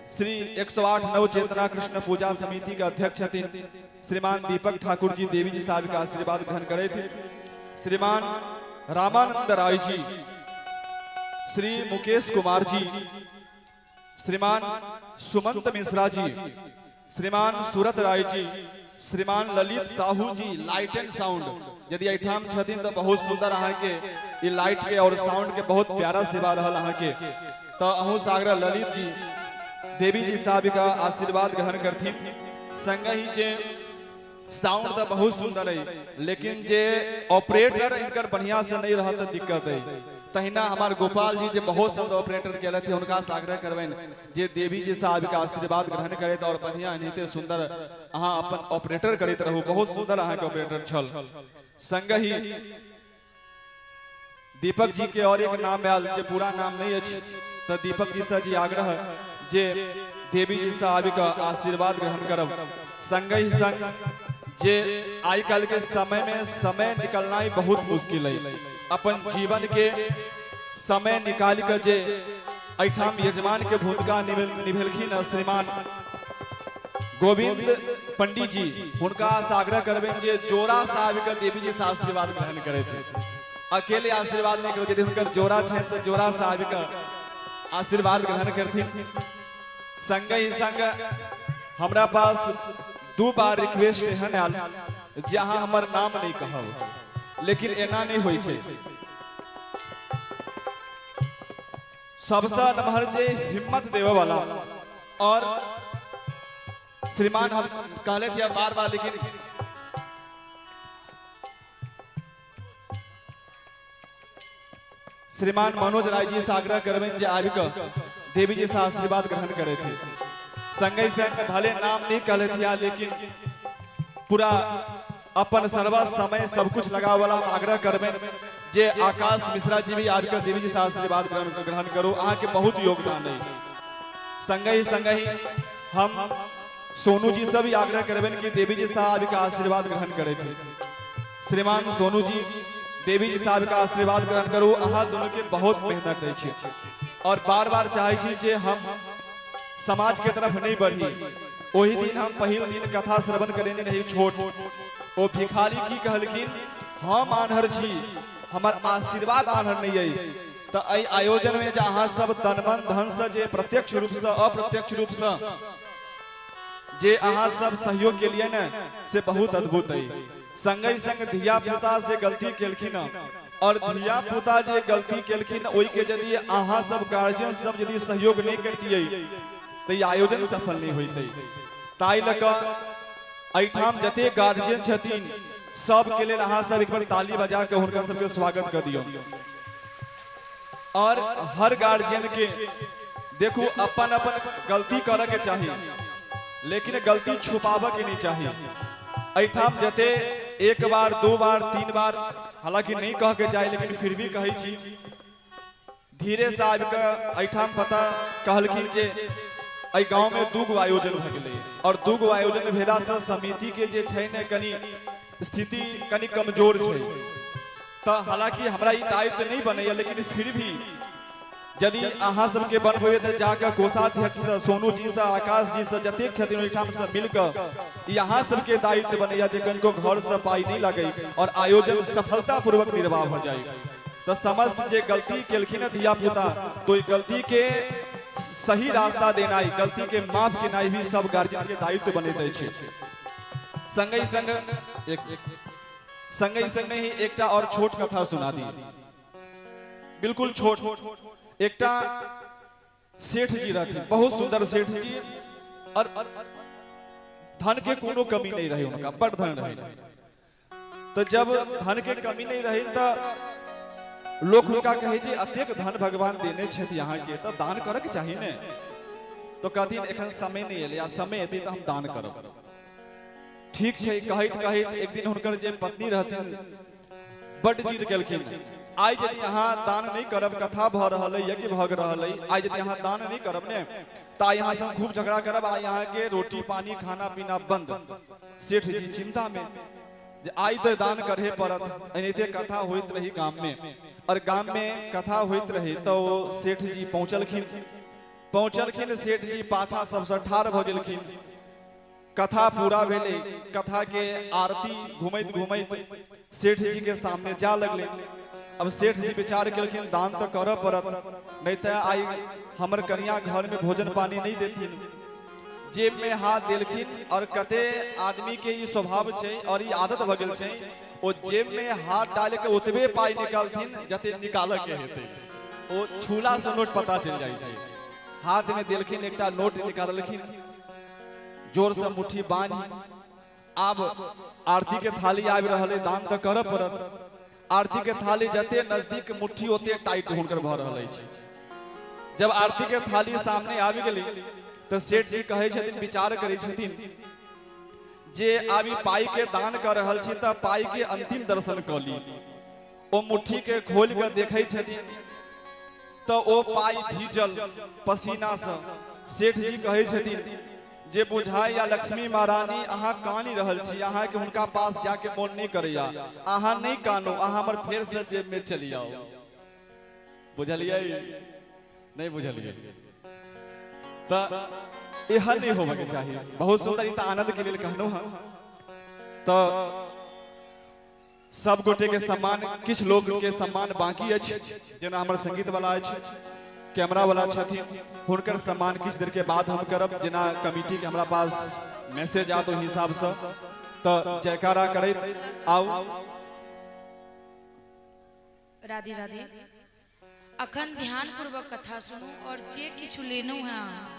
श्री 108 नव चेतना कृष्ण पूजा समिति के अध्यक्ष छथिन, श्रीमान दीपक ठाकुर जी देवी जी साहब के आशीर्वाद ग्रहण करैत। श्रीमान रामानंद राय जी, श्री मुकेश कुमार जी, श्रीमान सुमंत मिश्रा जी, श्रीमान सूरत राय जी, श्रीमान Lalit Sahu ji, light and sound यदि एहिठाम छथिन तऽ बहुत सुंदर अहाँके ई लाइट के और साउंड के बहुत प्यारा सेवा रहल अहाँके, तऽ अहूँ से आग्रह ललित जी देवी जी साहब का आशीर्वाद ग्रहण करथिन। संगहि जे साउंड तऽ बहुत सुंदर है, लेकिन जे ऑपरेटर इनकर बढ़िया से नहीं रहत तऽ दिक्कत है। तहिना हमार गोपाल जी जे बहुत सुंदर ऑपरेटर केलथि, हुनका से आग्रह करबनि जे देवी जी साहब के आशीर्वाद ग्रहण करैत और बढ़िया एनाहिते सुंदर अहाँ अपन ऑपरेटर करैत रहू, बहुत सुंदर अहाँके ऑपरेटर छल। संगहि दीपक जी के और एक नाम आयल जे पूरा नाम नहीं अछि, तऽ दीपक जी से जी आग्रह जे देवी जी से आबि कऽ आशीर्वाद ग्रहण करब। संगहि संग जे आइ काल्हि के समय में समय निकलना ही बहुत मुश्किल है, अपन जीवन के समय निकालि कऽ जे एहिठाम यजमान के भूमिका निभेलखिन हँ श्रीमान गोविंद पंडित जी, हुनका से आग्रह करबनि जे जोड़ा से आबि कऽ देवी जी से आशीर्वाद ग्रहण करैत। अकेले आशीर्वाद नहीं करू, यदि हुनकर जोड़ा छनि तऽ जोड़ा से आबि कऽ आशीर्वाद ग्रहण करथिन। संगहि संग हमरा पास दू बार रिक्वेस्ट एहन आयल जे अहाँ हमर नाम नहीं कहब, लेकिन एना नहीं होइ छै। सबसँ नमहर जे हिम्मत देवे वाला और श्रीमान हम कहले थे बार बार, लेकिन श्रीमान मनोज राय जी से आग्रह करबनि जे आबि कऽ देवी जी से आशीर्वाद ग्रहण करे थे। संगहि संग भले नाम नहीं कहले थे, लेकिन पूरा अपन सर्वा समय सब कुछ लगावे वाला हम आग्रह करबनि जे आकाश मिश्रा जी भी आबि कऽ देवी जी से आशीर्वाद ग्रहण करू, अहाँके बहुत योगदान है। संगहि संगहि हम सोनू जी से भी आग्रह करबनि कि देवी जी साहब के आशीर्वाद ग्रहण करे थे। श्रीमान सोनू जी देवी जी साहब के आशीर्वाद ग्रहण करू, अहाँ दोनों के बहुत मेहनत अछि और बार बार चाहे छी जे हम समाज के तरफ नहीं बढ़ी। ओही दिन हम पहिल दिन कथा श्रवण करेने रही छोट, ओ भिखारी की कहलखिन हम आन्हर छी, हमर आशीर्वाद आन्हर नहीं अइ। तऽ एहि आयोजन में जे अहाँ सब तन मन धन से जे प्रत्यक्ष रूप से अप्रत्यक्ष रूप से जे अहाँ सब सहयोग के लिए ने से बहुत अद्भुत है। संगहि संग धिया पुता से गलती केलखिन और धिया पुता जे गलती केलखिन ओहि के यदि अहाँ सब गार्जियन सब यदि सहयोग नहीं करतियै तऽ ई आयोजन सफल नहीं होइतै। ताहि लऽ कऽ एहिठाम जते गार्जियन छथिन सबके लेल अहाँ सब एक बार ताली बजा के हुनका सबके स्वागत कर दियौ। और हर गार्जियन के देखू अपन अपन गलती करऽ के चाही, लेकिन गलती छुपाबऽ के नहीं चाही। एहिठाम जते एक बार दो बार तीन बार, हालांकि नहीं कह के चाही लेकिन फिर भी कहै छी, धीरे से आबि कऽ एहिठाम पता कहलखिन जे एहि गाँव में दू गो आयोजन भऽ गेलै और दू गो आयोजन भेलासँ समिति के जे छै ने कनि स्थिति कनि कमजोर छै। तऽ हालांकि हमरा ई दायित्व नहि बनैया, लेकिन फिर भी यदि अहाँ सबके बनबैया तऽ जाकऽ कोषाध्यक्ष से, सोनू जी से, आकाश जी से, जतेक छथिन ओहिठाम से मिलकऽ ई अहाँ सबके दायित्व बनैया जे कनिको घर से पाइ नहि लगै और आयोजन सफलतापूर्वक निर्वाह भऽ जाय। तऽ समस्त जे गलती केलखिन हँ धिया पुता, तो ई गलती के सही रास्ता देनाइ, गलती के माफ केनाइ भी सब गार्जियन के दायित्व बनैत अछि। संगहि संग एक संगहि संग ही एकटा और छोट कथा सुना दी, बिल्कुल छोट। एकटा सेठ जी रहथिन, बहुत सुंदर सेठ जी, और धन के कोनो कमी नहीं रहे उनका, बड़ धन रहे। तो जब धन के कमी नहीं रही तो लोग हुनका कहे जे अतेक धन भगवान देने छथि अहाँ के, तो दान करे के चाही ने। तो कहथिन एखन समय नहीं एलै, आ समय एतै तऽ हम दान करब। ठीक छै, कहैत कहैत एक दिन हुनकर जे पत्नी रहथिन बड जिद केलखिन, आइ यदि अहाँ दान नहीं करब, कथा भऽ रहल अइ, यज्ञ भऽ रहल अइ, आइ यदि अहाँ दान नहीं करब ने तऽ आइ अहाँ से खूब झगड़ा करब, आइ अहाँ के रोटी पानी खाना पीना बंद। सेठ जी चिंता में जे आइ तऽ दान करहे पड़त। एनाहिते कथा होइत रही गाम में, और गाम में कथा होइत रही तऽ ओ सेठ जी पहुँचलखिन। पहुँचलखिन सेठ जी पाछा सबसँ ठाढ़ भऽ गेलखिन। कथा पूरा भेलै, कथा के आरती घुमैत घुमैत सेठ जी के सामने जा लगलै। अब सेठ जी विचार केलखिन दान तऽ करऽ पड़त, नहीं तऽ आइ हमर कनिया घर में भोजन पानी नहीं देथिन। जेब में हाथ देलखिन, और कते आदमी के ई स्वभाव छै और ई आदत भऽ गेल छै, ओ जेब में हाथ डाल के ओतबे पाई निकालथिन जते निकालऽ के हेतै, ओ छूला से नोट पता चलि जाइ छै। हाथ में देलखिन, एकटा नोट निकाललखिन, जोर से मुट्ठी बान्हि, आब आरती के थाली आबि रहल है, दान तऽ करऽ पड़त। आरती के थाली जते नजदीक मुट्ठी ओते टाइट हुनकर भऽ रहल अछि। जब आरती के थाली सामने आबि गेली तऽ सेठ जी कहै छथिन, विचार करै छथिन जे आब ई पाई के दान कऽ रहल छी तऽ पाई के अंतिम दर्शन कऽ ली। ओ मुट्ठी के खोलि कऽ देखै छथिन तऽ ओ पाई भीजल पसीना से। सेठ जी कहै छथिन जे बुझाइ या लक्ष्मी महारानी अहाँ कानि रहल छी, अहाँके हुनका पास जाके मोन नहि करैया, अहाँ नहि कानू, अहाँ हमर फेर से जेब में चलि आउ। बुझलियै नहि बुझलियै? तऽ एहन नहि होबऽ के चाही। बहुत सुंदर, ई तऽ आनंद के लेल कहलहुँ हँ। तऽ सब गोटे के सम्मान, किछु लोग के सम्मान बाकी अछि, जेना हमर संगीत वाला अछि, कैमरा वाला छथिन, हुनकर सम्मान किछु देर के बाद हम करब, जेना कमिटी के हमरा पास मैसेज आत ओहि हिसाब से। तऽ जयकारा करैत आउ। राधे राधे। अखन ध्यान पूर्वक कथा सुनू और जे किछु लेलहुँ हैं अहाँ,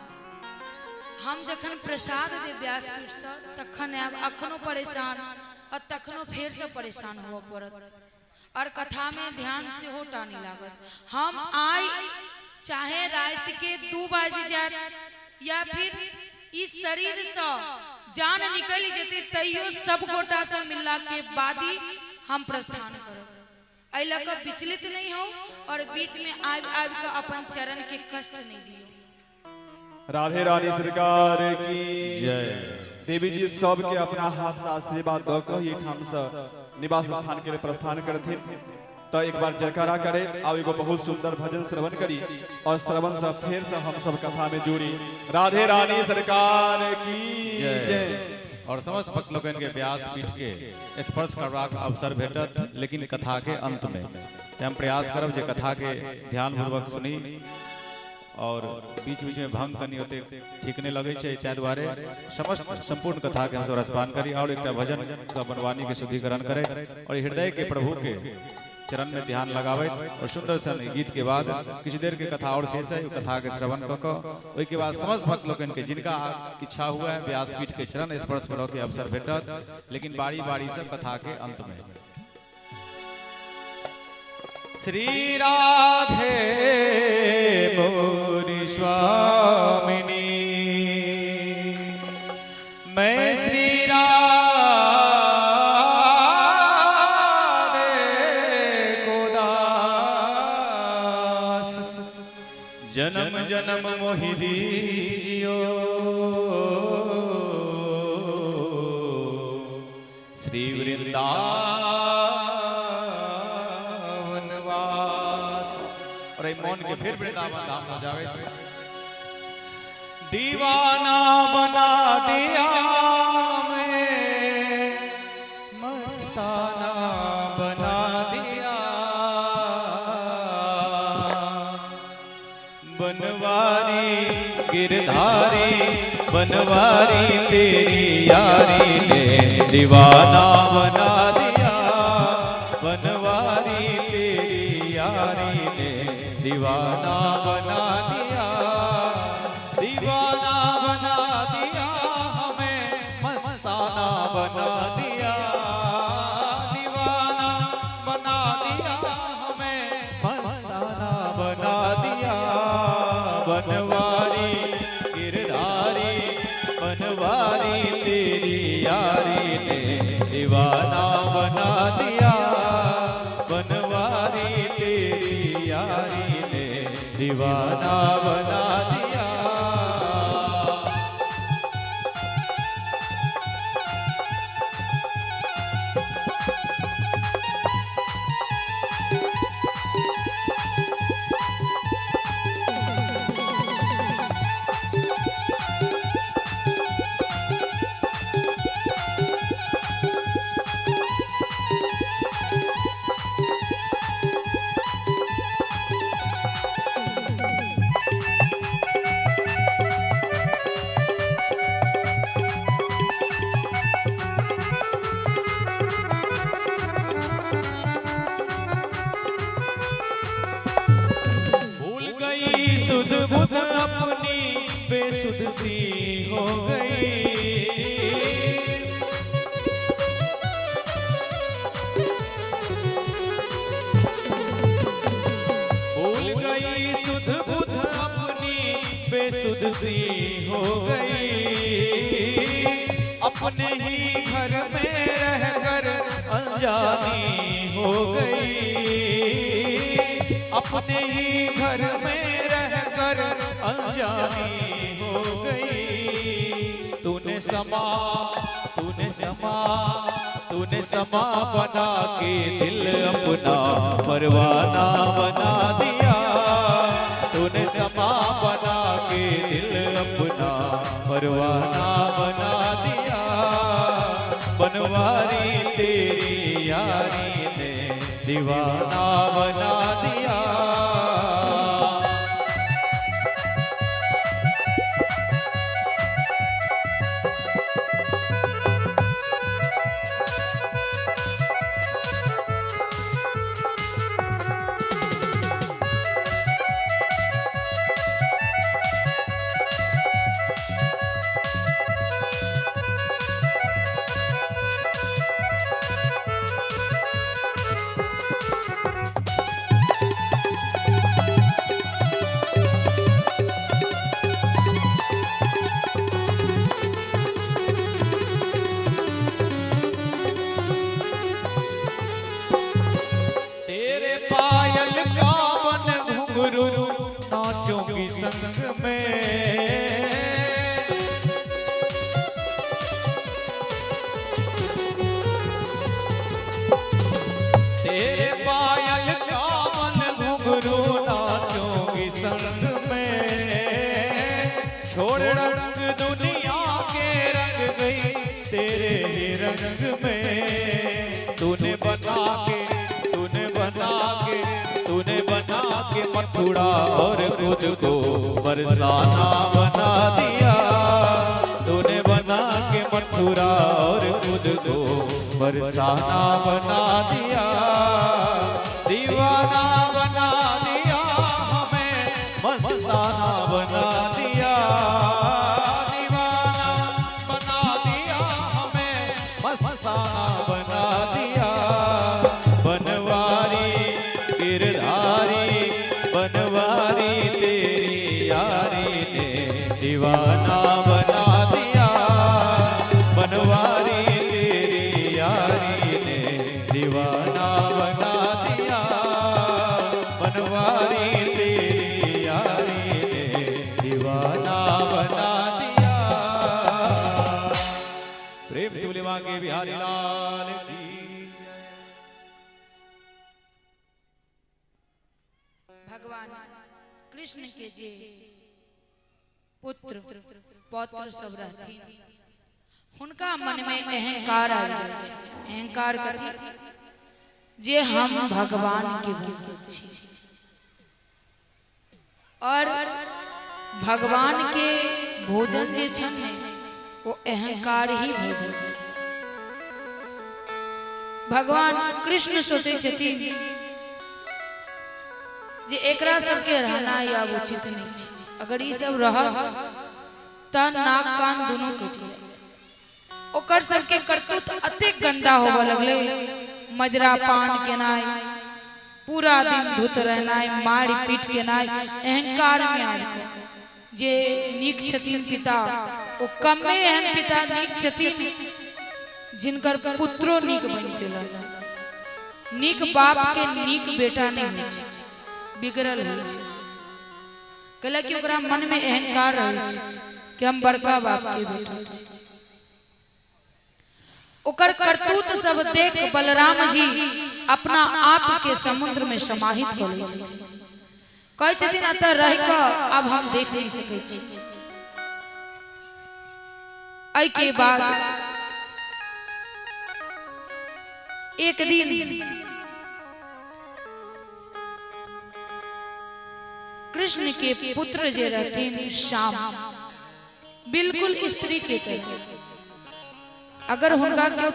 हम जखन प्रसाद देब व्यासपीठसँ तखन आयब। अखनो परेशान और तखनो फेरसँ परेशान होबऽ पड़त और कथामे ध्यान सेहो टा नहि लागत। हम आइ चाहे राति के 2 बाजि जायत या फिर ई शरीरसँ जान निकलि जेतै तैयो सब गोटासँ मिललाके बाद ही हम प्रस्थान करब। एहि लऽ कऽ विचलित नहि हो और बीच में आबि आबि कऽ अपन चरण के कष्ट नहि दियौ। राधे रानी सरकार की जय। देवी जी सबके अपना हाथ से आशीर्वाद दऽ कऽ एहिठाम से निवास स्थान के लिए प्रस्थान करथिन। तऽ एक बार जयकारा करे आउ, एगो बहुत सुंदर भजन श्रवण करी और श्रवण से फेर से हम सब कथा में जुड़ी। राधे रानी सरकार की जय। जय। और समस्त भक्त लोकनि के व्यास पीठ के स्पर्श करबाक अवसर भेटत, लेकिन कथा के अंत में। तें हम प्रयास करब जे कथा के ध्यानपूर्वक सुनी और बीच बीच में भंग कनी ओते ठीक नहीं लगे छै, ताहि दुआरे समस्त संपूर्ण कथा के हमसब रसपान करी और एकटा भजन सब बनवानी के शुद्धिकरण करे और हृदय के प्रभु के चरण में ध्यान लगाबैत और सुंदर सन गीत के बाद किछु देर के कथा और शेष है, कथा के श्रवण कऽ कऽ ओहिके बाद समस्त भक्त लोकनि के जिनका इच्छा हुआ है व्यासपीठ के चरण स्पर्श करऽ के अवसर भेटत, लेकिन बारी बारी से कथा के अंत में। श्री राधे मोरी स्वामिनी, मैं श्री राधे को दास, जन्म जन्म मोहि दीजियो, श्री वृंदावन वास। और एहि मन के फिर वृंदावन धाम हो जावे। दीवाना बना दिया मैं, मस्ताना बना दिया, बनवारी गिरधारी, बनवारी तेरी यारी ने दीवाना बना दिया, बनवारी तेरी यारी ने दीवाना बना दिया, दीवाना बना दिया हमें, मस्ताना बना दिया, दीवाना बना दिया हमें, मस्ताना बना दिया, बनवारी गिरधारी, बनवारी तेरी यारी ने दीवाना बना दिया, बनवारी तेरी यारी ने दीवाना बना दिया। भूल गई सुध बुध अपनी, बेसुध सी हो गई, भूल गई सुध बुध अपनी, बेसुध सी हो गई, अपने ही घर में रहकर अनजानी हो गई, अपने ही घर में रहकर अनजानी हो गई। तूने समा, तूने समा, तूने समा बना के दिल अपना परवाना बना दिया, तूने समा बना के दिल अपना परवाना बना दिया, बनवारी तेरी यारी ने दीवाना बना दिया। तेरे पायल का मन घुंघरू नाचूंगी संग में, तेरे पायल का मन घुंघरू नाचूंगी संग में, छोड़ रंग दुनिया के रंग गई तेरे ही रंग में, तूने बना के, तूने बना के, तूने बना के मथुरा और खुद को बरसाना बना दिया, तूने बना के मथुरा और खुद को बरसाना बना दिया, दीवाना बना दिया, हमें मस्ताना बना दिया। दीवाना बना दिया, हमें मस्ताना बना दिया। बनवारी गिरधारी, बनवारी तेरी यारी ने दीवाना बना दिया। बनवारी तेरी यारी ने दीवाना बना दिया। बनवारी तेरी यारी ने दीवाना बना दिया। प्रेम से बोले बांके बिहारी लाल की। भगवान कृष्ण के जे पुत्र पौत्र सब रहथिन, हुनका मन में अहंकार आबि जाइ छै। अहंकार कथी? जे हम भगवान के वंशज छी और भगवान के भोजन जे छनि ने, ओ अहंकार ही भोजन छै। भगवान कृष्ण सोचै छथिन जे एकरा सबके रहनाइ आब उचित नहि छै। अगर ई सब रहत तऽ नाक कान दुनू कटि जायत। ओकर सबके करतूत अतेक गंदा होबऽ लगलै, मदिरा पान केनाइ, पूरा दिन धुत रहनाइ, मारि पीट केनाइ, अहंकार मे आबि कऽ। जे नीक छथिन पिता, ओ कमे एहन पिता नीक छथिन जिनकर पुत्रो नीक बनि पेलन। नीक बाप के नीक बेटा नहि होइ छै, बिगड़ल होइ छै। कैला कि ओकरा मन में अहंकार रहै छै कि हम बड़का बाप के बेटा छी। ओकर करतूत सब देख बलराम जी अपना आप के समुद्र में समाहित कऽ लै छथिन। कहै छथिन, एतऽ रहि कऽ आब हम देख नहि सकै छी। एहि के बाद एक दिन कृष्ण के पुत्र जे रहथिन श्याम, बिल्कुल स्त्री के तरह, अगर हुनका केओ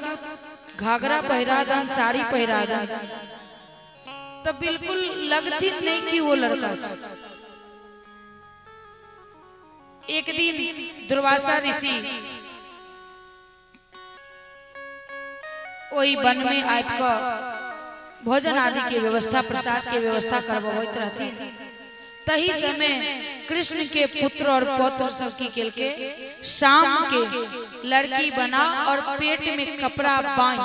घाघरा पहिरा दन, साड़ी पहिरा दन, तऽ बिल्कुल लगथिन नहीं कि वो लड़का छै। एक दिन दुर्वासा ऋषि ओहि वन में आबि कऽ भोजन आदि के व्यवस्था, प्रसाद के व्यवस्था करबबैत रहथिन। तही समय कृष्ण के पुत्र और पौत्र सब की केलके, शाम के लड़की बना और पेट में कपड़ा बांध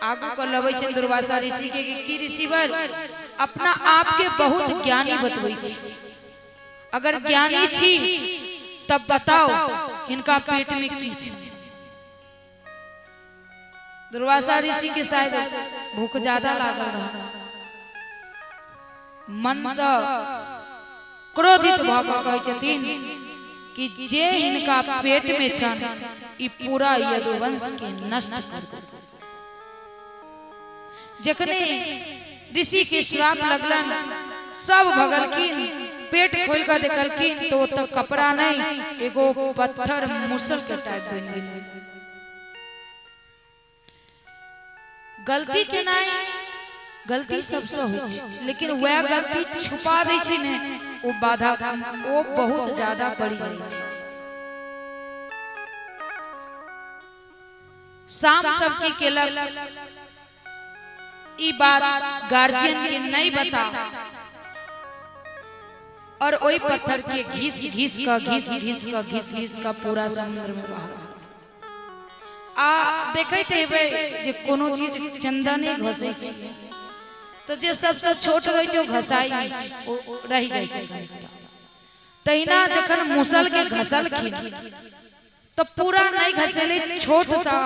आगू कऽ लबै छै दुर्वासा ऋषि के कि ऋषिवर, अपना आप के बहुत ज्ञानी बतबै छी। अगर ज्ञानी छी तब बताओ, हिनका पेट में की छै? दुर्वासा ऋषि के शायद भूख ज्यादा लागल रहे, मन से क्रोधित भऽ कऽ कहै छथिन कि जे हिनका पेट में छन, ई पूरा यदुवंश के नष्ट कर देतै। जखने ऋषि के श्राप लगलन, सब भगलखिन। पेट खोल कऽ देखलखिन तो ओतऽ कपड़ा नहीं, एगो पत्थर मुसल के टाइप बनि गेलै। गलती केनाइ, गलती सबसँ होइ छै, लेकिन वएह गलती छुपा दै छै ने, ओ बाधा ओ बहुत ज्यादा बढ़ि जाइ छै। शाम सब की केलक, ई बात गार्जियन के नहीं बता और ओहि पत्थर के घिस घिस का, घिस घिस का, घिस घिस का पूरा समुद्र में बहा। आ देखैत हेबै जे कोनो चीज चंदने घसै छै तऽ जे सबसँ छोट रहै छै, ओ घसाइ नहि छै, ओ रहि जाइ छै कनिकटा। तहिना जखन मुसल के घसलखिन तऽ पूरा नहि घसेलै, छोट सा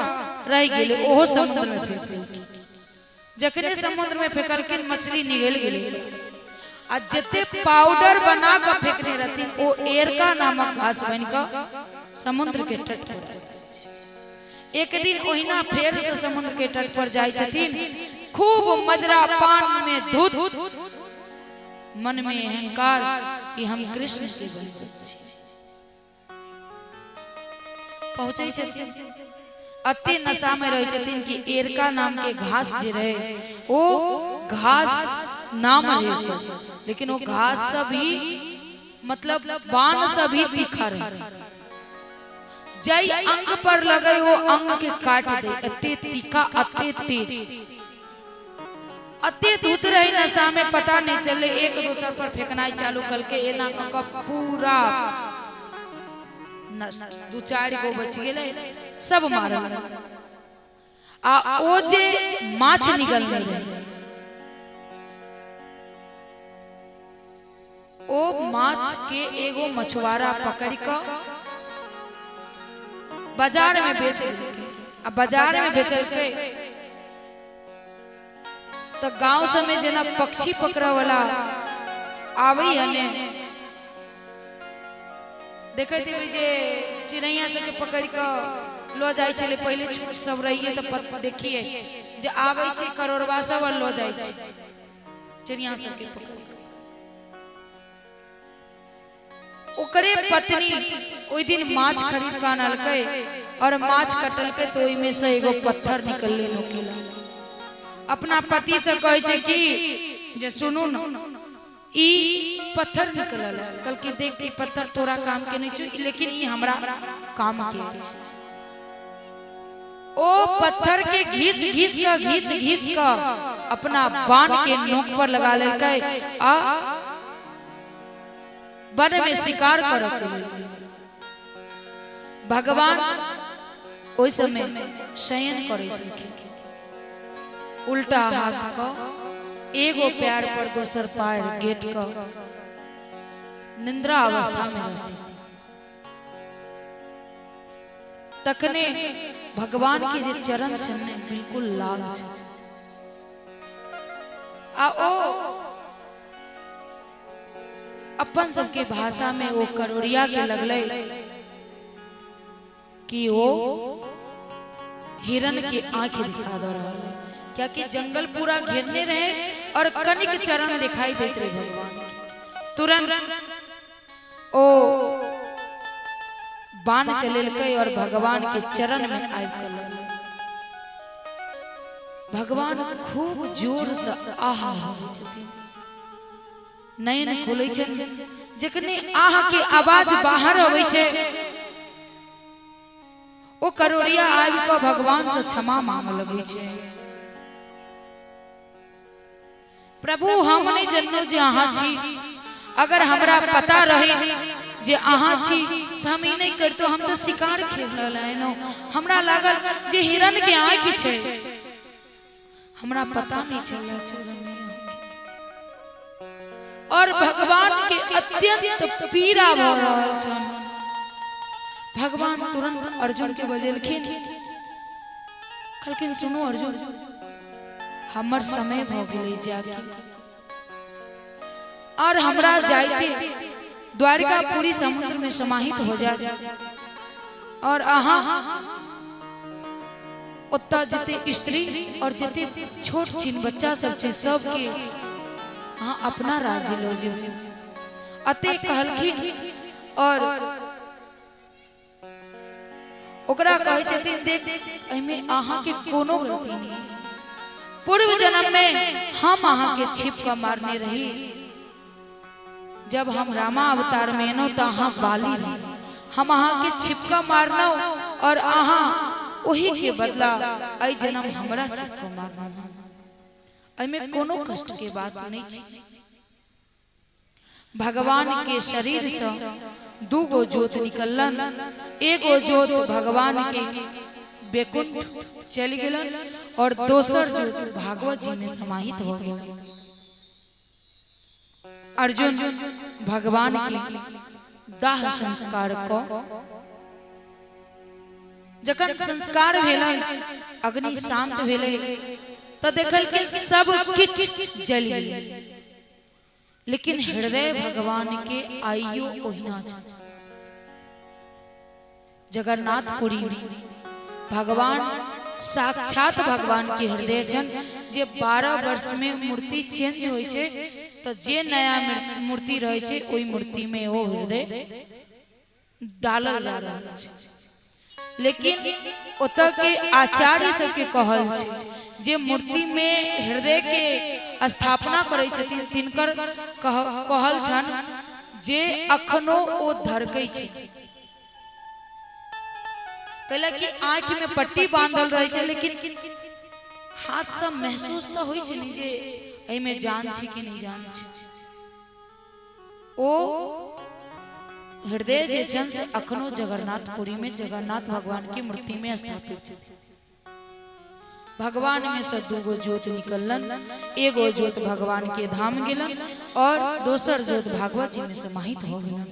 रहि गेलै, ओहो समुद्र में फेंक देलखिन। जखने समुद्र में फेंकलखिन, मछली निगल गेलै आ जते पाउडर बना कऽ फेंकने रहथिन, ओ एरका नामक घास बनि कऽ समुद्र के तट पर आबि जाइ छै। एक दिन ओहिना फेर से समुद्र के तट पर जाइ छथिन, खूब मदिरा पान में धुत, मन में अहंकार कि हम कृष्ण के वंशज छी। पहुँचै छथिन, अते नशा में रहै छथिन कि एरका नाम के घास जे रहे ओ घास नाम रहे ओकर, लेकिन ओ घास सब भी मतलब बाण सब भी तीखा रहे, जय अंग पर लगे वो अंग के काट दे, अते तीखा अते तेज अते धूत रहे नशा में पता नहीं चले, एक दोसर पर फेंकनाई चालू करके एना क क पूरा दू चारि गो बच गेलै सब मारल। आ ओ जे माछ निकलने रहे ओ माछ के एगो मछुआरा पकड़ क बाजार में बेच देलकै। आ बाजार में बेचलकै तो गांव सब में जेना पक्षी पकड़े वाला आबै है ने, देखैत हेबै जे चिड़ैया सबके पकड़ क लऽ जाइ छलै। पहिले छोट सब रहिए तऽ देखिए जे आबै छै करोड़वा सब और लऽ जाइ छै चिड़िया सबके पकड़ क। ओकरे पत्नी ओहि दिन माछ खरीद के आनलकै और माछ कटलकै तो ओहिमे से एगो पत्थर निकललै नोकीला। अपना पति से कहै छै कि जे सुनू न, ई पत्थर निकलल है। कहलकै देख ई पत्थर तोरा काम के नहीं छौ, लेकिन ई हमरा काम के अछि। ओ पत्थर के घिस घिस का घिस घिस का अपना बाण के नोक पर लगा लेलकै आ वन में शिकार करऽ के लेल गेलै। भगवान ओहि समय शयन करै छलखिन, उल्टा हाथ क एगो पैर पर दोसर पैर गेट क निंद्रा अवस्था में रहती। तखने भगवान के जे चरण छनि ने बिल्कुल लाल छै आ ओ अपन सबके भाषा में ओ करोड़िया के लगलै कि ओ हिरन के आंख दिखा दे रहल है, क्योंकि जंगल पूरा घेरने रहे और कनिक चरण दिखाई देते रहे भगवान के। तुरंत ओ बाण चलेलकै और भगवान के चरण में आबि के लगलै। भगवान खूब जोर से आह होइ छथिन, नयन खोलै छनि, जखने आह के आवाज बाहर अबै छै ओ करोड़िया आबि कऽ भगवान से क्षमा मांग लगै छै। प्रभु हम नहीं जनलहुँ जे अहाँ छी, अगर हमरा पता रहे जे अहाँ छी तऽ हम ई नहीं करितहुँ, हम तऽ शिकार खेल रहलहुँ, हमरा लागल जे हिरन के आँखि छै, हमरा पता नहीं चलल छै। और भगवान के अत्यंत पीड़ा भऽ रहल छनि। भगवान तुरंत अर्जुन के बजेलखिन, कहलखिन सुनू अर्जुन, हमर समय भऽ गेलै जाके और हमरा जाइते द्वारिकापुरी समुद्र में समाहित हो जाए और अहाँ ओतऽ जते स्त्री और जते छोट छिन बच्चा सब छै सबके अहाँ अपना राज्य लऽ जाउ। अते कहलखिन और ओकरा कहै छथिन देख एहिमे अहाँके कोनो गलती नहीं, पूर्व जन्म में हम अहाँके छिप कऽ मारने रही, जब हम रामा अवतार में एलहुँ तऽ अहाँ बाली रही, हम अहाँके छिप कऽ मारलहुँ और अहाँ ओही के बदला एहि जन्म हमरा छिप कऽ मारलहुँ। एहिमे कोनो कष्ट के बात नहीं छै। भगवान के शरीर से दू गो जोत निकललन, एगो जोत भगवान के बैकुंठ चलि गेलन और दोसर जोत भागवत जी में समाहित हो गेलन। अर्जुन भगवान के दाह संस्कार क जखन संस्कार भेलन, अग्नि शांत भेलै तऽ देखलखिन सब किछु जलि गेलै, लेकिन हृदय भगवान के आइयो ओहिना छै। जगन्नाथपुरी में भगवान साक्षात भगवान के हृदय छन जे 12 वर्ष में मूर्ति चेंज होइ छै तऽ जे नया मूर्ति रहै छै ओहि मूर्ति में ओ हृदय डालल जा रहल छै। लेकिन ओतऽ के आचार्य सबके कहल छै जे मूर्ति में हृदय के स्थापना करै छथिन तिनकर कहल छनि जे अखनो ओ धड़कै छै। कैला कि आँखि में पट्टी बांधल रहै छै, लेकिन हाथ से महसूस तऽ होइ छै ने जे एहिमे जान छै कि नहि जान छै। ओ हृदय जे छनि से अखनो जगन्नाथपुरी में जगन्नाथ भगवान के मूर्ति में स्थापित छै। भगवान में से दूगो ज्योत निकललन, एगो ज्योत भगवान के धाम गेलन और दोसर ज्योत भागवत जी में समाहित हो गेलन।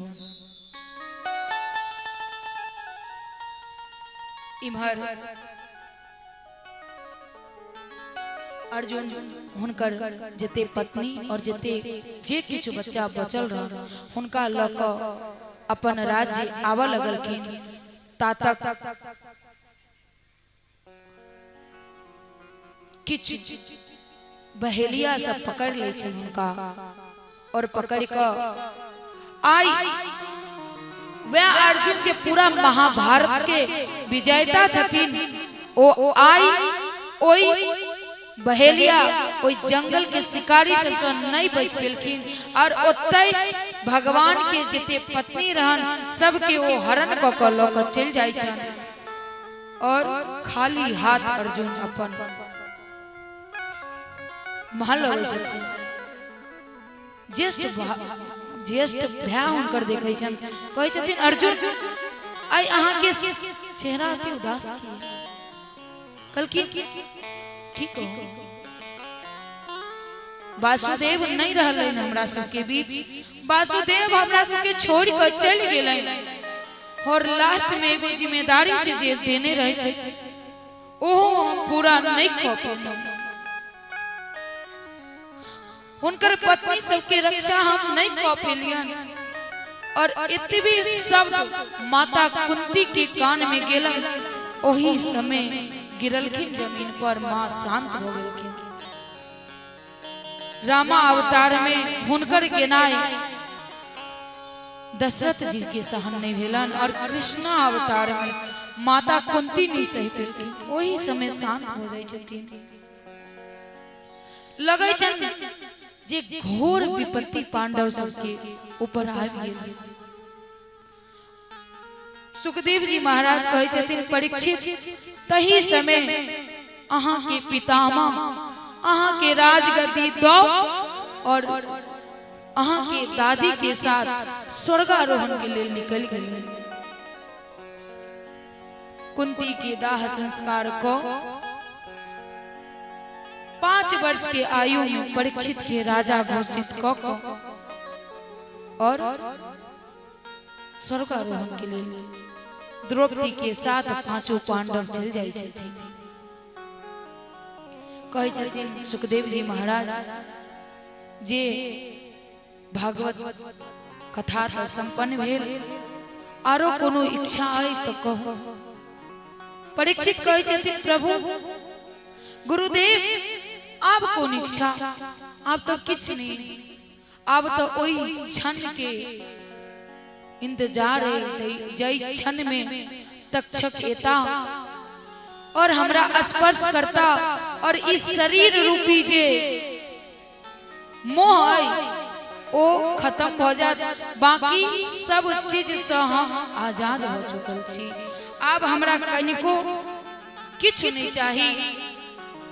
इम्हर अर्जुन हुनकर जते पत्नी और जते जे किछु बच्चा बचल रह हुनका लऽ कऽ अपन राज्य आबऽ लगलखिन। ता तक किछु बहेलिया सब पकड़ लै छल हुनका और पकड़ कऽ आई वह अर्जुन जे पूरा महाभारत के विजेता छथिन ओ आई ओई बहेलिया ओई जंगल के शिकारी सबसँ नहीं बच पेलखिन और ओतै भगवान के जते पत्नी रहन सबके ओ हरण कऽ कऽ लऽ कऽ चलि जाइ छनि और खाली हाथ अर्जुन अपन महल अबै छथिन। ज्येष्ठ भाय हुनकर देखै छनि, कहै छथिन अर्जुन आइ अहाँके चेहरा अति उदास किया? कहलखिन की कहू, वासुदेव नहीं रहलन हमरा सबके बीच, वासुदेव हमरा सबके छोड़ कऽ चलि गेलनि और लास्ट में एगो जिम्मेदारी छै जे देने रहते ओहो हम पूरा नहीं कऽ पेलहुँ। हुनकर पत्नी सबके रक्षा हम नहीं कऽ पेलियन और एतबी शब्द माता कुंती के कान में गेलन, ओही समय गिरलखिन जमीन पर, माँ शांत भऽ गेलखिन। रामा अवतार में हुनकर गेनाइ दशरथ जी के सहन नहीं भेलन और कृष्णा अवतार में माता कुंती नहीं सही पेलखिन, ओही समय शांत हो जाइ छथिन। लगै छनि जे घोर विपत्ति पांडव सबके ऊपर आबि गेल। सुखदेव जी महाराज कहै छथिन परीक्षित तही समय अहाँ के पितामह अहाँ के राजगद्दी दो और अहाँ के दादी के साथ स्वर्गारोहण के लेल निकल गेल। कुंती के दाह संस्कार को 5 वर्ष के आयु में परीक्षित के राजा घोषित क और स्वर्गारोहण के लेल द्रौपदी के साथ पांचों पांडव चल जाइ छथिन। कहै छथिन सुखदेव जी महाराज जे भागवत कथा तऽ संपन्न भेल, आरो कोनो इच्छा अइ तऽ कहू। परीक्षित कहै छथिन प्रभु गुरुदेव आब कोन इच्छा, आब तऽ किछु नहि, आब तऽ ओहि क्षण के इंतजार है जय क्षण में तक्षक एता और हमरा स्पर्श करता और इस शरीर रूपी जे मोह अइ ओ खत्म भऽ जायत, बाकी सब चीज से हम आजाद भऽ चुकल छी, आब हमरा कनिको किछु नहीं चाही,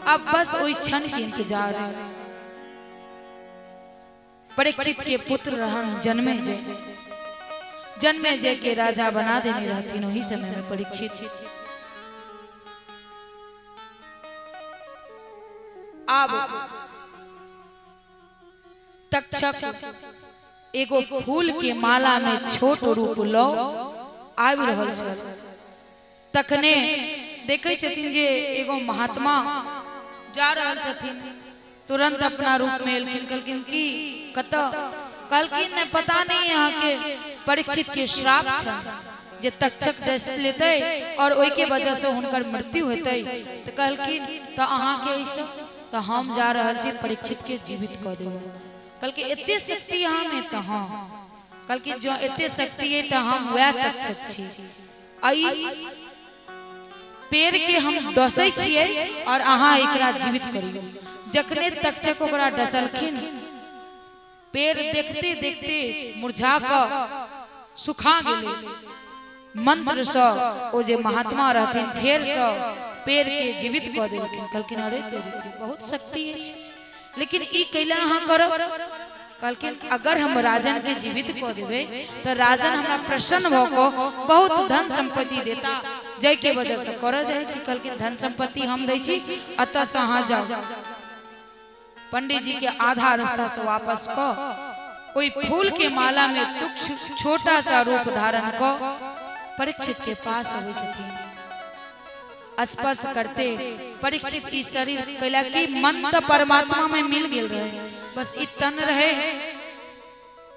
अब बस ओहि क्षण के इंतजार है। परीक्षित के पुत्र रहन जन्मे जय, जन्मे जय के राजा बना देने रहथिन ओही समय में परीक्षित। आब तक्षक एगो फूल के माला में छोट रूप लो आबि रहल छल, तखने देखै छथिन जे एगो महात्मा जा रहल छथिन, तुरंत अपना रूप में एलखिन, कहलखिन की कतऽ? कहलखिन नहि पता नहीं अहाँके परीक्षित के श्राप छनि जे तक्षक डसि लेतै और ओहिके वजह से हुनकर मृत्यु हेतै। तऽ कहलखिन तऽ अहाँके एहिसँ तऽ हम जा रहल छी परीक्षित के जीवित कऽ देबै। कहलकै एते शक्ति अहाँमे? तऽ हँ। कहलखिन जँ एते शक्ति अइ तऽ हम वएह तक्षक छी, एहि पेड़ के हम डसै छियै और अहाँ एकरा जीवित करियौ। जखने तक्षक ओकरा डसलखिन, पेड़ देखते देखते मुरझा कऽ सुखा गेलै। मंत्र से ओ जे महात्मा रहथिन फेर से पेड़ के जीवित कऽ देलखिन। कहलखिन अरे तोरी के बहुत शक्ति अछि, लेकिन ई कैला अहाँ करब? कहलखिन अगर हम राजन के जीवित कऽ देबै तऽ राजन हमरा प्रसन्न भऽ कऽ बहुत धन संपत्ति देता, जाहिके वजह से करऽ जाइ छी। कहलखिन धन संपत्ति हम दै छी, एतऽ से अहाँ जाउ। पंडित जी के आधा रास्ता से वापस कऽ ओहि फूल के माला में तुच्छ छोटा सा रूप धारण कऽ परीक्षित के पास अबै छथिन। स्पर्श करते परीक्षित ई शरीर कैला कि मन तऽ परमात्मा में मिल गेल रहे, बस ई तन रहे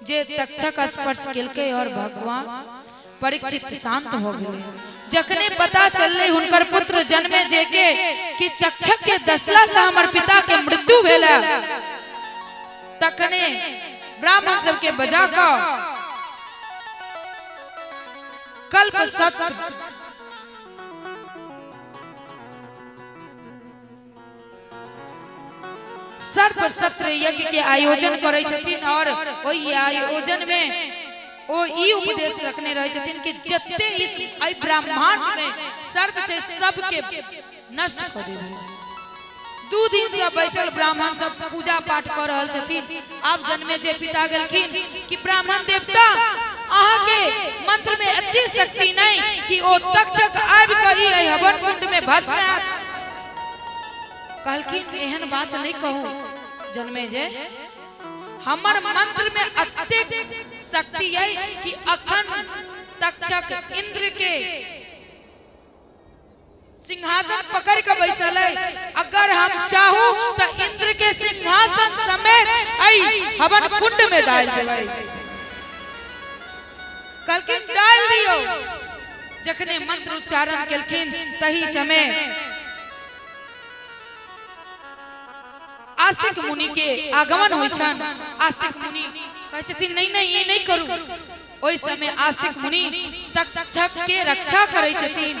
जे तक्षक स्पर्श केलकै और भगवान परीक्षित शांत हो गेले। जखने पता चललै हुनकर पुत्र जन्मे जे के कि तक्षक के दसला से हमर पिता के मृत्यु भेल, तखने ब्राह्मण सबके बजा कऽ कल्प सत्र सर्प सत्र यज्ञ के आयोजन करै छथिन और ओहि आयोजन में ओ ई उपदेश रखने रहै छथिन कि जते इस एहि ब्रह्मांड में सर्प छै सबके नष्ट कऽ देबै। 2 दिन से बैसल ब्राह्मण सब पूजा पाठ कर रहल छथिन। आब जन्मे जे पिता गेलखिन कि ब्राह्मण देवता अहाँ के मंत्र में एते शक्ति नहीं कि ओ तक्षक आबि कऽ ई एहि हवन कुंड में भस्म हैत। कहलखिन एहन बात नहीं कहू जन्मे जे, हमर मंत्र में अतेक शक्ति है कि अखन तक्षक इंद्र के सिंहासन पकड़ के बैसल है, अगर हम चाहू तो इंद्र के सिंहासन समेत ऐ हवन कुंड में डाल देबै। कहलखिन डाल दियो। जखने मंत्र उच्चारण केलखिन तही समय आस्तिक मुनि के आगमन होइ छनि। आस्तिक मुनि कहै छथिन नहीं नहीं ई नहीं करू। ओहि समय आस्तिक मुनि तक्षक के रक्षा करै छथिन।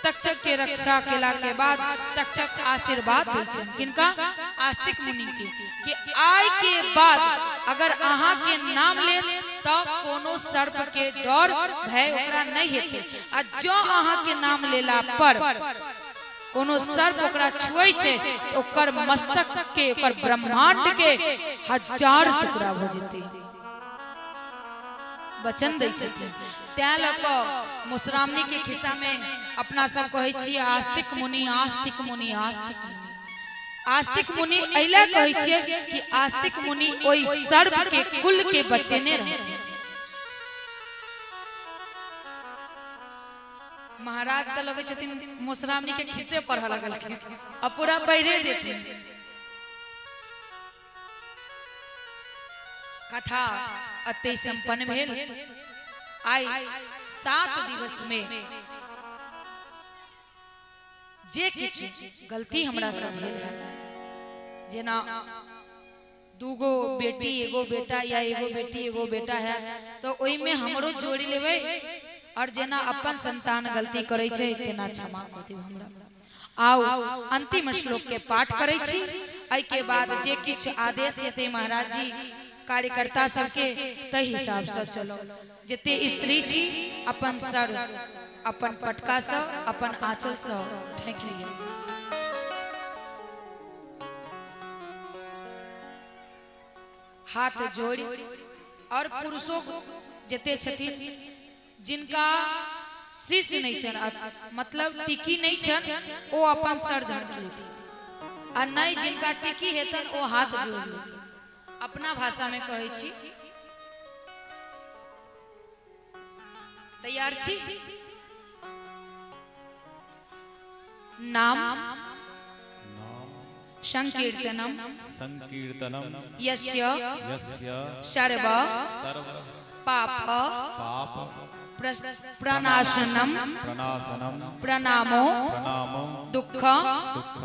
तक्षक के रक्षा केला के बाद तक्षक आशीर्वाद दै छनि किनका? आस्तिक मुनि के, कि आय के बाद अगर अहाँ के नाम लेत तऽ कोनो सर्प के डर भय ओकरा नहीं हेतै, आ जँ अहाँ के नाम लेला पर कोनो सर्प ओकरा छुए छै तऽ ओकर मस्तक के ओकर ब्रह्मांड के हजार टुकड़ा भऽ जेतै। वचन दै छथिन। तैं लऽ कऽ मधुश्रावणी के खिस्सा में अपना सब कहै छियै आस्तिक मुनि आस्तिक मुनि आस्तिक मुनि। आस्तिक मुनि एहि कहै छियै कि आस्तिक मुनि ओहि सर्प के कुल के बचेने रहथिन। महाराज तऽ लगै छथिन मधुश्रावणी के खिस्से पढ़ऽ लगलखिन आ पूरा पढ़े देथिन। कथा अते संपन्न भेल। आइ 7 दिवस में जे किछु गलती हमरा से भेल है, जेना 2 बेटी एगो बेटा या एगो बेटी एगो बेटा है तो ओहि में हमरो जोड़ी लेबै, और जेना अपन संतान गलती करै छै तेना क्षमा कऽ देब हमरा। आउ अंतिम श्लोक के पाठ करै छी, एहि के बाद जे किछु आदेश हेतै महाराज जी कार्यकर्ता सबके तहि हिसाब से चलो। जते स्त्री छी अपन सर अपन पटका से अपन आंचल से ढाँकि लिअ। हाथ जोड़ि और पुरुषो जते छथिन जिनका शीश नहीं छनि, मतलब टिकी नहीं छनि, ओ अपन सर झाँकि लेथिन, आ नहीं जिनका टिकी हेतन ओ हाथ जोड़ लेथिन। अपना भाषा में कहै छी। तैयार छी? नाम संकीर्तनम संकीर्तनम यस्य यस्य सर्व सर्व पाप पाप प्रणाशनम प्रणाशनम प्रणामो प्रणामो दुख दुख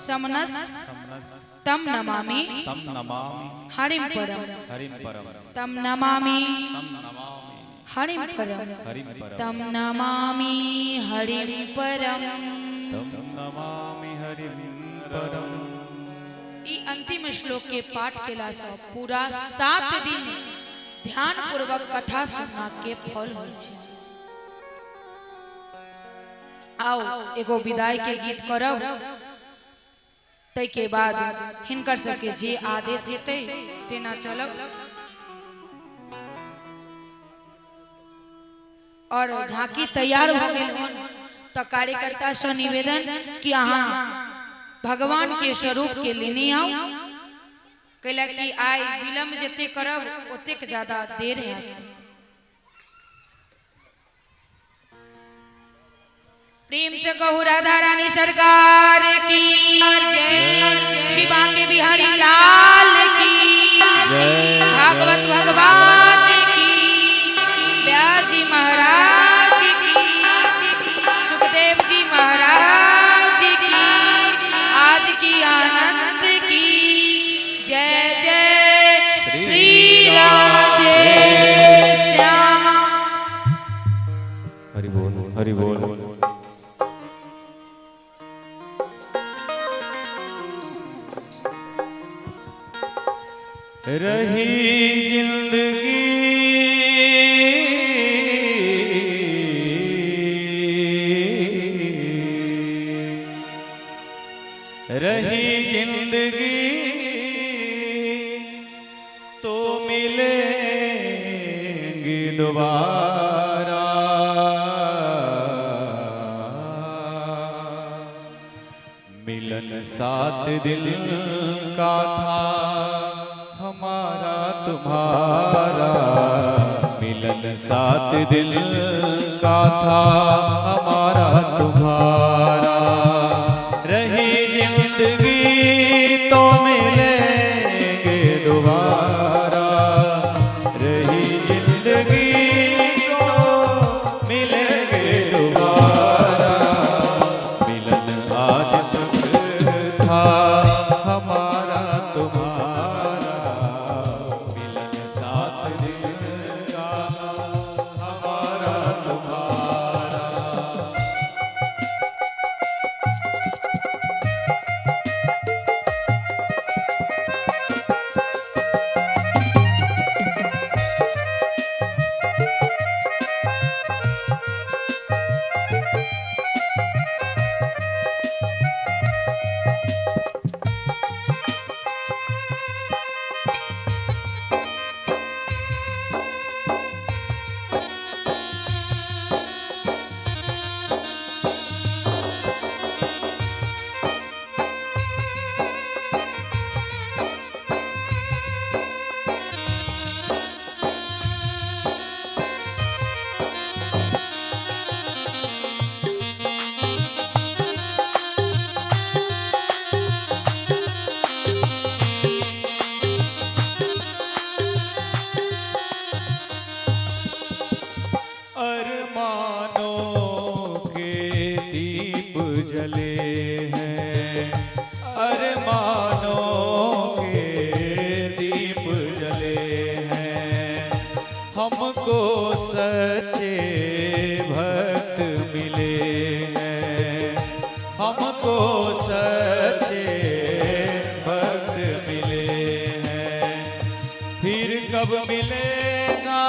समनस समनस तम नमामि तम नमामि हरिम परम हरिम परम तम नमामि तम नमामि। हरिम परम। हरिम परम। तम नमामि हरिम परम। तम नमामि हरिम परम। ई अंतिम श्लोक के पाठ केला सँ पूरा 7 दिन ध्यान पूर्वक कथा सुनना के फल होइ छै। आओ एगो विदाई के गीत करब, तै के बाद हिनकर सबके जे आदेश हेतै तेना चलब। और झांकी तैयार हो गेल होन तो कार्यकर्ता से निवेदन कि अहाँ भगवान के स्वरूप के लेने आओ, कैला कि आइ विलम्ब जते करब ओतेक ज्यादा देर हैत। प्रेम से कहू राधा रानी सरकार की जय, श्री बांके बिहारी लाल की जय, भागवत भगवान की, व्यास जी महाराज की, सुखदेव जी महाराज की, आज की आनंद की जय जय श्री राधे श्याम। हरि बोल हरि बोल। रही जिंदगी रही जिंदगी तो मिलेंगे दोबारा, मिलन सात दिल का था हमारा तुम्हारा, मिलन सात दिल का था हमारा तुम्हारा, रही जिंदगी तो मिलेंगे दोबारा, रही जिंदगी तो मिलेंगे दोबारा, मिलन आज तक था हमारा तुम्हारा, मिलन सात दिन का हमारा तुम्हारा। अरमानों के दीप जले हैं, अरमानों के दीप जले हैं, हमको सच्चे भक्त मिले हैं, हमको सच्चे भक्त मिले हैं, फिर कब मिलेगा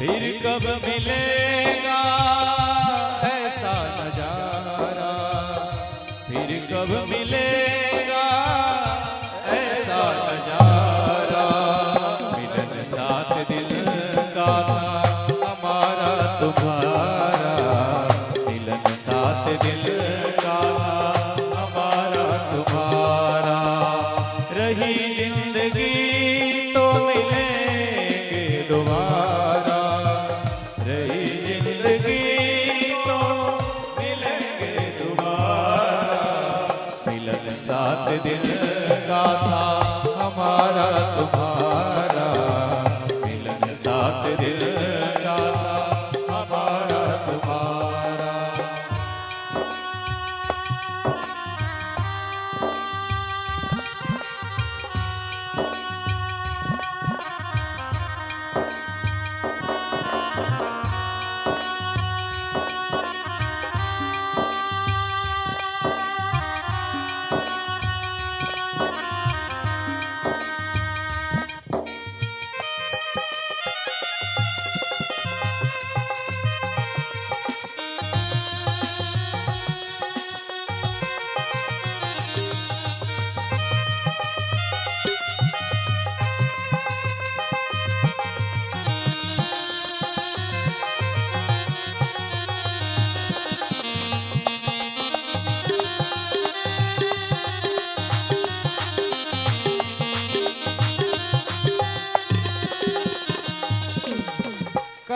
फिर कब मिलेगा ऐसा नजारा, फिर कब मिलेगा ऐसा नजारा, मिलन सात दिल का था हमारा तुम्हारा, मिलन सात दिल का था हमारा तुम्हारा, रही जिंदगी तो मिलेंगे दोबारा, रही जिंदगी तो मिलेंगे दोबारा, मिलन सात दिल का था हमारा तुम्हारा, मिलन सात दिल का था हमारा तुम्हारा।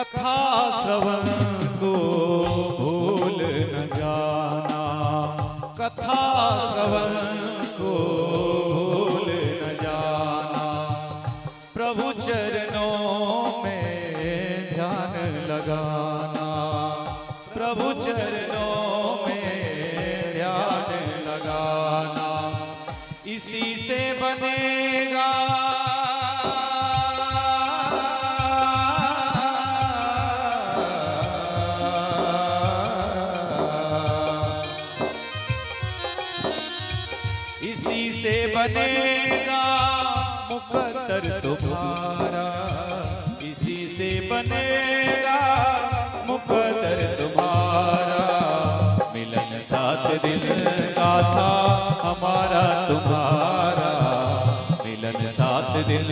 कथा श्रवण को भूल न जाना, कथा श्रवण को भूल न जाना, प्रभु चरणों में ध्यान लगाना, प्रभु चरणों में ध्यान लगाना, इसी से बनेगा इसी से बनेगा मुकद्दर तुम्हारा, इसी से बनेगा मुकद्दर तुम्हारा। मिलन सात दिन का था हमारा तुम्हारा, मिलन सात दिन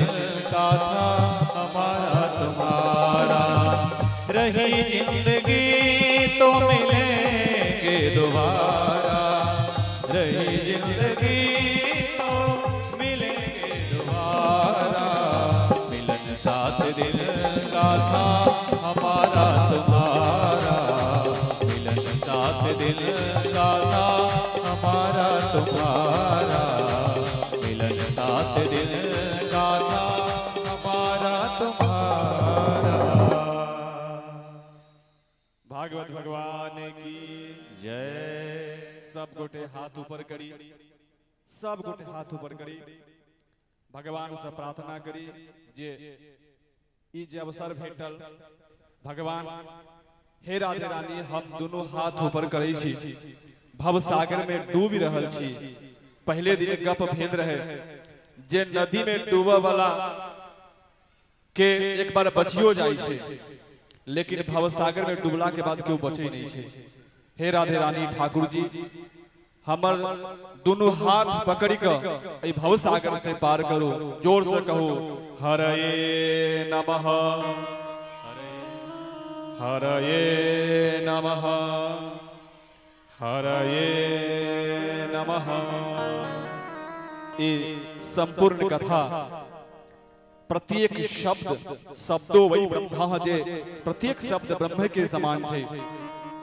का था हमारा तुम्हारा। रही जिंदगी तो मिलेंगे दोबारा, रही जिंदगी तो मिलेंगे दोबारा। मिलन सात दिन का था हमारा तुम्हारा, मिलन सात दिन का था हमारा तुम्हारा, मिलन सात दिन का था हमारा तुम्हारा। भागवत भगवान की जय। सब गोटे हाथ ऊपर करी, सब गोटे हाथ ऊपर करी, भगवान से प्रार्थना करी जे ई जे अवसर भेटल भगवान, हे राधे रानी, हम दुनू हाथ ऊपर करै छी, भव सागर में डूबि रहल छी। पहले दिन गप भेद रहे जे नदी में डूबऽ वाला के एक बार बचियो जाइ छै, लेकिन भव सागर में डूबला के बाद केओ बचै नहीं छै। हे राधे रानी ठाकुर जी, हमर दुनू हाथ पकड़ कऽ एहि भव सागर से पार करू। जोर से कहू, हरये नमः, हरये नमः, हरये नमः। ई संपूर्ण कथा प्रत्येक शब्द शब्दो वै ब्रह्मा, जे प्रत्येक शब्द ब्रह्म के समान छै।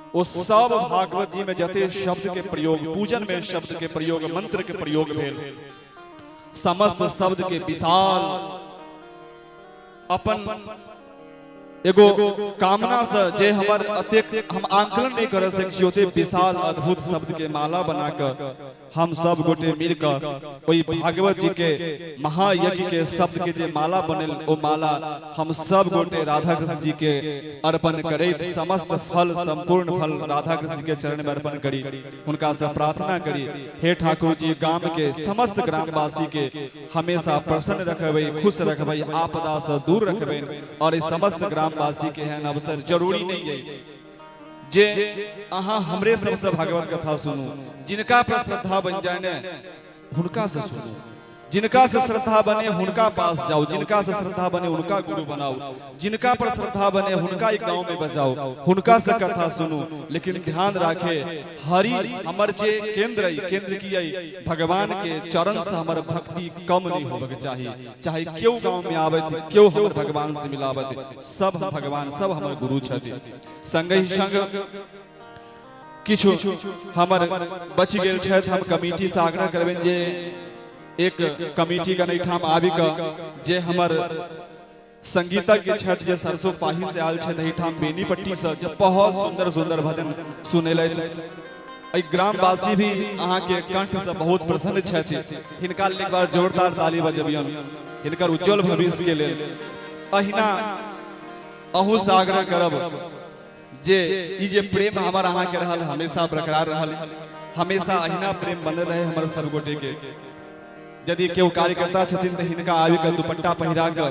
ओ सब भागवत जी में जते शब्द के प्रयोग, पूजन में शब्द के प्रयोग, मंत्र के प्रयोग भेल, समस्त शब्द के विशाल अपन एगो कामना से जे हमर अतेक हम आंकलन नहीं कर सकै छी, ओते विशाल अद्भुत शब्द के माला बना कऽ हम सब गोटे मिल कऽ ओहि भागवत जी के महायज्ञ के शब्द के जे माला बनल, ओ माला हम सब गोटे राधा कृष्ण जी के अर्पण करैत समस्त फल, संपूर्ण फल राधा कृष्ण जी के चरण में अर्पण करी, हुनका से प्रार्थना करी, हे ठाकुर जी, गाम के समस्त ग्रामवासी के हमेशा प्रसन्न रखबै, खुश रखबै, आपदा से दूर रखबै। और ई समस्त ग्रामवासी के एहन अवसर जरूरी नहीं है जे अहाँ हमरे सबसे भागवत कथा सुनू, जिनका पर श्रद्धा बन जाए ने हुनका से सुनू, जिनका से श्रद्धा बने हुनका पास जाओ, जिनका से श्रद्धा बने उनका गुरु बनाओ, जिनका पर श्रद्धा बने हुनका एक गांव में बजाओ, हुनका से कथा सुनू। लेकिन ध्यान राखे, हरि हमर जे केंद्र अइ, केंद्र की अइ, भगवान के चरण से हमर भक्ति कम नहीं होबे के चाही। चाहे क्यों गांव में आबत, क्यों हमर भगवान से मिलाबत, सब हम भगवान, सब हमर गुरु छथि। संगहि संग किछु हमर बचि गेल छथि, हम कमिटी से आग्रह करबनि जे एक कमिटी के एहिठाम आबि कऽ जे हमर संगीतज्ञ छथि, जे सरसों पाही से आयल छथि एहिठाम बेनीपट्टी से, जे बहुत सुंदर सुंदर भजन सुनेलथि। एहि ग्रामवासी भी अहाँके कंठ से बहुत प्रसन्न छथि। हिनका लेल एक बार जोरदार ताली बजबियन हिनकर उज्जवल भविष्य के लेल। अहिना अहूँ से आग्रह करब जे ई जे प्रेम हमर अहाँके रहल हमेशा बरकरार रहल, हमेशा अहिना प्रेम बनल रहे हमर सब गोटे के। यदि केओ कार्यकर्ता छथिन तऽ हिनका आबि कऽ दुपट्टा पहिरा कऽ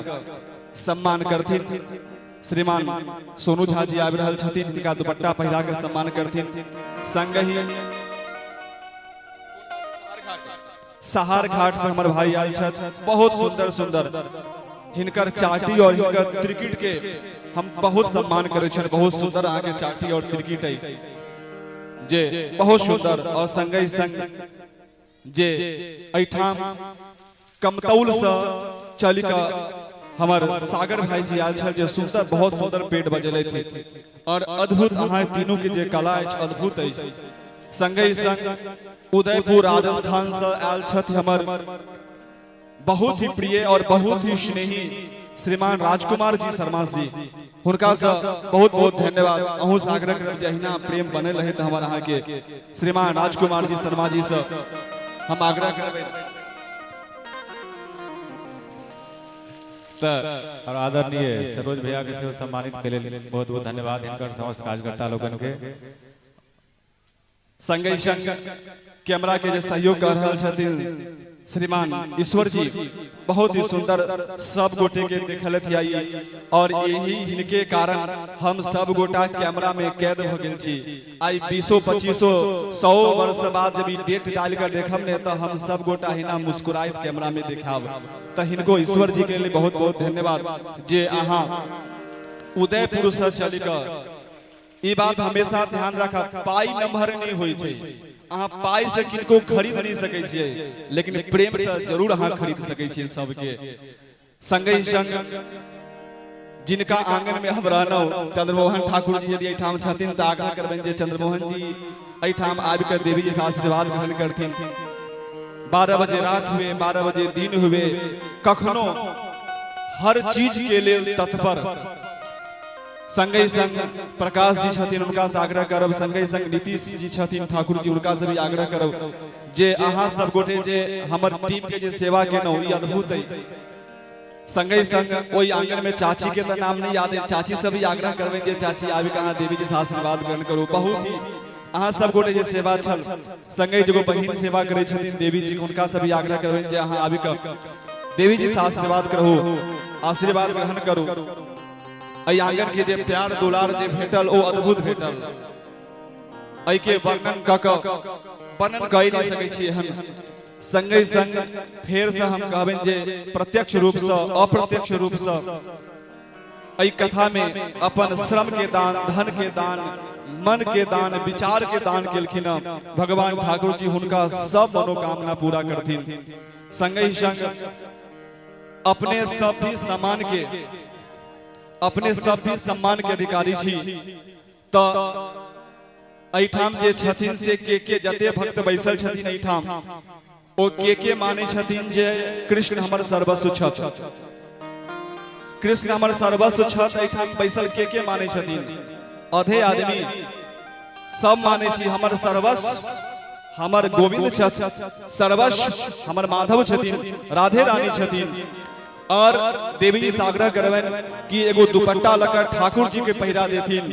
सम्मान करथिन। श्रीमान सोनू झा जी आबि रहल छथिन, हिनका दुपट्टा पहिरा कऽ सम्मान करथिन। संगहि सहार घाट से हमर भाई आयल छथि, बहुत सुंदर सुंदर हिनकर चाटी और हिनकर त्रिकिट के हम बहुत सम्मान करै छियनि। बहुत सुंदर अहाँके चाटी और त्रिकिट अइ जे बहुत सुंदर। और संगहि संग जे एहिठाम कमतौल से चलि कऽ हमर सागर भाईजी आयल छल जे सुंदर, बहुत सुंदर पेट बजेलथि और अद्भुत अहाँ तीनू के जे कला अछि अद्भुत अछि। संगहि संग उदयपुर राजस्थान से आयल छथि हमर बहुत ही प्रिय और बहुत ही स्नेही श्रीमान राजकुमार जी शर्मा जी, हुनका से बहुत बहुत धन्यवाद। अहूँ से आग्रह करब जे अहिना प्रेम बनल रहे तऽ हमर अहाँके श्रीमान राजकुमार जी शर्मा जी से हम आग्रह करबै। तऽ और आदरणीय सरोज भैया के सेहो सम्मानित के लेल बहुत बहुत धन्यवाद हिनकर समस्त कार्यकर्ता लोकन के। संगहि संग कैमरा के जे सहयोग कर रहल छथिन श्रीमान ईश्वर जी, बहुत ही सुंदर सब गोटे के देखलथि आई और यही हिनके कारण हम सब गोटा कैमरा में कैद भ गेल छी। आई 20 25 100 वर्ष बाद जब ई डेट डाल कर देखब ने तो हम सब गोटा हिना मुस्कुराइत कैमरा में देखाब। तो हिनको ईश्वर जी के लिए बहुत बहुत धन्यवाद जे अहाँ उदयपुर से चलि कऽ ई बात हमेशा ध्यान राखब, पाई नम्हर नहीं होइ छै। अहाँ पाई से किनको खरीद नहीं सकै छियै, लेकिन प्रेम से जरूर अहाँ खरीद सकै छियै सबके। संगहि संग जिनका आंगन में हम रहलहुँ, चंद्रमोहन ठाकुर जी यदि एहिठाम छथिन तऽ आग्रह करबनि जे चंद्रमोहन जी एहिठाम आबि कऽ देवी जी से आशीर्वाद ग्रहण करथिन। 12 बजे रात हुए, 12 बजे दिन हुए, कखनो हर चीज के लेल तत्पर। संगहि संग प्रकाश जी छथिन, हुनका से आग्रह करब। संगहि संग नीतीश जी छथिन ठाकुर जी, हुनका से भी आग्रह करब जे अहाँ सब गोटे जे हमर टीम के जे सेवा केलहुँ ई अद्भुत है। संगहि संग ओहि आंगन में चाची के तऽ नाम नहीं याद है, चाची से भी आग्रह करबनि जे चाची आबि कऽ अहाँ देवी जी से आशीर्वाद ग्रहण करू। बहुत ही अहाँ सब गोटे जे सेवा छल। संगहि एगो बहिन सेवा करै छथिन देवी जी के, हुनका से भी आग्रह करबनि जे अहाँ आबि कऽ देवी जी से आशीर्वाद करू, आशीर्वाद ग्रहण करू। एहि आंगन के जे प्यार दुलार जे भेटल ओ अद्भुत भेटल, एहि के वर्णन कऽ कऽ वर्णन कऽ नहि सकै छी एहन। संगहि संग फेर से हम कहबनि जे प्रत्यक्ष रूप से अप्रत्यक्ष रूप से एहि कथा में अपन श्रम के दान, धन के दान, मन के दान, विचार के दान केलखिन। भगवान ठाकुर जी हुनका सब मनोकामना पूरा करथिन। संगहि संग अपने सब भी सम्मान के, अपने सब भी सम्मान के अधिकारी छी। तो एहिठाम जे छथिन से के के जते भक्त बैसल छथिन एहिठाम, ओ के के मानै छथिन जे कृष्ण हमर सर्वस्व छथि, कृष्ण हमर सर्वस्व छथि। एहिठाम बैसल के के मानै छथिन? आधे आदमी सब मानै छी हमर सर्वस्व हमर गोविंद छथि, सर्वस्व हमर माधव छथिन, राधे रानी छथिन। और देवी जी से आग्रह करबनि कि एगो दुपट्टा लऽ ठाकुर जी के पहिरा देथिन।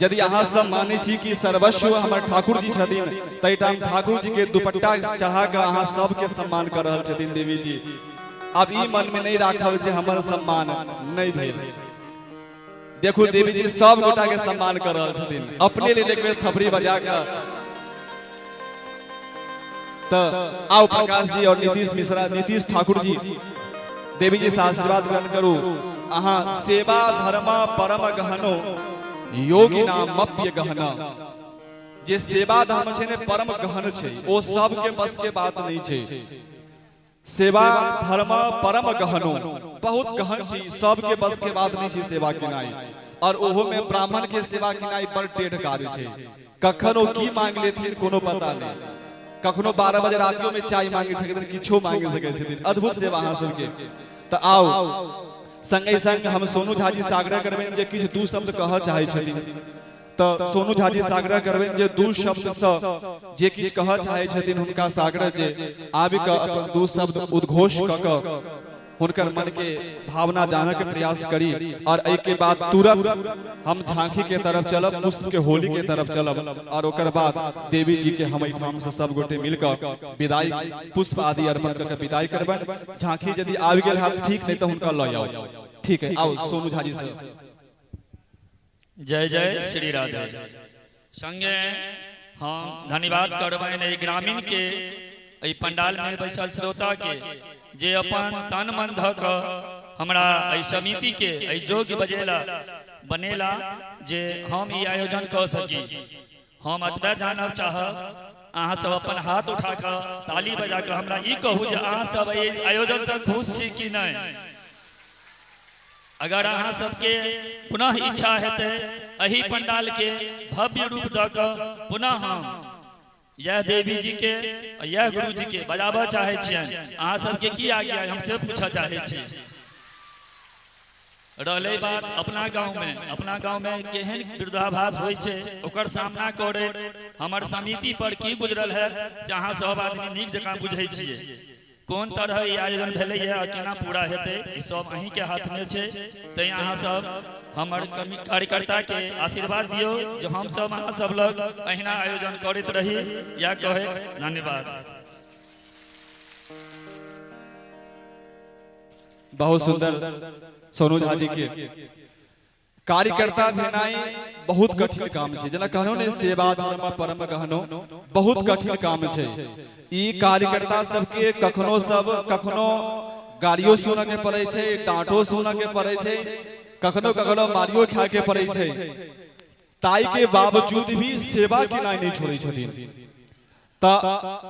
यदि अहाँ सब मानै छी कि सर्वस्व हमर ठाकुर जी छथिन, तैठाम ठाकुर जी के दुपट्टा चढ़ा कऽ अहाँ सबके सम्मान कर रहल छथिन देवी जी। आब ई मन में नहीं राखब जे हमर सम्मान नहीं भेल। देखू देवी जी सब गोटा के सम्मान कर रहल छथिन, अपने लेल एक बेर थपड़ी बजा कऽ। तो आओ प्रकाश जी और नीतीश मिश्रा, नीतीश ठाकुर जी, देवी जी से आशीर्वाद ग्रहण करू। अहाँ सेवा धर्म परम गहनो योगी नामप्य गहना। जे सेवा धर्म छै ने परम गहन छै, ओ सबके बस के बात नहीं छै। सेवा धर्म परम गहनो बहुत गहन छै, सबके बस के बात नहीं छै सेवा केनाइ। और ओहो में ब्राह्मण के सेवा केनाइ बड़ टेढ़ काज छै। कखन ओ की मांग लेथिन कोनो पता नहीं। कखनो 12 बजे रातियो में चाय मांगे छथिन, किछो मांगे सकै छथिन। अद्भुत सेवा अहाँ सबके। तऽ आउ संगहि संग हम सोनू झा जी से आग्रह करबनि जे किछु दू शब्द कहऽ चाहै छथिन, तऽ सोनू झा जी से आग्रह करबनि जे दू शब्द से जे किछु कहऽ चाहै छथिन हुनका से आग्रह जे आबि कऽ अपन दू शब्द उद्घोष कऽ कऽ हुनकर मन के भावना जानऽ के प्रयास करी। और एहि के बाद तुरंत हम झांकी के तरफ चलब, पुष्प के होली के तरफ चलब और ओकर बाद देवी जी के हम एहिठाम से सब गोटे मिल कऽ विदाई पुष्प आदि अर्पण कऽ के विदाई करबनि। झांकी यदि आबि गेल हैत ठीक, नहीं तऽ हुनका लऽ आउ। ठीक है, आउ सोनू झा जी से। जय जय श्री राधे। संगे हम धन्यवाद करबनि एहि ग्रामीण के, एहि पंडाल में बैसल श्रोता के, जे अपन तन मन धऽ कऽ हमरा एहि समिति के एहि योग्य बजेला बनेला जे हम ई आयोजन कऽ सकी। हम एतबे जानब चाहब, अहाँ सब अपन हाथ उठा कऽ ताली बजा कऽ हमरा ई कहू जे अहाँ सब एहि आयोजनसँ खुश छी कि नहि। अगर अहाँ सबके पुनः इच्छा हेतै एहि पंडाल के भव्य रूप दऽ कऽ पुनः हम यह देवी जी के और यह गुरु जी के बजाबऽ चाहै छियनि, अहाँ सबके की आज्ञा हम से पूछऽ चाहै छी। रहलै बात अपना गाँव में, अपना गाँव में केहन विरोधाभास होइ छै ओकर सामना करे हमर समिति पर की गुजरल है से अहाँ सब आदमी नीक जकाँ बुझै छियै। कोन तरह ई आयोजन भेलैए आ केना पूरा हेतै ई सब अहीँके हाथमे छै। तैँ अहाँ सब हमर कार्यकर्ताके आशीर्वाद दियौ जे हमसब अहाँ सब लग अहिना आयोजन करैत रही, इएह कहैत धन्यवाद। बहुत सुंदर सोनू झा जी के कार्यकर्ता भेनाइ बहुत कठिन काम छै। जेना कहनो ने सेवा धर्म परम गहनो, बहुत कठिन काम छै। ई कार्यकर्ता सबके कखनो सब कखनो गाड़ियो सुनऽ के पड़ै छै, डांटो सुनऽ के पड़ै छै, कखनो कखनो मारियो खाय के पड़ै छै, ताहि के बावजूद भी सेवा केनाइ नहि छोड़ै छथिन। तऽ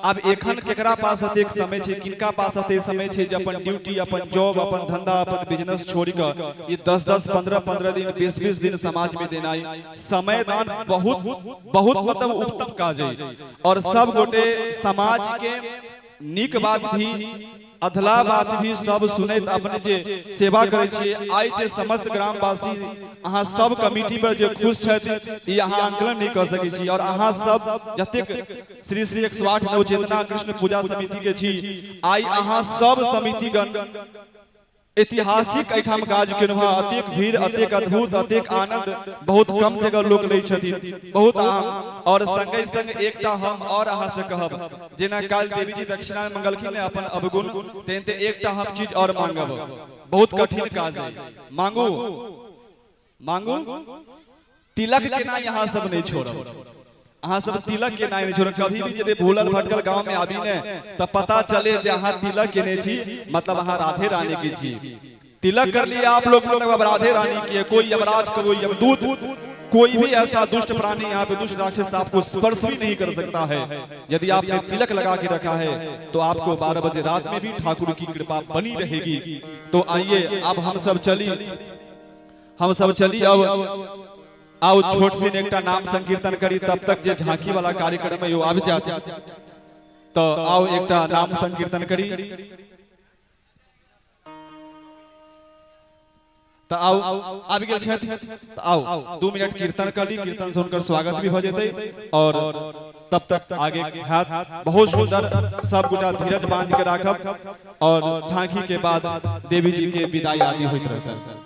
आब एखन केकरा पास एतेक समय छै, किनका पास एतेक समय छै जे अपन ड्यूटी, अपन जॉब, अपन धंधा, अपन बिजनेस छोड़ि कऽ ई 10-10 15-15 दिन 20-20 दिन समाज में देनाइ, समय दान बहुत बहुत मतलब उत्तम काज है। और सब गोटे समाज के नीक बात भी अधला बात भी सब सुनैत अपने जे सेवा करै छियै, आइ जे समस्त ग्रामवासी अहाँ सब कमिटी पर जे खुश छथि ई अहाँ आंकलन नहि कऽ सकै छी। और अहाँ सब जतेक श्री श्री 108 नवचेतना कृष्ण पूजा समिति के छी, आइ अहाँ सब समितिगण ऐतिहासिक एहिठाम काज केलहुँ हँ। अतेक भीड़, अतेक अद्भुत, अतेक आनंद बहुत कम जगह लोक लै छथिन, बहुत आम। और संगे संग एकटा हम और अहाँ से कहब, जेना काल्हि देवी जी दक्षिणा मंगलखिन ने अपन अवगुण, तेनाहिते एकटा हम चीज और मांगब, बहुत कठिन काज है, मांगू मांगू तिलक केनाइ अहाँ सब नहीं छोड़ब, अहाँ सब तिलक केनाइ नहीं छोड़ब। कभी भी यदि भूलल भटकल गांव में आबी ने तो पता चले जे अहाँ तिलक केने छी, मतलब अहाँ राधे रानी के छी। तिलक कर लिया आप लोग मतलब अब राधे रानी की है। कोई यमराज, कोई यमदूत, कोई भी ऐसा दुष्ट प्राणी यहाँ पे दुष्ट राक्षस आपको स्पर्श भी नहीं कर सकता है। यदि आपने तिलक लगा के रखा है तो आपको 12 बजे रात में भी ठाकुर की कृपा बनी रहेगी। तो आइए अब हम सब चली, हम सब चली अब आओ छोट सिन एकटा नाम संकीर्तन करी, तब तक जे झांकी वाला कार्यक्रम है यो आबि जात। तो आओ एकटा नाम संकीर्तन करी। तो आओ आबि गेल छथि, तो आओ 2 मिनट कीर्तन करी, कीर्तन से हुनकर स्वागत भी भ जेतै और तब तक आगे हाथ। बहुत सुंदर, सब गोटा धीरज बांध के राखब और झांकी के बाद देवी जी के विदाई आदि होइत रहतै।